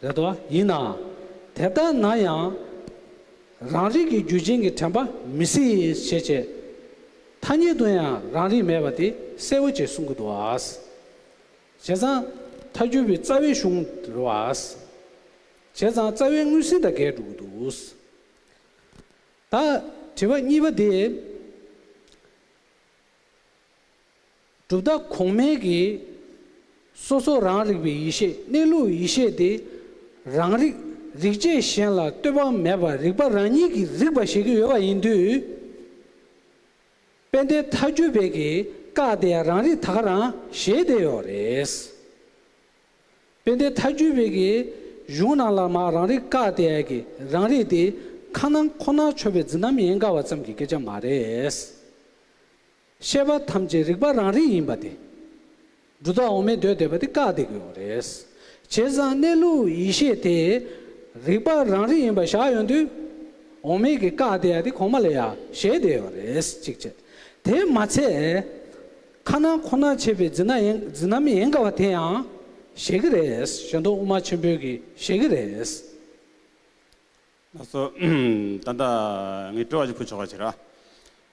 རེད་དོ། ཡིན་ནའང་། དེ་ལྟར་ན་ཡང་། རང་རིག་གི་རྒྱུ་ཅན་གྱི་དྲན་པ་མི་སྲིད་ཞེས་བྱས། ཐ་སྙད་དུ་ཡང་རང་རིག་མེད་པ་དེ་གསལ་བོ་བྱས་གསུང་གི་འདུག་བ། བྱས་ཙང་། ཐལ་འགྱུར་བའི་རྩ་བའི་གཞུང་རེད་བ། བྱས་ཙང་རྩ་བའི་མངོན་ཟིན་དང་འགལ་འགྲོ་གི་འདུག་ད། དྲི་བ་གཉིས་པ་དེ། གྲུབ་མཐའ་གོང་མའི་གི། སོ་སོ་རང་རིག་པའི་ཡེ་ཤེས་གནས་ལུགས་ཡེ་ཤེས་དེ། རང་རིག་རིག་བྱེད་གཞན་ལ་ལྟོས་པ་མེད་པར་རིག་པ་རང་ཉིད་ཀྱིས་རིག་པ་ཞེད་ཀྱི་ཡོད་པ་ཡིན་དུས། དཔལ་ལྡན་ཐལ་འགྱུར་བས་ཀྱི་བཀག་སྟེ་རང་རིག་ད་ག་རང་ཞེད་བསྡད་ཡོད་རེད། དཔལ་ལྡན་ཐལ་འགྱུར་བས་ཀྱི་གཞུང་ནང་ལ་མར་རང་རིག་བཀག་སྟེ་ཀྱི་རང་རིག་དེ་ཁ་ནང་ཁོ་ནར་ཆོད་པའི་འཛིན་རྣམ་ཡན་ག་བ་ཙམ་གྱི་སྐད་ཆ་མ་རེད། ཤེས་པ་ཐམས་ཅད་རིག་པ་རང་རིག་ཡིན་པ་དེ། སྒྲུབ་མཐའ་འོག་མའི་མདོས་བསྡད་པ་དེ་བཀག་བསྡད་ཀྱི་ཡོད་རེད། བྱས་ཙང་གནས་ལུགས་ཡེ་ཤེས་དེ། རིག་པ་རང་རིག་ཡིན་པ་བཞག་ཡོང་དུས། འོག་མའི་གི་བཀག་བསྡད་ཡ་དེ་གོང་མ་ལ་ཡ་ཞེད་བསྡད་ཡོད་རེད་གཅིག་བྱས། དེ་མ་ཚད། ཁ་ནང་ཁོ་ནར་ཆོད་པའི་འཛིན་རྣམ་ཡན་འཛིན་རྣམ་ཡན་ག་བ་དེ་ཡང་ཞེད་ཀྱི་རེད། གཞན་སྟོང་དབུ་མ་ཆེན་པོའི་གི་ཞེད་ཀྱི་རེད། ལགས་སོ། ད་ལྟ་ངས་དྲི་བ་ཞིག་ཕུལ་ཆོག་པ་བྱེད་ར།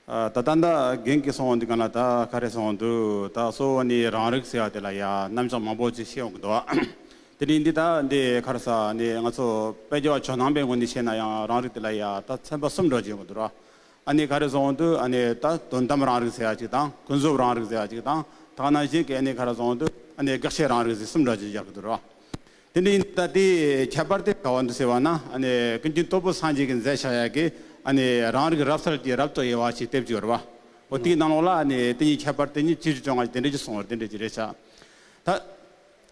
ཨ། ད་ད་ལྟ་རྒན་གྱིས་གསུངས་པ་འདི་ག་ན་ད་ག་རེ་གསུངས་འདུག་ད་གཙོ་བོ་ནི་རང་རིག་ཟེར་བ་དེ་ལ་ཡ་རྣམ་གཞག་མང་པོ་ཅིག་བཤད་ཡོང་གི་འདུག་དེ་རིང་འདི་ད་འདི་ག་རེ་ཟེར་ནི་ང་ཚོ་དཔལ་རྒྱལ་བ་ཇོ་ནང་པའི་ངོས་ནས་བཤད་ན་ཡང་རང་རིག་དེ་ལ་ཡ་ད་ཚན་པ་གསུམ་འདྲ་ཅིག་ཡོང་གི་འདུག་ར། ཨ་ནི་ག་རེ་ཟེར་འོང་དུས་ཨ་ནི་ད་དོན་དམ་རང་རིག་ཟེར་ཡ་ཅིག་དང་ཀུན་རྫོབ་རང་རིག་ཟེར་ཡ་ཅིག་དང་ད་ག་ནང་བཞིན་གྱི་ཨ་ནི་ག་རེ་ཟེར་འོང་དུས་ཨ་ནི་དགག་བྱའི་རང་རིག་ཟེར་གསུམ་འདྲ་ཅིག་ཡོང་གི་འདུག་ར། དེ་འདྲ་ཡིན་ད་དེའི་ཁྱད་པར་དེ་ག་བ་འདུག་ཟེར་བ་ན་ཨ་ནི་ཀུན་མཁྱེན་སྟོབས་པོ་སངས་རྒྱས་ཀྱིས་མཛད་བཞག་ཡ་གི་ཨ་ནི་རང་རིག་རབ་གསལ་གྱི་རབ་ཏུ་དབྱེ་བ་ཞེས་དེབ་ཅིག་ཡོད་རེད་བ། འོ་དེའི་ནང་ལོགས་ལ་ཨ་ནི་དེ་གཉིས་ཁྱད་པར་དེ་གཉིས་ཅི་ཞིག་བྱུང་བ་དེ་འདྲ་ཅིག་གསུངས་པ་དེ་འདྲ་ཅིག་རེད་ཤག་ད་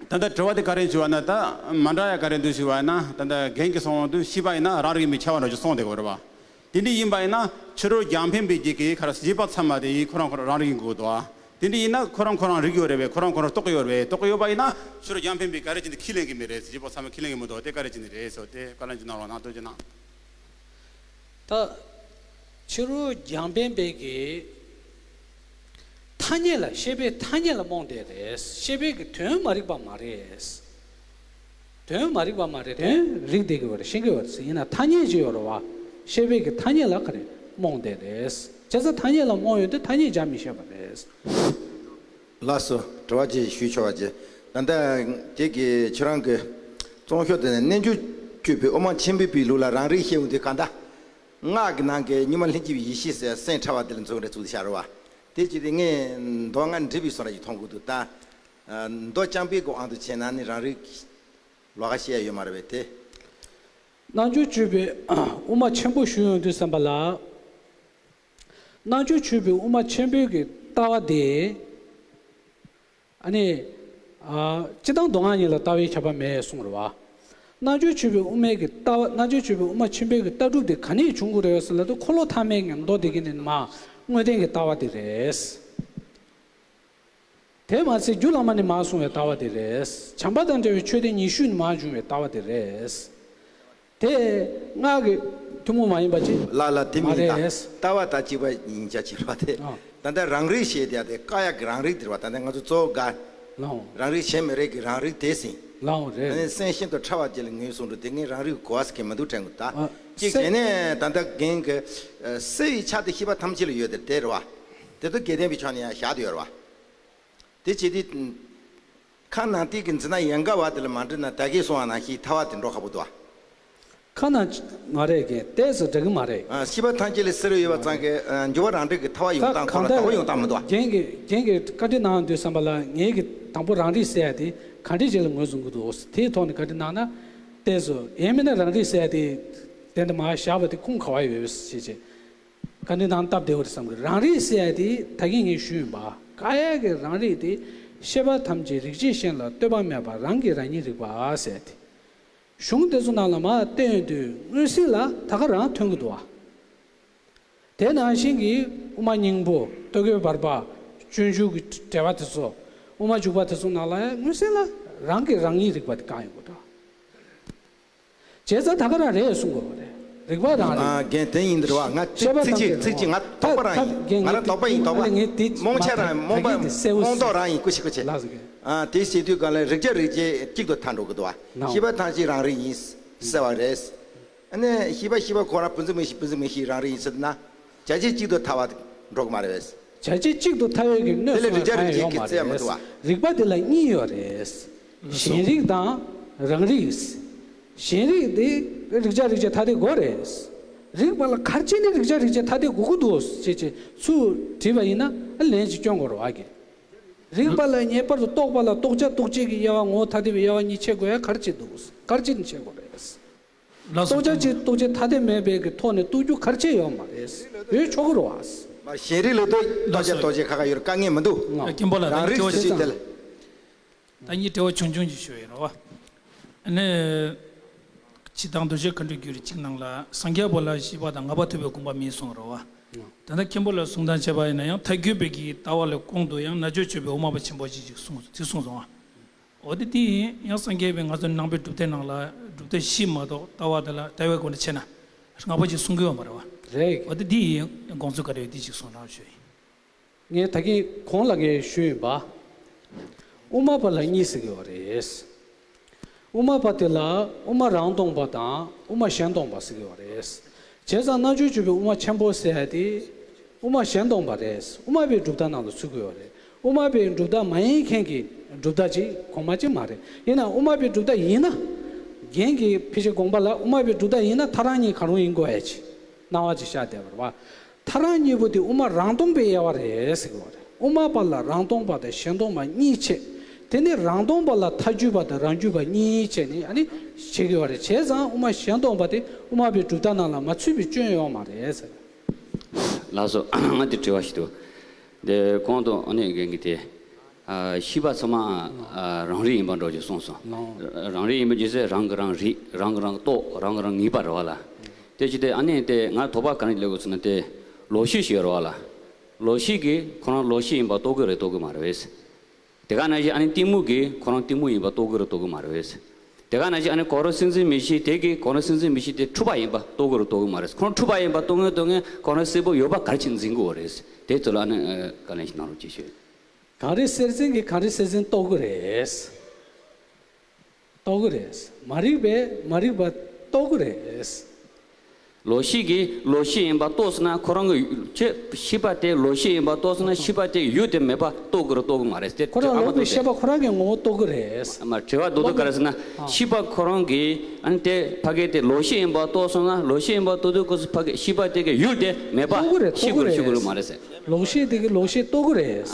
ད་ལྟ་དྲི་བ་དེ་ག་རེ་ཞུ་བ་ན་ད་མ་འདྲ་ཡ་ག་རེ་འདུག་ཞུ་བ་ན་ད་ལྟ་རྒན་གྱིས་གསུངས་པ་འདུག་ཤེས་པ་ཡིན་ན་རང་རིག་ཡིན་པའི་ཁྱད་པར་འདྲ་ཅིག་གསུངས་བསྡད་ཀྱི་ཡོད་རེད་བ། དེ་འདྲ་ཡིན་པ་ཡིན་ན་ཕྱི་རོལ་རྒྱང་འཕེན་པའི་རྒྱུད་ཀྱི་ག་རེ་ཤེས་པ་ཚད་མ་དེ་ཡིས་ཁོ་རང་ཁོ་རང་རང་རིག་ཡིན་དགོས་འདུག་ཨ། དེ་འདྲ་ཡིན་ན་ཁོ་རང་ཁོ་རང་རིག་ཡོད་རེད་པས། ཁོ་རང་ཁོ་རང་རྟོགས་ཀྱི་ཡོད་རེད་པས། རྟོགས་ཀྱི་ཡོད་པ་ཡིན་ན་ཕྱི་རོལ་རྒྱང་འཕེན་པས་ག་རེ་བྱས་ནས་ཁས་ལེན་གྱི་མེད་རེད། ཤེས་པ་ཚད་མ་ཁས་ལེན་གྱི་མི་འདུག་དེ་ག་རེ་བྱས་ནས་རེད་ཟེར་དེ་བཀའ་ལན་ཅིག་གནང་རོགས་གནང་། ཐུགས་རྗེ་གནང་། ད་ཕྱི་རོལ་རྒྱང་འཕེན་པའི་གི་ཐ་སྙད་ལ་ཤེས་པའི་ཐ་སྙད་ལ་རྨོངས་བསྡད་རེད། ཤེས་པའི་གི་དོན་མ་རིག་པ་མ་རེད། དོན་མ་རིག་པ་མ་རེད། དོན་རིག་བསྡད་ཀྱི་ཡོད་རེད། ཤེས་ཀྱི་ཡོད་རེད། ཡིན་ན་ཐ་སྙད་ཅིག་ཡོད་རེད་བ། ཤེས་པའི་གི་ཐ་སྙད་ལ་ག་རེ་རྨོངས་བསྡད་རེད། བྱས་ཙང་ཐ་སྙད་ལ་རྨོངས་ཡོད་དུས་ཐ་སྙད་སྦྱར་མི་ཤེས་པ་རེད། ལགས་སོ། དྲི་བ་ཅིག་ཞུས་ཆོག་པ་ཅིག་ད་ལྟ་དེ་གི་ཁྱེད་རང་གི་རྩོམ་ཤོག་དེ་ནས་རྣལ་འབྱོར་སྤྱོད་པའི་དབུ་མ་ཆེན་པོའི་པའི་ལུགས་ལ་རང་རིག་ཤེས་འོང་དུས་གང་ལྟར་སྔགས་ཀྱི་ནང་གི་གཉུག་མ་ལྷན་སྐྱེས་པའི་ཡེ་ཤེས་ཟེར་སེམས་ཕྲ་བ་དེ་ལ་མཚོན་རེ་བཙུགས་ཏེ་བཞག་རེད་བ། དེ་ཅི་སྟེ་ངས་མདོ་སྔགས་འབྲེལ་བའི་བཟོ་འདྲ་ཞིག་མཐོང་གི་འདུག་ད་མདོ་རྐྱང་པའི་གི་དབང་དུ་བྱས་ན་ནི་རང་རིག་ལོགས་ཀ་བཤད་ཡ་ཡོད་མ་རེད་པས་དེ། རྣལ་འབྱོར་སྤྱོད་པའི་དབུ་མ་ཆེན་པོ་ཞུ་ཡོང་དུས་ཙམ་པ་ལ། རྣལ་འབྱོར་སྤྱོད་པའི་དབུ་མ་ཆེན་པོའི་གི་ལྟ་བ་དེ། ཨ་ནི། ཨ། སྤྱིར་བཏང་མདོ་སྔགས་གཉིས་ལ་ལྟ་བའི་ཁྱབ་པ་མེད་གསུངས་རེད་བ། རྣལ་འབྱོར་སྤྱོད་པའི་དབུ་མའི་གི་ལྟ་བ། རྣལ་འབྱོར་སྤྱོད་པའི་དབུ་མ་ཆེན་པོའི་གི་ལྟ་གྲུབ་དེ་ག་ནས་བྱུང་གི་རེད་ཟེར་ལབ་དུས་འཁོར་ལོ་ཐ་མའི་གི་མདོ་དེ་གི་ནི་མ་དངོས་བསྟན་གྱི་ལྟ་བ་དེ་རེད། དེ་མ་ཚད་རྒྱུད་བླ་མ་ནས་མར་གསུངས་པའི་ལྟ་བ་དེ་རེད། བྱམས་པ་དང་འབྲེལ་བའི་ཆོས་སྡེ་ཉི་ཤུ་ནས་མར་བྱུང་བའི་ལྟ་བ་དེ་རེད། དེ་སྔགས་ཀྱི་ཐུན་མོང་མ་ཡིན་པ་ཅིག་ལ་ལ་དེ་མ་མིན་ད་རེད། ལྟ་བ་དང་གཅིག་པ་ཡིན་ཆ་ཕྱིར་བ་དེ། ཨ། ད་ལྟ་རང་རིག་ཞེས་དེ་ཡ་དེ་བཀག་ཡག་གི་རང་རིག་དེ་རེད་བ། ད་ལྟ་ང་ཚོ་གཙོ་བོ་དགའ། ལའོ། རང་རིག་བྱེད་མི་རིག་གི་རང་རིག་དེ་ཟིན། ལའོ་རེད། ཨ་ནི་སེམས་ཤིན་ཏུ་ཕྲ་བ་ཅིག་ལ་ངོས་བཟུང་འགྲོ་དེ་ངས་རང་རིག་གོ་བ་ཟེར་གྱི་མི་འདུག་དྲན་གི་ད། ཨ། གཅིག་སེམས། བྱས་ནས་ད་ལྟ་རྒན་གྱི་སེལ་བའི་ཆ་དེ་ཤེས་པ་ཐམས་ཅད་ལ་ཡོད་དེ་དེ་རེད་བ། དེ་ཚོ་དགེ་ལྡན་པའི་ཕྱོགས་ནས་ཡང་བཞག་དེ་ཡོད་རེད་བ། དེ་བྱེད་དུས། ཁ་ནང་བསྟན་གྱི་འཛིན་སྟངས་ཡན་ག་བ་དེ་ལ་མ་འགྲིལ་ན་ད་གིན་གསུངས་པ་ནང་བཞིན་ཐར་བ་དེ་འགྲོ་ཁག་པོ་འདུག་ཨ། ཁ་ནང་མ་རེད་གི་ཏོག་ཙམ་འདྲ་གི་མ་རེད། ཨ། ཤེས་པ་ཐམས་ཅད་ལས་སེལ་རོ་ཡོད་པ་ཙང་གི་ཨ། འགྱུར་བ་རང་འགྲིལ་གྱི་ཐར་བ་ཡོང་སྟངས་ཁོ་ན་ད་ག་ཡོང་སྟངས་མི་འདུག་ཨ། རྒན་གྱི་རྒན་གྱི་བཀའ་འདྲི་གནང་དུས་ཙམ་པ་ལ་ངེད་ཀྱི་དང་པོ་རང་རིག་ཟེར་ཡ་དེ་ག་འདྲ་ཅིག་ལ་ངོས་བཟུང་གི་འདུག་དེའི་ཐོག་ནས་བཀའ་འདྲི་གནང་ན་ཏོག་ཙམ་ཡང་མིན་ན་རང་རིག་ཟེར་ཡ་དེ་དེ་འདྲ་མར་བཞག་པ་དེ་ཁུངས་ག་བ་ཡོད་ཞེས་བྱས། བཀའ་འདྲི་གནང་སྟབས་བདེ་བོ་རེད་བསམ་གི། རང་རིག་ཟེར་ཡ་དེ་ད་གིན་ངས་ཞུས་ཡིན་པ། བཀག་ཡ་གི་རང་རིག་དེ་ཤེས་པ་ཐམས་ཅད་རིག་བྱེད་གཞན་ལ་ལྟོས་པ་མེད་པར་རང་གིས་རང་ཉིད་རིག་པ་ཟེར་ཡ་དེ། གཞུང་དེ་ཚོ་ནང་ལ་མར་བལྟས་ཡོང་དུས་མངོན་གསལ་ལ་ད་ག་རང་ཐོན་གི་འདུག་བ། དེ་ནང་བཞིན་གྱི་དབུ་མ་སྙིང་པོ། ལྟོ་གོས་བར་པ། སྤྱོད་འཇུག་གི་འགྲེལ་པ་དེ་ཚོ། དབུ་མ་འཇུག་པ་དེ་ཚོ་ནང་ལ་ཡང་མངོན་གསལ་ལ་རང་གིས་རང་ཉིད་རིག་པ་དེ་བཀག་ཡོང་གི་འདུག་བྱས་ཙང་ད་ག་རང་རེད་གསུང་དགོས་པ་རེད། རིག་པ་རང་རེད། ཨ། རྒན་དེ་ཡིན་འདྲ་བ། ང་ཚིག་ཤེས་པ་ཚིག་གཅིག་ཐམས་ཅད་ཚིག་གཅིག་ང་དོགས་པ་རང་ཡིན། ད་ད་ང་རང་དོགས་པ་ཡིན། དོགས་པ། ངས་དེ་རྨོངས་ཆ་རང་ཡིན། རྨོངས་པ། ད་གིན་དེ་གསལ་བོ་རྨོངས་དོགས་རང་ཡིན། ཀུ་ཤི་ཀུ་ཤི། ལགས་སོ། ཨ། དེ་བྱེད་དུས་གང་ལ་རིག་བྱ་རིག་བྱེད་གཅིག་ཏུ་ཐལ་འགྲོ་གི་འདུག་བ། ནའོ། ཤེས་པ་ཐམས་ཅད་རང་རིག་ཡིན་ཟེར་བ་རེད། ཨ་ནི་ཤེས་པ་ཤེས་པ་ཁོ་རང་ཕུན་སུམ་མི་ཤེས་ཕུན་སུམ་མི་ཤེས་རང་རིག་ཡིན་ཟེར་ན་བྱ་བྱེད་གཅིག་ཏུ་ཐལ་བ་འགྲོ་གི་མ་རེད་པས། བྱ་བྱེད་གཅིག་ཏུ་ཐལ་བའི་གི་གནོད་དེ་ལ་སོང་རིག་བྱ་ན་རིག་བྱེད་ཡོང་མ་ཀྱི་རྩལ་མི་རེད། འདུག་བ། རིག་པ་དེ་ལ་གཉིས་ཡོད་རེད། གཞན་རིག་དང་རང་རིག། གཞན་རིག་དེ་རིག་བྱ་རིག་བྱེད་ཐ་དད་དགོས་རེད། རིག་པ་ལ་ག་རེ་བྱས་ནས་རིག་བྱ་རིག་བྱེད་ཐ་དད་དགོས་ཀྱི་འདུག་ཅེས་བྱས་ཚུར་དྲིས་པ་ཡིན་ན་ལན་ཅིག་སྐྱོན་དགོས་རེད་བ་གི། རིག་པ་ལ་ངེས་པར་དུ་རྟོག་པ་ལ་རྟོགས་བྱ་རྟོགས་བྱེད་ཀྱི་དབྱེ་བ་ངོ་བོ་ཐ་དད་པའི་དབྱེ་བ་གཉིས་ཕྱེ་དགོས་ཡ་ག་རེ་བྱས་འདུག་ག་རེ་བྱས་ནས་ཕྱེ་དགོས་རེད། ལགས་སོ། རྟོགས་བྱ་གཅིག་རྟོགས་བྱེད་ཐ་དད་མེད་པའི་གི་ཐོག་ནས་རྟོགས་རྒྱུ་ག་རེ་བྱས་ཡོད་མ་རེད། ཡོད་ཆོག་གི་རེད་བ། མ་གཞན་རིག་ལ་ལྟོས་རྟོགས་བྱ་རྟོགས་བྱེད་ཁ་ཁ་ཡོད་རེད། དཀའ་ངལ་མི་འདུག་མཁན་པོ་ལགས། རང་རིག་ད་ཅི་ཟེར་དེ་ལ། ད་ངས་དྲི་བ་ཆུང་ཆུང་ཅིག་ཞུ་ཡིན་རོ། ཨ་ནི། སྤྱིར་བཏང་མདོ་རྒྱུད་མཁའ་འགྲོའི་རྒྱུད་རིགས་གཅིག་ནང་ལ་སངས་རྒྱས་པོ་ལ་ཤེས་པ་དང་ལྔ་པ་ཐུབ་པའི་དགོངས་པ་མེད་གསུངས་རོ། ད་ལྟ་མཁན་པོ་ལ་གསུང་སྟངས་བྱས་པ་ཡིན་ན་ཡང་ཐལ་འགྱུར་བའི་གི་ལྟ་བ་ལ་གོང་དུ་ཡང་རྣལ་འབྱོར་སྤྱོད་པའི་དབུ་མ་པ་ཆེན་པོ་ཅིག་ཅིག་གསུངས་ཚིག་གསུངས་སོང་བ། འོ་དེ་དེ་ཡིན་ཡང་སངས་རྒྱས་པས་ང་ཚོ་ནང་པའི་སྒྲུབ་སྡེ་ནང་ལ་སྒྲུབ་སྡེ་བཞི་མ་གཏོགས་ལྟ་བ་དེ་ལ་ལྟ་བའི་སྒོ་ནས་ཕྱེ་ན་ལྔ་པ་ཅིག་གསུང་གི་ཡོད་མ་རེད་བ། རེད། འོ་དེ་དེ་ཡིན་དགོངས་ཚུལ་ག་རེ་ཡོད་དེ་ཅིག་གསུང་རོགས་ཞུ་ཡིན། ངས་ད་གིན་གོང་ལ་ངས་ཞུས་ཡིན་པ། དབུ་མ་པ་ལ་གཉིས་ཟེར་གི་ཡོད་རེད། དབུ་མ་པ་དེ་ལ་དབུ་མ་རང་སྟོང་པ་དང་དབུ་མ་གཞན་སྟོང་པ་ཟེར་གི་ཡོད་རེད། བྱས་ཙང་རྣལ་འབྱོར་སྤྱོད་པའི་དབུ་མ་ཆེན་པོ་ཟེར་ཡ་དེ་དབུ་མ་གཞན་སྟོང་པ་རེད། དབུ་མ་པའི་གྲུབ་མཐའ་ནང་དུ་ཚུད་ཀྱི་ཡོད་རེད། དབུ་མ་པའི་གྲུབ་མཐའ་མ་ཡིན་མཁན་གྱི་ གྲུབ་མཐའ་ཅིག་གོང་མ་ཅིག་མ་རེད། ཡིན་ན་དབུ་མ་པའི་གྲུབ་མཐའ་ཡིན་ན། རྒན་གྱི་ཕལ་ཆེར་དགོངས་པ་ལ་དབུ་མ་པའི་གྲུབ་མཐའ་ཡིན་ན་ཐལ་རང་གཉིས་གང་རུང་ཡིན་དགོས་ཡ་ཅིག་སྣང་བ་ཅིག་ཤར་བསྡད་པ་རེད་བ། ཐལ་རང་གཉིས་པོ་དེ་དབུ་མ་རང་སྟོང་པའི་དབྱེ་བ་རེད་ཟེར་གྱི་ཡོད་རེད། དབུ་མ་པ་ལ་རང་སྟོང་པ་དང་གཞན་སྟོང་པ་གཉིས་ཕྱེ། དེ་ནས་རང་སྟོང་པ་ལ་ཐལ་འགྱུར་བ་དང་རང་རྒྱུད་པ་གཉིས་ཕྱེ་ནས་ཨ་ནི་བྱེད་ཀྱི་ཡོད་རེད། བྱས་ཙང་དབུ་མ་གཞན་སྟོང་པ་དེ་དབུ་མ་པའི་གྲུབ་མཐའ་ནང་ལ་མ་ཚུད་པའི་སྐྱོན་ཡོད་མ་རེད་ཟེར། ལགས་སོ། ང་འདི་དྲི་བ་ཞིག་འདུག་དེ་གོང་དུ་ཨ་ནི་རྒན་གྱིས་དེ། ཨ། ཤེས་པ་ཚང་མ། ཨ། རང་རིག་ཡིན་པ་འདྲ་ཅིག་གསུངས་སོང་། རང་རིག་ཡིན་པ་ཇི་སྲིད་རང་གིས་རང་རིག་རང་གིས་རང་རྟོགས། རང་གིས་རང་ངེས་པ་རེད་བ་ལ། དེ་ཅི་སྟེ་ཨ་ནི་དེ་ང་དོགས་པ་ག་རེ་སླེབས་ཡོད་ཟེར་ན། དེ་ལོག་ཤེས་ཤིག་ཡོད་རེད་བ་ལ། ལོག་ཤེས་ཀྱིས་ཁོ་རང་ལོག་ཤེས་ཡིན་པ་རྟོགས་ཀྱི་རེད་རྟོགས་ཀྱི་མ་རེད་བས། དེ་ག་ནང་བཞིན་ཨ་ནི་གཏི་མུག་གིས་ཁོ་རང་གཏི་མུག་ཡིན་པ་རྟོགས་ཀྱི་རེད་རྟོགས་ཀྱི་མ་རེད་བས། དེ་ག་ནང་བཞིན་ཨ་ནི་གོ་རིམ་སེམས་འཛིན་མི་ཤེས་དེ་གིས་གོ་རིམ་སེམས་འཛིན་མི་ཤེས་དེ་འཁྲུལ་པ་ཡིན་པ་རྟོགས་ཀྱི་རེད་རྟོགས་ཀྱི་མ་རེད། ཁོ་རང་འཁྲུལ་པ་ཡིན་པ་རྟོགས་ངེས་རྟོགས་ངེས་གོ་རིམ་གསལ་པོ་ཡོད་པ་ག་རེ་བྱས་འཛིན་གྱི་ཡོད་རེད། དེ་ཚོ་ལ་ཨ་ནི་བཀའ་ལན་ཞིག་གནང་རོགས་གྱིས་ཞུ། གངས་རི་གསེར་བཙན་གྱིས་གངས་རི་གསེར་བཙན་རྟོགས་ཀྱི་རེད། རྟོགས་ཀྱི་རེད། མ་རིག་པས་མ་རིག་པ་རྟོགས་ཀྱི་རེད། ལོག་ཤེས་ཀྱིས་ལོག་ཤེས་ཡིན་པ་རྟོགས་སོང་ན་ཁོ་རང་གི་ཆོས་ཤེས་པ་དེ་ལོག་ཤེས་ཡིན་པ་རྟོགས་སོང་ན་ཤེས་པ་དེ་ཡུལ་དེ་མེད་པ་རྟོགས་ཀྱི་རེད་རྟོགས་ཀྱི་མ་རེད་ཟེར། ཁོ་རང་ལོག་པའི་ཤེས་པ་ཁོ་རང་གི་ངོ་བོ་རྟོགས་ཀྱི་རེད། མ་དྲི་བ་རྡོག་རྡོག་ག་རེ་ཟེར་ན། ཨ། ཤེས་པ་ཁོ་རང་གིས་ཨ་ནི་དེ་ཕ་གི་དེ་ལོག་ཤེས་ཡིན་པ་རྟོགས་སོང་ན་ལོག་ཤེས་ཡིན་པ་རྟོགས་དུས་སྐབས་སུ་ཕ་གི་ཤེས་པ་དེ་གི་ཡུལ་དེ་མེད་པ་རྟོགས་ཀྱི་རེད་ཤེས་དགོས་རེད་ཤེས་དགོས་རེད་མ་རེད་ཟེར། ལོག་ཤེས་དེ་གིས་ལོག་ཤེས་རྟོགས་ཀྱི་རེད།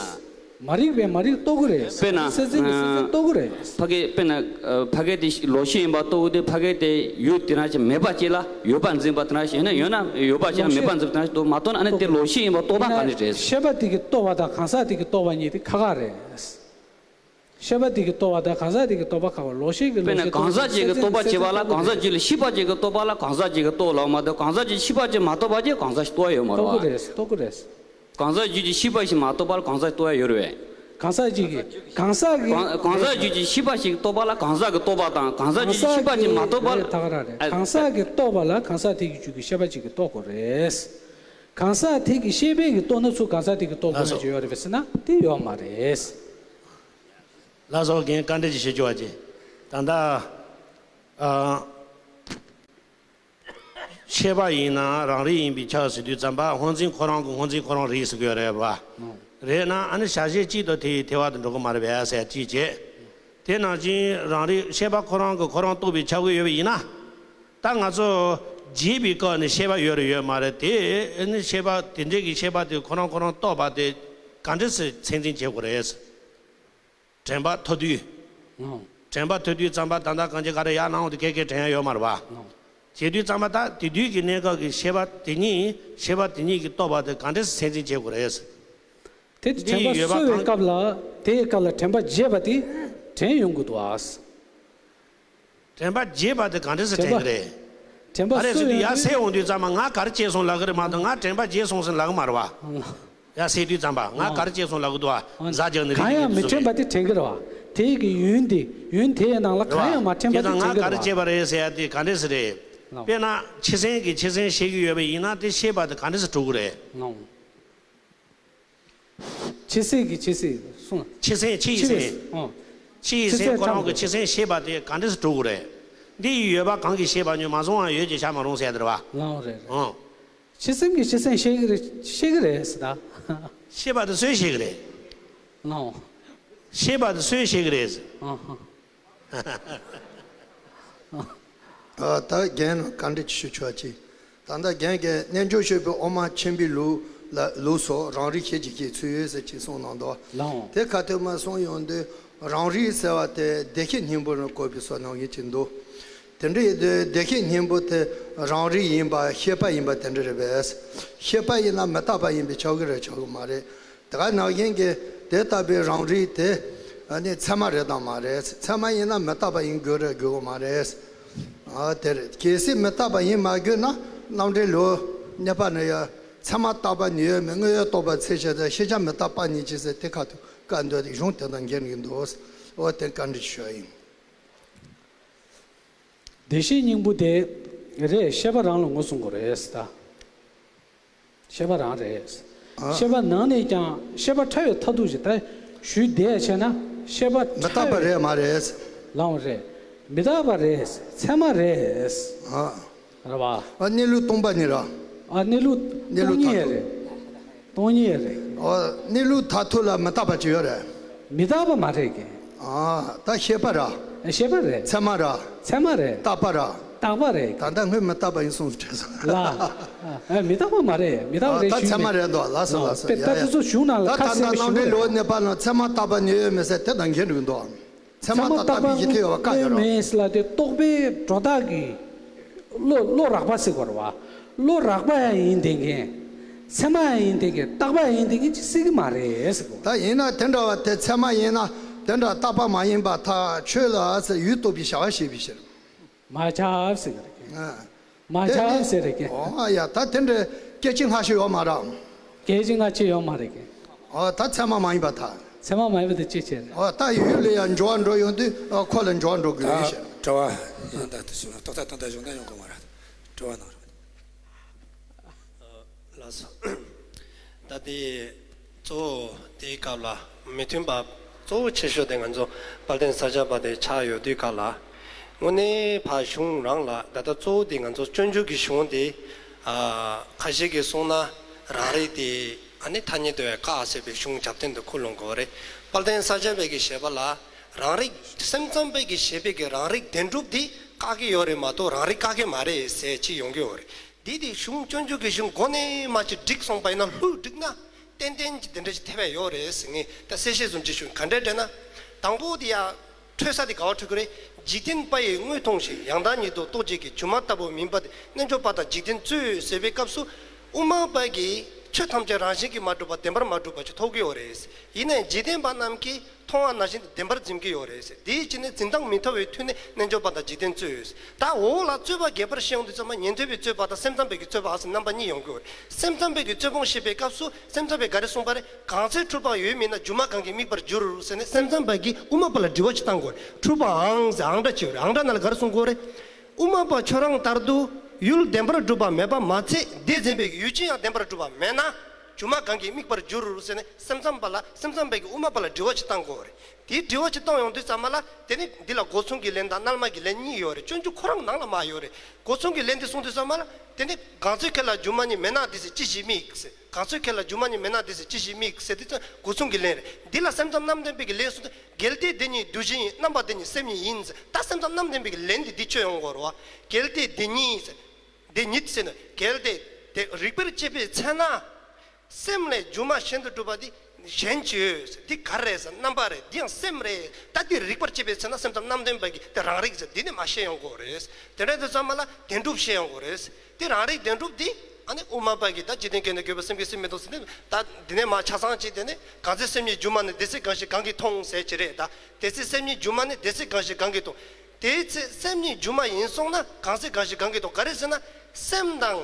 མ་རིག་པས་མ་རིག་རྟོགས་ཀྱི་རེད། དཔེར་ན། གསེར་བཙན་གྱིས་གསེར་བཙན་རྟོགས་ཀྱི་རེད། ཕ་གི་དཔེར་ན། ཨ། ཕ་གི་དེ་ལོག་ཤེས་ཡིན་པ་རྟོགས་དུས་ཕ་གི་དེ་ཡུལ་དེ་ནང་བཞིན་མེད་པ་ཅིག་ལ་ཡོད་པ་འཛིན་པ་དེ་ནང་བཞིན། ཡིན་ན་ཡོད་ན་ཡོད་པ་ཅིག་ལ་མེད་པ་འཛིན་པ་དེ་ནང་བཞིན་དུ་མ་རྟོགས་ན་ཨ་ནི་དེ་ལོག་ཤེས་ཡིན་པ་རྟོགས་པ་ག་ནས་རེད། ཤེས་པ་དེ་གིས་རྟོགས་པ་དང་གང་ཟག་དེ་གིས་རྟོགས་པ་གཉིས་དེ་ཁ་ཁ་རེད། ཤེས་པ་དེ་གིས་རྟོགས་པ་དང་གང་ཟག་དེ་གིས་རྟོགས་པ་ཁ་ཁ། ལོག་ཤེས་ཀྱིས་དཔེར་ན་ལོག་ཤེས་གང་ཟག་ཅིག་གིས་རྟོགས་པ་བྱེད་པ་ལ་གང་ཟག་ཅིག་ལ་ཤེས་པ་ཅིག་གིས་རྟོགས་པ་ལ་གང་ཟག་ཅིག་གིས་རྟོགས་ལབ་མ་གཏོགས་གང་ཟག་ཅིག་ཤེས་པ་ཅིག་མ་རྟོགས་པ་ཅིག་གང་ཟག་ཅིག་རྟོགས་ཡ་ཡོད་མ་རེད་བ། རྟོགས་ཀྱི་རེད། རྟོགས་ཀྱི་རེད། གང་ཟག་ཅིག་གིས་ཤེས་པ་ཞིག་མ་རྟོགས་པར་གང་ཟག་རྟོགས་ཡ་ཡོད་རེད་པས། གང་ཟག་ཅིག་གིས་གང་ཟག་གིས་གང་གང་ཟག་ཅིག་གིས་ཤེས་པ་ཞིག་རྟོགས་པ་ལ་གང་ཟག་གིས་རྟོགས་པ་དང་གང་ཟག་ཅིག་གིས་ཤེས་པ་ཞིག་མ་རྟོགས་པ་ལ། རེད། ད་ག་རང་རེད། ཨ། གང་ཟག་གིས་རྟོགས་པ་ལ་གང་ཟག་དེ་གི་རྒྱུད་ཀྱི་ཤེས་པ་ཅིག་གིས་རྟོགས་དགོས་རེད། གང་ཟག་དེ་གི་ཤེས་པས་ཀྱིས་རྟོགས་ན་ཚུར་གང་ཟག་དེ་གིས་རྟོགས་དགོས་ན་ཅིག་ཡོད་རེད་པས་ཟེར་ན་དེ་ཡོད་མ་རེད། ལགས་སོ། རྒན་བཀའ་འདྲི་ཅིག་ཞུ་རྒྱུ་བ་ཅིག་ད་ལྟ། ཨ། ཤེས་པ་ཡིན་ན་རང་རིག་ཡིན་པས་ཁྱབ་ཟེར་དུས་ཙམ་པ་སྔོ་འཛིན་ཁོ་རང་གི་སྔོ་འཛིན་ཁོ་རང་རེད་ཟེར་གྱི་ཡོད་རེད་པ། རེད་ན་ཨ་ནི་བྱ་བྱེད་གཅིག་ཏུ་དེ་ཡི་དེ་བ་དུ་འགྲོ་གི་མ་རེད་པས་ཟེར་གཅིག་བྱས། དེ་ནང་བཞིན་རང་རིག་ཤེས་པ་ཁོ་རང་གིས་ཁོ་རང་རྟོགས་པས་ཁྱབ་ཀྱི་ཡོད་པ་ཡིན་ན། ད་ང་ཚོ་རྗེས་པའི་སྐབས་ནས་ཤེས་པ་ཡོད་རེད་ཡོད་མ་རེད་དེ། ཨ་ནི་ཤེས་པ་དེ་འདྲའི་གི་ཤེས་པ་དེ་ཁོ་རང་ཁོ་རང་རྟོགས་པ་དེ་ག་འདྲ་སེ་ཚད་འཛིན་བྱེད་དགོས་རེད། དྲན་པ་ཐོབ་དུས། ཨང་། དྲན་པ་ཐོབ་དུས་ཙམ་པ་ད་ལྟ་གང་ཅི་ག་རེ་ཡར་ལངས་འོང་དུས་ཁེ་ཁེ་དྲན་ཡ་ཡོད་མ་རེད་པ། ཨང་། བྱེད་དུས་ཙམ་པ་ད་དེ་དུས་ཀྱི་གནས་སྐབས་ཀྱི་ཤེས་པ་དེ་ཉིད་ཤེས་པ་དེ་ཉིད་ཀྱིས་རྟོགས་པ་དེ་ག་འདྲས་སེ་ཚད་འཛིན་བྱེད་དགོས་རེད། དེ་འདི་དྲན་པ་ཡོད་པ་གསོ་བའི་གང་སྐབས་ལ་དེའི་སྐབས་ལ་དྲན་པ་བརྗེད་པ་དེ་དྲན་ཡོང་གི་འདུག་ཨ། དྲན་པ་བརྗེད་པ་དེ་ག་འདྲས་སེ་དྲན་གི་རེད། དྲན་པ་ག་རེ་ཟེར་དུས་ཡར་སེ་འོང་དུས་ཙམ་པ་ང་ག་རེ་བྱས་སོང་ལབ་གི་རེད་མ་གཏོགས་ང་དྲན་པ་བརྗེད་སོང་ཟེར་ལབ་གི་མ་རེད་པ། ཨང་། ཡར་སེ་དུས་ཙམ་པ་ང་ག་རེ་བྱས་སོང་ལབ་གི་འདུག་ཨ། ཟ་རྒྱག་ནི་རིག་གང་ཡང་མི་དྲན་པ་དེ་དྲན་གི་རེད་བ། དེ་གི་ཡུན་དེ་ཡུན་དེའི་ནང་ལ་གང་ཡང་མ་དྲན་པ་དེ་དྲན་གི་རེད་བ། ང་ག་རེ་བྱས་པ་རེད་ཟེར་ཡ་དེ་ག་འདྲས་སེ་རེད། དཔེར་ན་ཕྱི་སེམས་ཀྱི་ཕྱི་སེམས་ཤེས་ཀྱི་ཡོད་པ་ཡིན་ན་དེ་ཤེས་པ་དེ་ག་འདྲས་སེ་གྲུབ་གི་རེད། ཕྱི་སེམས་ཀྱི་ཕྱི་སེམས་གསུངས། ཕྱི་སེམས་ཕྱི་ཡི་སེམས། ཨོ། ཕྱི་ཡི་སེམས་ཁོ་རང་གི་ཕྱི་སེམས་ཤེས་པ་དེ་ག་འདྲས་སུ་གྲུབ་ཀྱི་རེད། འདི་ཡི་ཡོད་པ་གང་གིས་ཤེས་པ་ཉོན་མ་བཟུང་བ་ཡོད་ཅེས་བྱ་མ་རུང་ཟེར་ཡ་དེ་རེད་བ། ལའང་རེད་རེད། ཨོ། ཕྱི་སེམས་ཀྱི་ཕྱི་སེམས་ཤེས་ཀྱི་རེད་ཤེས་ཀྱི་རེད་ཟེར་ད། ཤེས་པ་དེ་སུས་ཤེས་ཀྱི་རེད། ལའང་། ཤེས་པ་དེ་སུས་ཤེས་ཀྱི་རེད། ཨ་ཧ། ཨ། ད་རྒན་ལ་བཀའ་འདྲི་ཞུ་ཆོག་ཅིག་ད་ལྟ་རྒན་གྱིས་རྣལ་འབྱོར་སྤྱོད་པའི་དབུ་མ་མཆིམས་ཕུའི་ལུགས་ལ་ལུགས་སོགས་རང་རིག་ཤེས་བྱའི་ཁྱད་ཚུལ་ཡོད་ཟེར་ཅིག་གསུངས་གནང་འདུག་ལའང་། དེ་ཁ་ཐུག་མ་གསུངས་ཡོང་དུས་རང་རིག་ཟེར་བ་དེ་བདེ་གཤེགས་སྙིང་པོ་ལ་གོ་བའི་བཟོ་གནང་མཁན་ཅིག་འདུག་དེ་འདྲ་ཡིན་དུས་བདེ་གཤེགས་སྙིང་པོ་དེ་རང་རིག་ཡིན་པ་ཤེས་པ་ཡིན་པ་དེ་འདྲ་རེད་པས། ཤེས་པ་ཡིན་ན་མི་རྟག་པ་ཡིན་པས་ཁྱབ་ཀྱི་རེད་ཁྱབ་ཀྱི་མ་རེད། དེ་ག་ནང་བཞིན་གྱི་དེ་ལྟ་བུའི་རང་རིག་དེ་ཨ་ནི་ཚད་མ་རེད་དམ་མ་རེད། ཚད་མ་ཡིན་ན་མི་རྟག་པ་ཡིན་དགོས་རེད་དགོས་ཀྱི་མ་རེད། ཨ་དེ་རེད། གལ་སྲིད་མི་རྟག་པ་ཡིན་མ་དགོས་ན་རྣམ་འགྲེལ་ལུགས་གནས་པ་ནི་ཡང་ཚད་མ་རྟག་པ་ནི་ཡོད་མེད་དངོས་ཡོད་རྟོགས་པ་ཚད་གཞི་དང་ཤེས་བྱ་མི་རྟག་པ་ཉིད་ཅེས་ཟེར་དེ་ཁ་ཐུག་བཀའ་འདོད་དེ་གཞུང་དེ་དང་འགལ་གྱི་འདུག་འོ་དེ་བཀའ་འདྲི་ཞུ་ཡ་ཡིན། བདེ་གཤེགས་སྙིང་པོ་དེ་རེད། ཤེས་པ་རང་ལ་ངོས་བཟུང་དགོས་རེད་ད། ཤེས་པ་རང་རེད། ཨ། ཤེས་པ་ནང་ནས་ཀྱང་ཤེས་པ་ཕྲ་བའི་མཐར་ཐུག་ཅིག་ད་ཞུས་བསྡད་བྱས་ན་ཤེས་པ་མི་རྟག་པ་རེད་མ་རེད། ལའང་རེད། མི་རྟག་པ་རེད། ཚད་མ་རེད། ཨ། རེད་བ། ཨ་གནས་ལུགས་སྟོང་པ་ཉིད་ར། ཨ་གནས་ལུགས་གནས་ལུགས་སྟོང་ཉིད་མཐར་ཐུག་རེད། སྟོང་ཉིད་རེད། ཨ་གནས་ལུགས་མཐར་ཐུག་ལ་མི་རྟག་པ་ཅིག་ཡོད་རེད། མི་རྟག་པ་མ་རེད་ཀྱི། ཨ། ད་ཤེས་པ་ར། ཤེས་པ་རེད། ཚད་མ་ར། ཚད་མ་རེད། རྟག་པ་ར། རྟག་པ་རེད། ད་ལྟ་སྔོན་མི་རྟག་པ་ཡིན་གསུངས་སུ་དྲན་སོང་། ལ། ཨ། མི་རྟག་པ་མ་རེད། མི་རྟག་པ་རེད་ཞུས་ནས། ད་ཚད་མ་རེད་འདུག་ལགས་སོ། ལགས་སོ། ད་ཡ་ཡ། དེ་ཚོ་གཞུང་ནང་ལ་ད་ཁ་གསལ་པོ་ཞུ་རོགས། ད་ལྟ་ནང་འདྲེན་ལོ་ནེ་པ་ལ་ཚད་མ་རྟག་པ་ནི་ཡོད་མེད་ཟེར་དེ་དང་འགལ་འགྲོ་གི་འདུག་ཚད་མ་རྟག་པ་ཡིན་གྱི་ཐེ་བ་བཀག་ཡོད་རོགས། མེད་ལ་དེ་རྟོག་པའི་སྒྲོ་བཏགས་ཀྱི་བློ། བློ་རགས་པ་ཟེར་དགོས་རེད་བ། བློ་རགས་པ་ཡང་ཡིན་བསྡད་མཁན། ཚད་མ་ཡང་ཡིན་བསྡད་མཁན། རྟག་པ་ཡང་ཡིན་བསྡད་མཁན་ཅིག་སྲིད་ཀྱི་མ་རེད་ཟེར་དགོས། ད་ཡིན་ན་དེ་འདྲ་བ་དེ་ཚད་མ་ཡིན་ན་དེ་འདྲ་རྟག་པ་མ་ཡིན་པ་ཐག་ཆོད་ལ་ཟེར་ཡུལ་རྟོགས་པའི་བྱ་བ་བྱེད་པའི་ཕྱིར། མ་ཁྱབ་ཟེར་གི་རེད། ཨ། མ་ཁྱབ་ཟེར་རེད་ཀྱི། ཨོ་ཡ། ད་དེ་འདྲའི་སྐད་ཅིག་སྔ་ཕྱི་ཡོད་མ་རེད། སྐད་ཅིག་སྔ་ཕྱི་ཡོད་མ་རེད་ཀྱི། ཨོ། ད་ཚད་མ་མ་ཡིན་པ་ད། ཚད་མ་མ་ཡིན་པ་དེ་ཅི་བྱེད་རེད། ཨོ། ད་ཡུལ་ལ་ཡང་འགྱུར་བ་འགྲོ་ཡོང་དུས། ཨོ། ཁོ་ལ་འགྱུར་བ་འགྲོ་དགོས་ཡོད་ཤག་ད་དྲི་བ་ཡང་ད་དུ་ཞུ་ན་ཏོག་ཙམ་ད་ད་གཞུང་དོན་ཡོང་གི་མ་རེད། དྲི་བ་གནང་རོགས། ལགས་སོ། ད་དེ་གཙོ་བོ་དེའི་སྐབས་ལ་མི་མཐུན་པ་གཙོ་བོ་ཆེ་ཤོས་དེ་ང་ཚོ་དཔལ་ལྡན་ས་སྐྱ་པ་དེ་ཆགས་ཡོད་དུས་སྐབས་ལ། དངོས་གནས་ཕར་གཞུང་རང་ལ་ད་ལྟ་གཙོ་བོ་དེ་ང་ཚོ་སྤྱོད་འཇུག་གི་གཞུང་དེ། ཨ། ཁ་ཤས་ཀྱིས་གསུངས་ན་རང་རིག་དེ་ཨ་ནི་ཐ་སྙད་དུ་བཀག་ཟེར་བའི་གཞུང་རྒྱབ་རྟེན་དུ་ཁུར་ལོང་དགོས་རེད། དཔལ་ལྡན་ས་སྐྱ་པའི་གི་བཞེད་པ་ལ་རང་རིག་སེམས་ཙམ་པའི་གི་བཞེད་པའི་གི་རང་རིག་བདེན་གྲུབ་དེ་བཀག་གི་ཡོད་རེད་མ་གཏོགས་རང་རིག་བཀག་གི་མ་རེད་ཟེར་ཅིག་ཡོང་གི་ཡོད་རེད། འདི་དེ་གཞུང་སྤྱོད་འཇུག་གི་གཞུང་མགོ་ནས་མར་ཅིག་བསྒྲིགས་སོང་པ་ཡིན་ན། ལྷུག་བསྒྲིགས་ན་ཏན་ཏན་གྱི་དེ་འདྲ་ཞིག་ཐེབས་ཡ་ཡོད་རེད་ཟེར། ངས་ད་གསལ་བཤད་བཟུང་ཅིག་ཞུ། ག་འདྲས་དྲན་ན། དང་པོ་དེ་ཡ་འཕྲོས་ས་དེ་ག་བ་འཕྲོས་ཀྱི་རེད། འཇིག་རྟེན་པ་ཡིས་དངོས་མཐོང་ཞིང་། ཡང་དག་ཉིད་དུ་རྟོག་བྱེད་ཀྱི། སྒྱུ་མ་ལྟ་བུ་མིན་པ་དེ། རྣལ་འབྱོར་པ་དག་འཇིག་རྟེན་རྩོད་ཟེར་བའི་སྐབས་སུ། དབུ་མ་པ་གིས་ཆོས་ཐམས་ཅད་རང་བཞིན་གྱིས་མ་གྲུབ་པ་བདེན་པར་མ་གྲུབ་པ་ཞིག་ཐོབ་ཀྱི་ཡོད་རེད། ཡིན་ནའི་འཇིག་རྟེན་པ་རྣམས་ཀྱིས་མཐོང་བ་ནང་བཞིན་དུ་བདེན་པར་འཛིན་གྱི་ཡོད་རེད། དེའི་ཕྱིར་ནི་འཛིན་སྟངས་མི་མཐུན་པའི་མཐུ་ནི་རྣལ་འབྱོར་པ་དག་འཇིག་རྟེན་རྩོད། ད་འོག་ལ་རྩོད་པ་རྒྱས་པར་བཤད་ཡོང་དུས་ཙམ་པ། ཉན་ཐོས་པའི་རྩོད་པ་དང་སེམས་ཙམ་པའི་གི་རྩོད་པ་ཟེར་རྣམ་པ་གཉིས་ཡོང་གི་ཡོད་རེད། སེམས་ཙམ་པའི་གི་རྩོད་སྤོང་བཤད་པའི་སྐབས་སུ་སེམས་ཙམ་པས་ག་རེ་གསུངས་པ་རེད། གང་ཚེ་འཁྲུལ་པའང་ཡོད་མིན་ན། སྒྱུ་མ་གང་གིས་དམིགས་པར་འགྱུར་ཟེར་ནས། སེམས་ཙམ་པ་གིས་དབུ་མ་པ་ལ་དྲི་བ་ཅིག་བཏང་དགོས་རེད། འཁྲུལ་པའང་ཟེར་ཨང་སྒྲ་ཅིག་ཡོད་རེད། ཨང་སྒྲ་ནང་ལ་ག་རེ་གསུང་གི་ཡོད་རེད། དབུ་མ་པ་ཁྱོད་རང་ལྟར་དུ་ཡུལ་བདེན་པར་གྲུབ་པ་མེད་པ་མ་ཚད། དེ་འཛིན་པའི་ཡུལ་ཅན་ཡང་བདེན་པར་གྲུབ་པ་མེད་ན། སྒྱུ་མ་གང་གིས་དམིགས་པར་འགྱུར་ཟེར་ནས་སེམས་ཙམ་པ་ལ། སེམས་ཙམ་པ་གིས་དབུ་མ་པ་ལ་དྲི་བ་ཅིག་བཏང་དགོས་རེད། དེའི་དྲི་བ་ཅིག་བཏང་ཡོང་དུས་ཙམ་པ་ལ། དེ་ནི་འདི་ལ་སྒོ་མཚུངས་ཀྱི་ལན་དང་རྣལ་མ་གི་ལན་གཉིས་ཡོད་རེད། སྤྱོད་འཇུག་ཁོ་རང་ནང་ལ་མར་ཡོད་རེད། སྒོ་མཚུངས་ཀྱི་ལན་དེ་གསུངས་དུས་ཙམ་པ་ལ། དེ་ནི་གང་ཚོད་ཁྱེད་ལ་སྒྱུ་མ་ཉིད་མེད་ན་དེ་ཟེར་ཅི་ཞིག་དམིགས་ཟེར། གང་ཚོད་ཁྱེད་ལ་སྒྱུ་མ་ཉིད་མེད་ན་དེ་ཟེར་ཅི་ཞིག་དམིགས་ཟེར། དེ་ཚོ་སྒོ་མཚུངས་ཀྱི་ལན་རེད། འདི་ལ་སེམས་ཙམ་རྣམ་བདེན་པའི་གི་ལན་གསུངས་ཏེ། གལ་ཏེ་དེ་ཉིད་དུ་བཞིན་ཡིན། རྣམ་པ་དེ་ཉིད་སེམས་ཉིད་ཡིན་ཟེར། ད་སེམས་ཙམ་རྣམ་བདེན་པའི་གི་ལན་དེ་འདི་ཆོད་ཡོང་དགོས་རེད་བ། གལ་ཏེ་དེ་ཉིད་ཟེར། དེ་ཉིད་ཟེར་ན། གལ་ཏེ་དེ་རིགས་པར་དཔྱད་པའི་ཚེ་ན། སེམས་ལས་སྒྱུ་མ་གཞན་དུ་གྲུབ་པ་དེ་གཞན་གྱི་ཡོད་ཟེར། དེ་ག་རེ་རེད་ཟེར། རྣམ་པ་རེད། དེ་ཡང་སེམས་རེད། ད་དེ་རིགས་པར་དཔྱད་པའི་ཚེ་ན་སེམས་ཙམ་རྣམ་བདེན་པ་གིས་དེ་རང་རིག་ཟེར། དེ་ནི་མར་བཤད་ཡོང་དགོས་རེད། དེ་འདྲ་དུས་ཙམ་པ་ལ་བདེན་གྲུབ་བཤད་ཡོང་དགོས་རེད། དེ་རང་རིག་བདེན་གྲུབ་དེ་ཨ་ནི་དབུ་མ་པ་གིས་ད་འཇིག་རྟེན་སྐྱོན་དང་གྱུར་པའི་སེམས་ཀྱིས་སེམས་མི་རྟོགས་ཟེར་ནས། ད་འདི་ནས་མར་ཆ་ཚང་བྱས། དེ་ནས་གང་ཚེ་སེམས་ཉིད་སྒྱུ་མ་ནི། དེ་ཚེ་གང་ཞིག་གང་གིས་མཐོང་ཟེར་གྱི་རེད། ད་དེ་ཚེ་སེམས་ཉིད་སྒྱུ་མ་ནི། དེ་ཚེ་གང་ཞིག་གང་གིས་མཐོང་། དེའི་ཚེ་སེམས་ཉིད་སྒྱུ་མ་ཡིན་སོང་ན་གང་ཚེ་གང་ཞིག་གང་གིས་མཐོང་། ག་རེ་ཟེར་ན། སེམས་དང་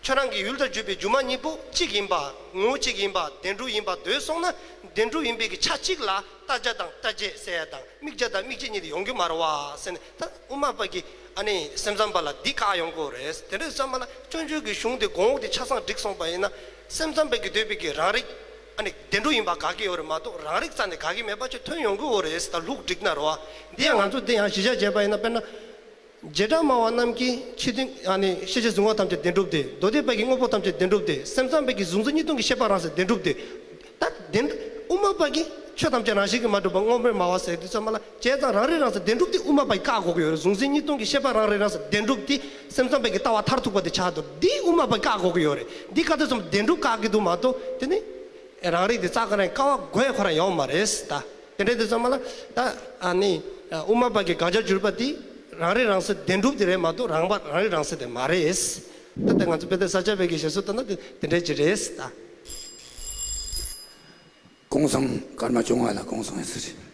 ཁྱོད་རང་གི་ཡུལ་དུ་གྱུར་པའི་སྒྱུ་མ་གཉིས་པོ་གཅིག་ཡིན་པ། ངོ་བོ་གཅིག་ཡིན་པ། བདེན་གྲུབ་ཡིན་པ་འདོད་སོང་ན། བདེན་གྲུབ་ཡིན་པའི་གི་ཆ་གཅིག་ལ་ལྟ་བྱ་དང་ལྟ་བྱེད་ཟེར་ཡ་དང་། དམིགས་བྱ་དང་དམིགས་བྱེད་གཉིས་དེ་ཡོང་རྒྱུ་མ་རེད་བ་ཟེར་ནས། ད་དབུ་མ་པ་གིས་ཨ་ནི་སེམས་ཙམ་པ་ལ་འདི་བཀག་ཡོང་གི་ཡོད་རེད། དེ་འདྲ་ཙམ་པ་ལ་སྤྱོད་འཇུག་གི་གཞུང་དེ་གོང་འོག་དེ་ཆ་ཚང་བསྒྲིགས་སོང་པ་ཡིན་ན། སེམས་ཙམ་པ་གིས་འདོད་པའི་གི་རང་རིག་ཨ་ནི་བདེན་གྲུབ་ཡིན་པ་དགག་གི་ཡོད་རེད་མ་གཏོགས། རང་རིག་རྩ་ནས་དགག་གི་མེད་པ་ཅིག་ཐོན་ཡོང་གི་ཡོད་རེད་ཟེར། ད་ལྷུག་བསྒྲིགས་ན་རེད་བ། འདི་ཡང་ང་ཚོ་འདི་ཡང་གཞི་བཞག་བྱས་པ་ཡིན་ན། དཔེར་ན། བྱེ་བྲག་སྨྲ་བ་རྣམས་ཀྱིས་ཕྱི་དོན་ཨ་ནི་ཤེས་བྱའི་གཟུང་བ་ཐམས་ཅད་བདེན་གྲུབ་སྟེ། མདོ་སྡེ་པ་གིས་དངོས་པོ་ཐམས་ཅད་བདེན་གྲུབ་སྟེ། སེམས་ཙམ་པ་གིས་གཟུང་འཛིན་གཉིས་སྟོང་གི་ཤེས་པ་རང་སར་བདེན་གྲུབ་སྟེ། ད་བདེན། དབུ་མ་པ་གིས་ཆོས་ཐམས་ཅད་རང་བཞིན་གྱིས་མ་གྲུབ་པ་དངོས་མེད་སྨྲ་བ་ཟེར་དུས་ཙམ་པ་ལ། བྱས་ཙང་རང་རིག་རང་གསལ་བདེན་གྲུབ་དེ་དབུ་མ་པ་གིས་བཀག་དགོས་ཀྱི་ཡོད་རེད། གཟུང་འཛིན་གཉིས་སྟོང་གི་ཤེས་པ་རང་རིག་རང་གསལ་བདེན་གྲུབ་དེ་སེམས་ཙམ་པ་གི་ལྟ་བ་མཐར་ཐུག་པ་དེ་ཆགས་འདུག་འདི་དབུ་མ་པ་གིས་བཀག་དགོས་ཀྱི་ཡོད་རེད། འདི་བཀག་དུས་ཙམ་བདེན་གྲུབ་བཀག་གི་འདུག་མ་གཏོགས། དེ་ནི་རང་རིག་དེ་རྩ་ཁ་རང་བཀག་པ་དགོས་ཡ་ཁོ་རང་ཡོད་མ་རེད་ད། དེ་འདྲ་དུས་ཙམ་པ་ལ། ད་ཨ་ནི་དབུ་མ་པ་གི་དགག་བྱར་གྱུར་པ་དེ་རང་རིག་རང་གསལ་བདེན་གྲུབ་དེ་རེད་མ་གཏོགས། རང་པ་རང་རིག་རང་གསལ་དེ་མ་རེད། ད་ལྟ་ང་ཚོ་དཔལ་ལྡན་ས་སྐྱ་པའི་གི་ཞེས་སོགས་ལྟ་ན་དེ་དེ་འདྲ་ཅིག་རེད་ད། གོང་གསུམ་ཀརྨ་བཅོ་ལྔ་ལ་གོང་གསུམ་ཡིན་ཟེར།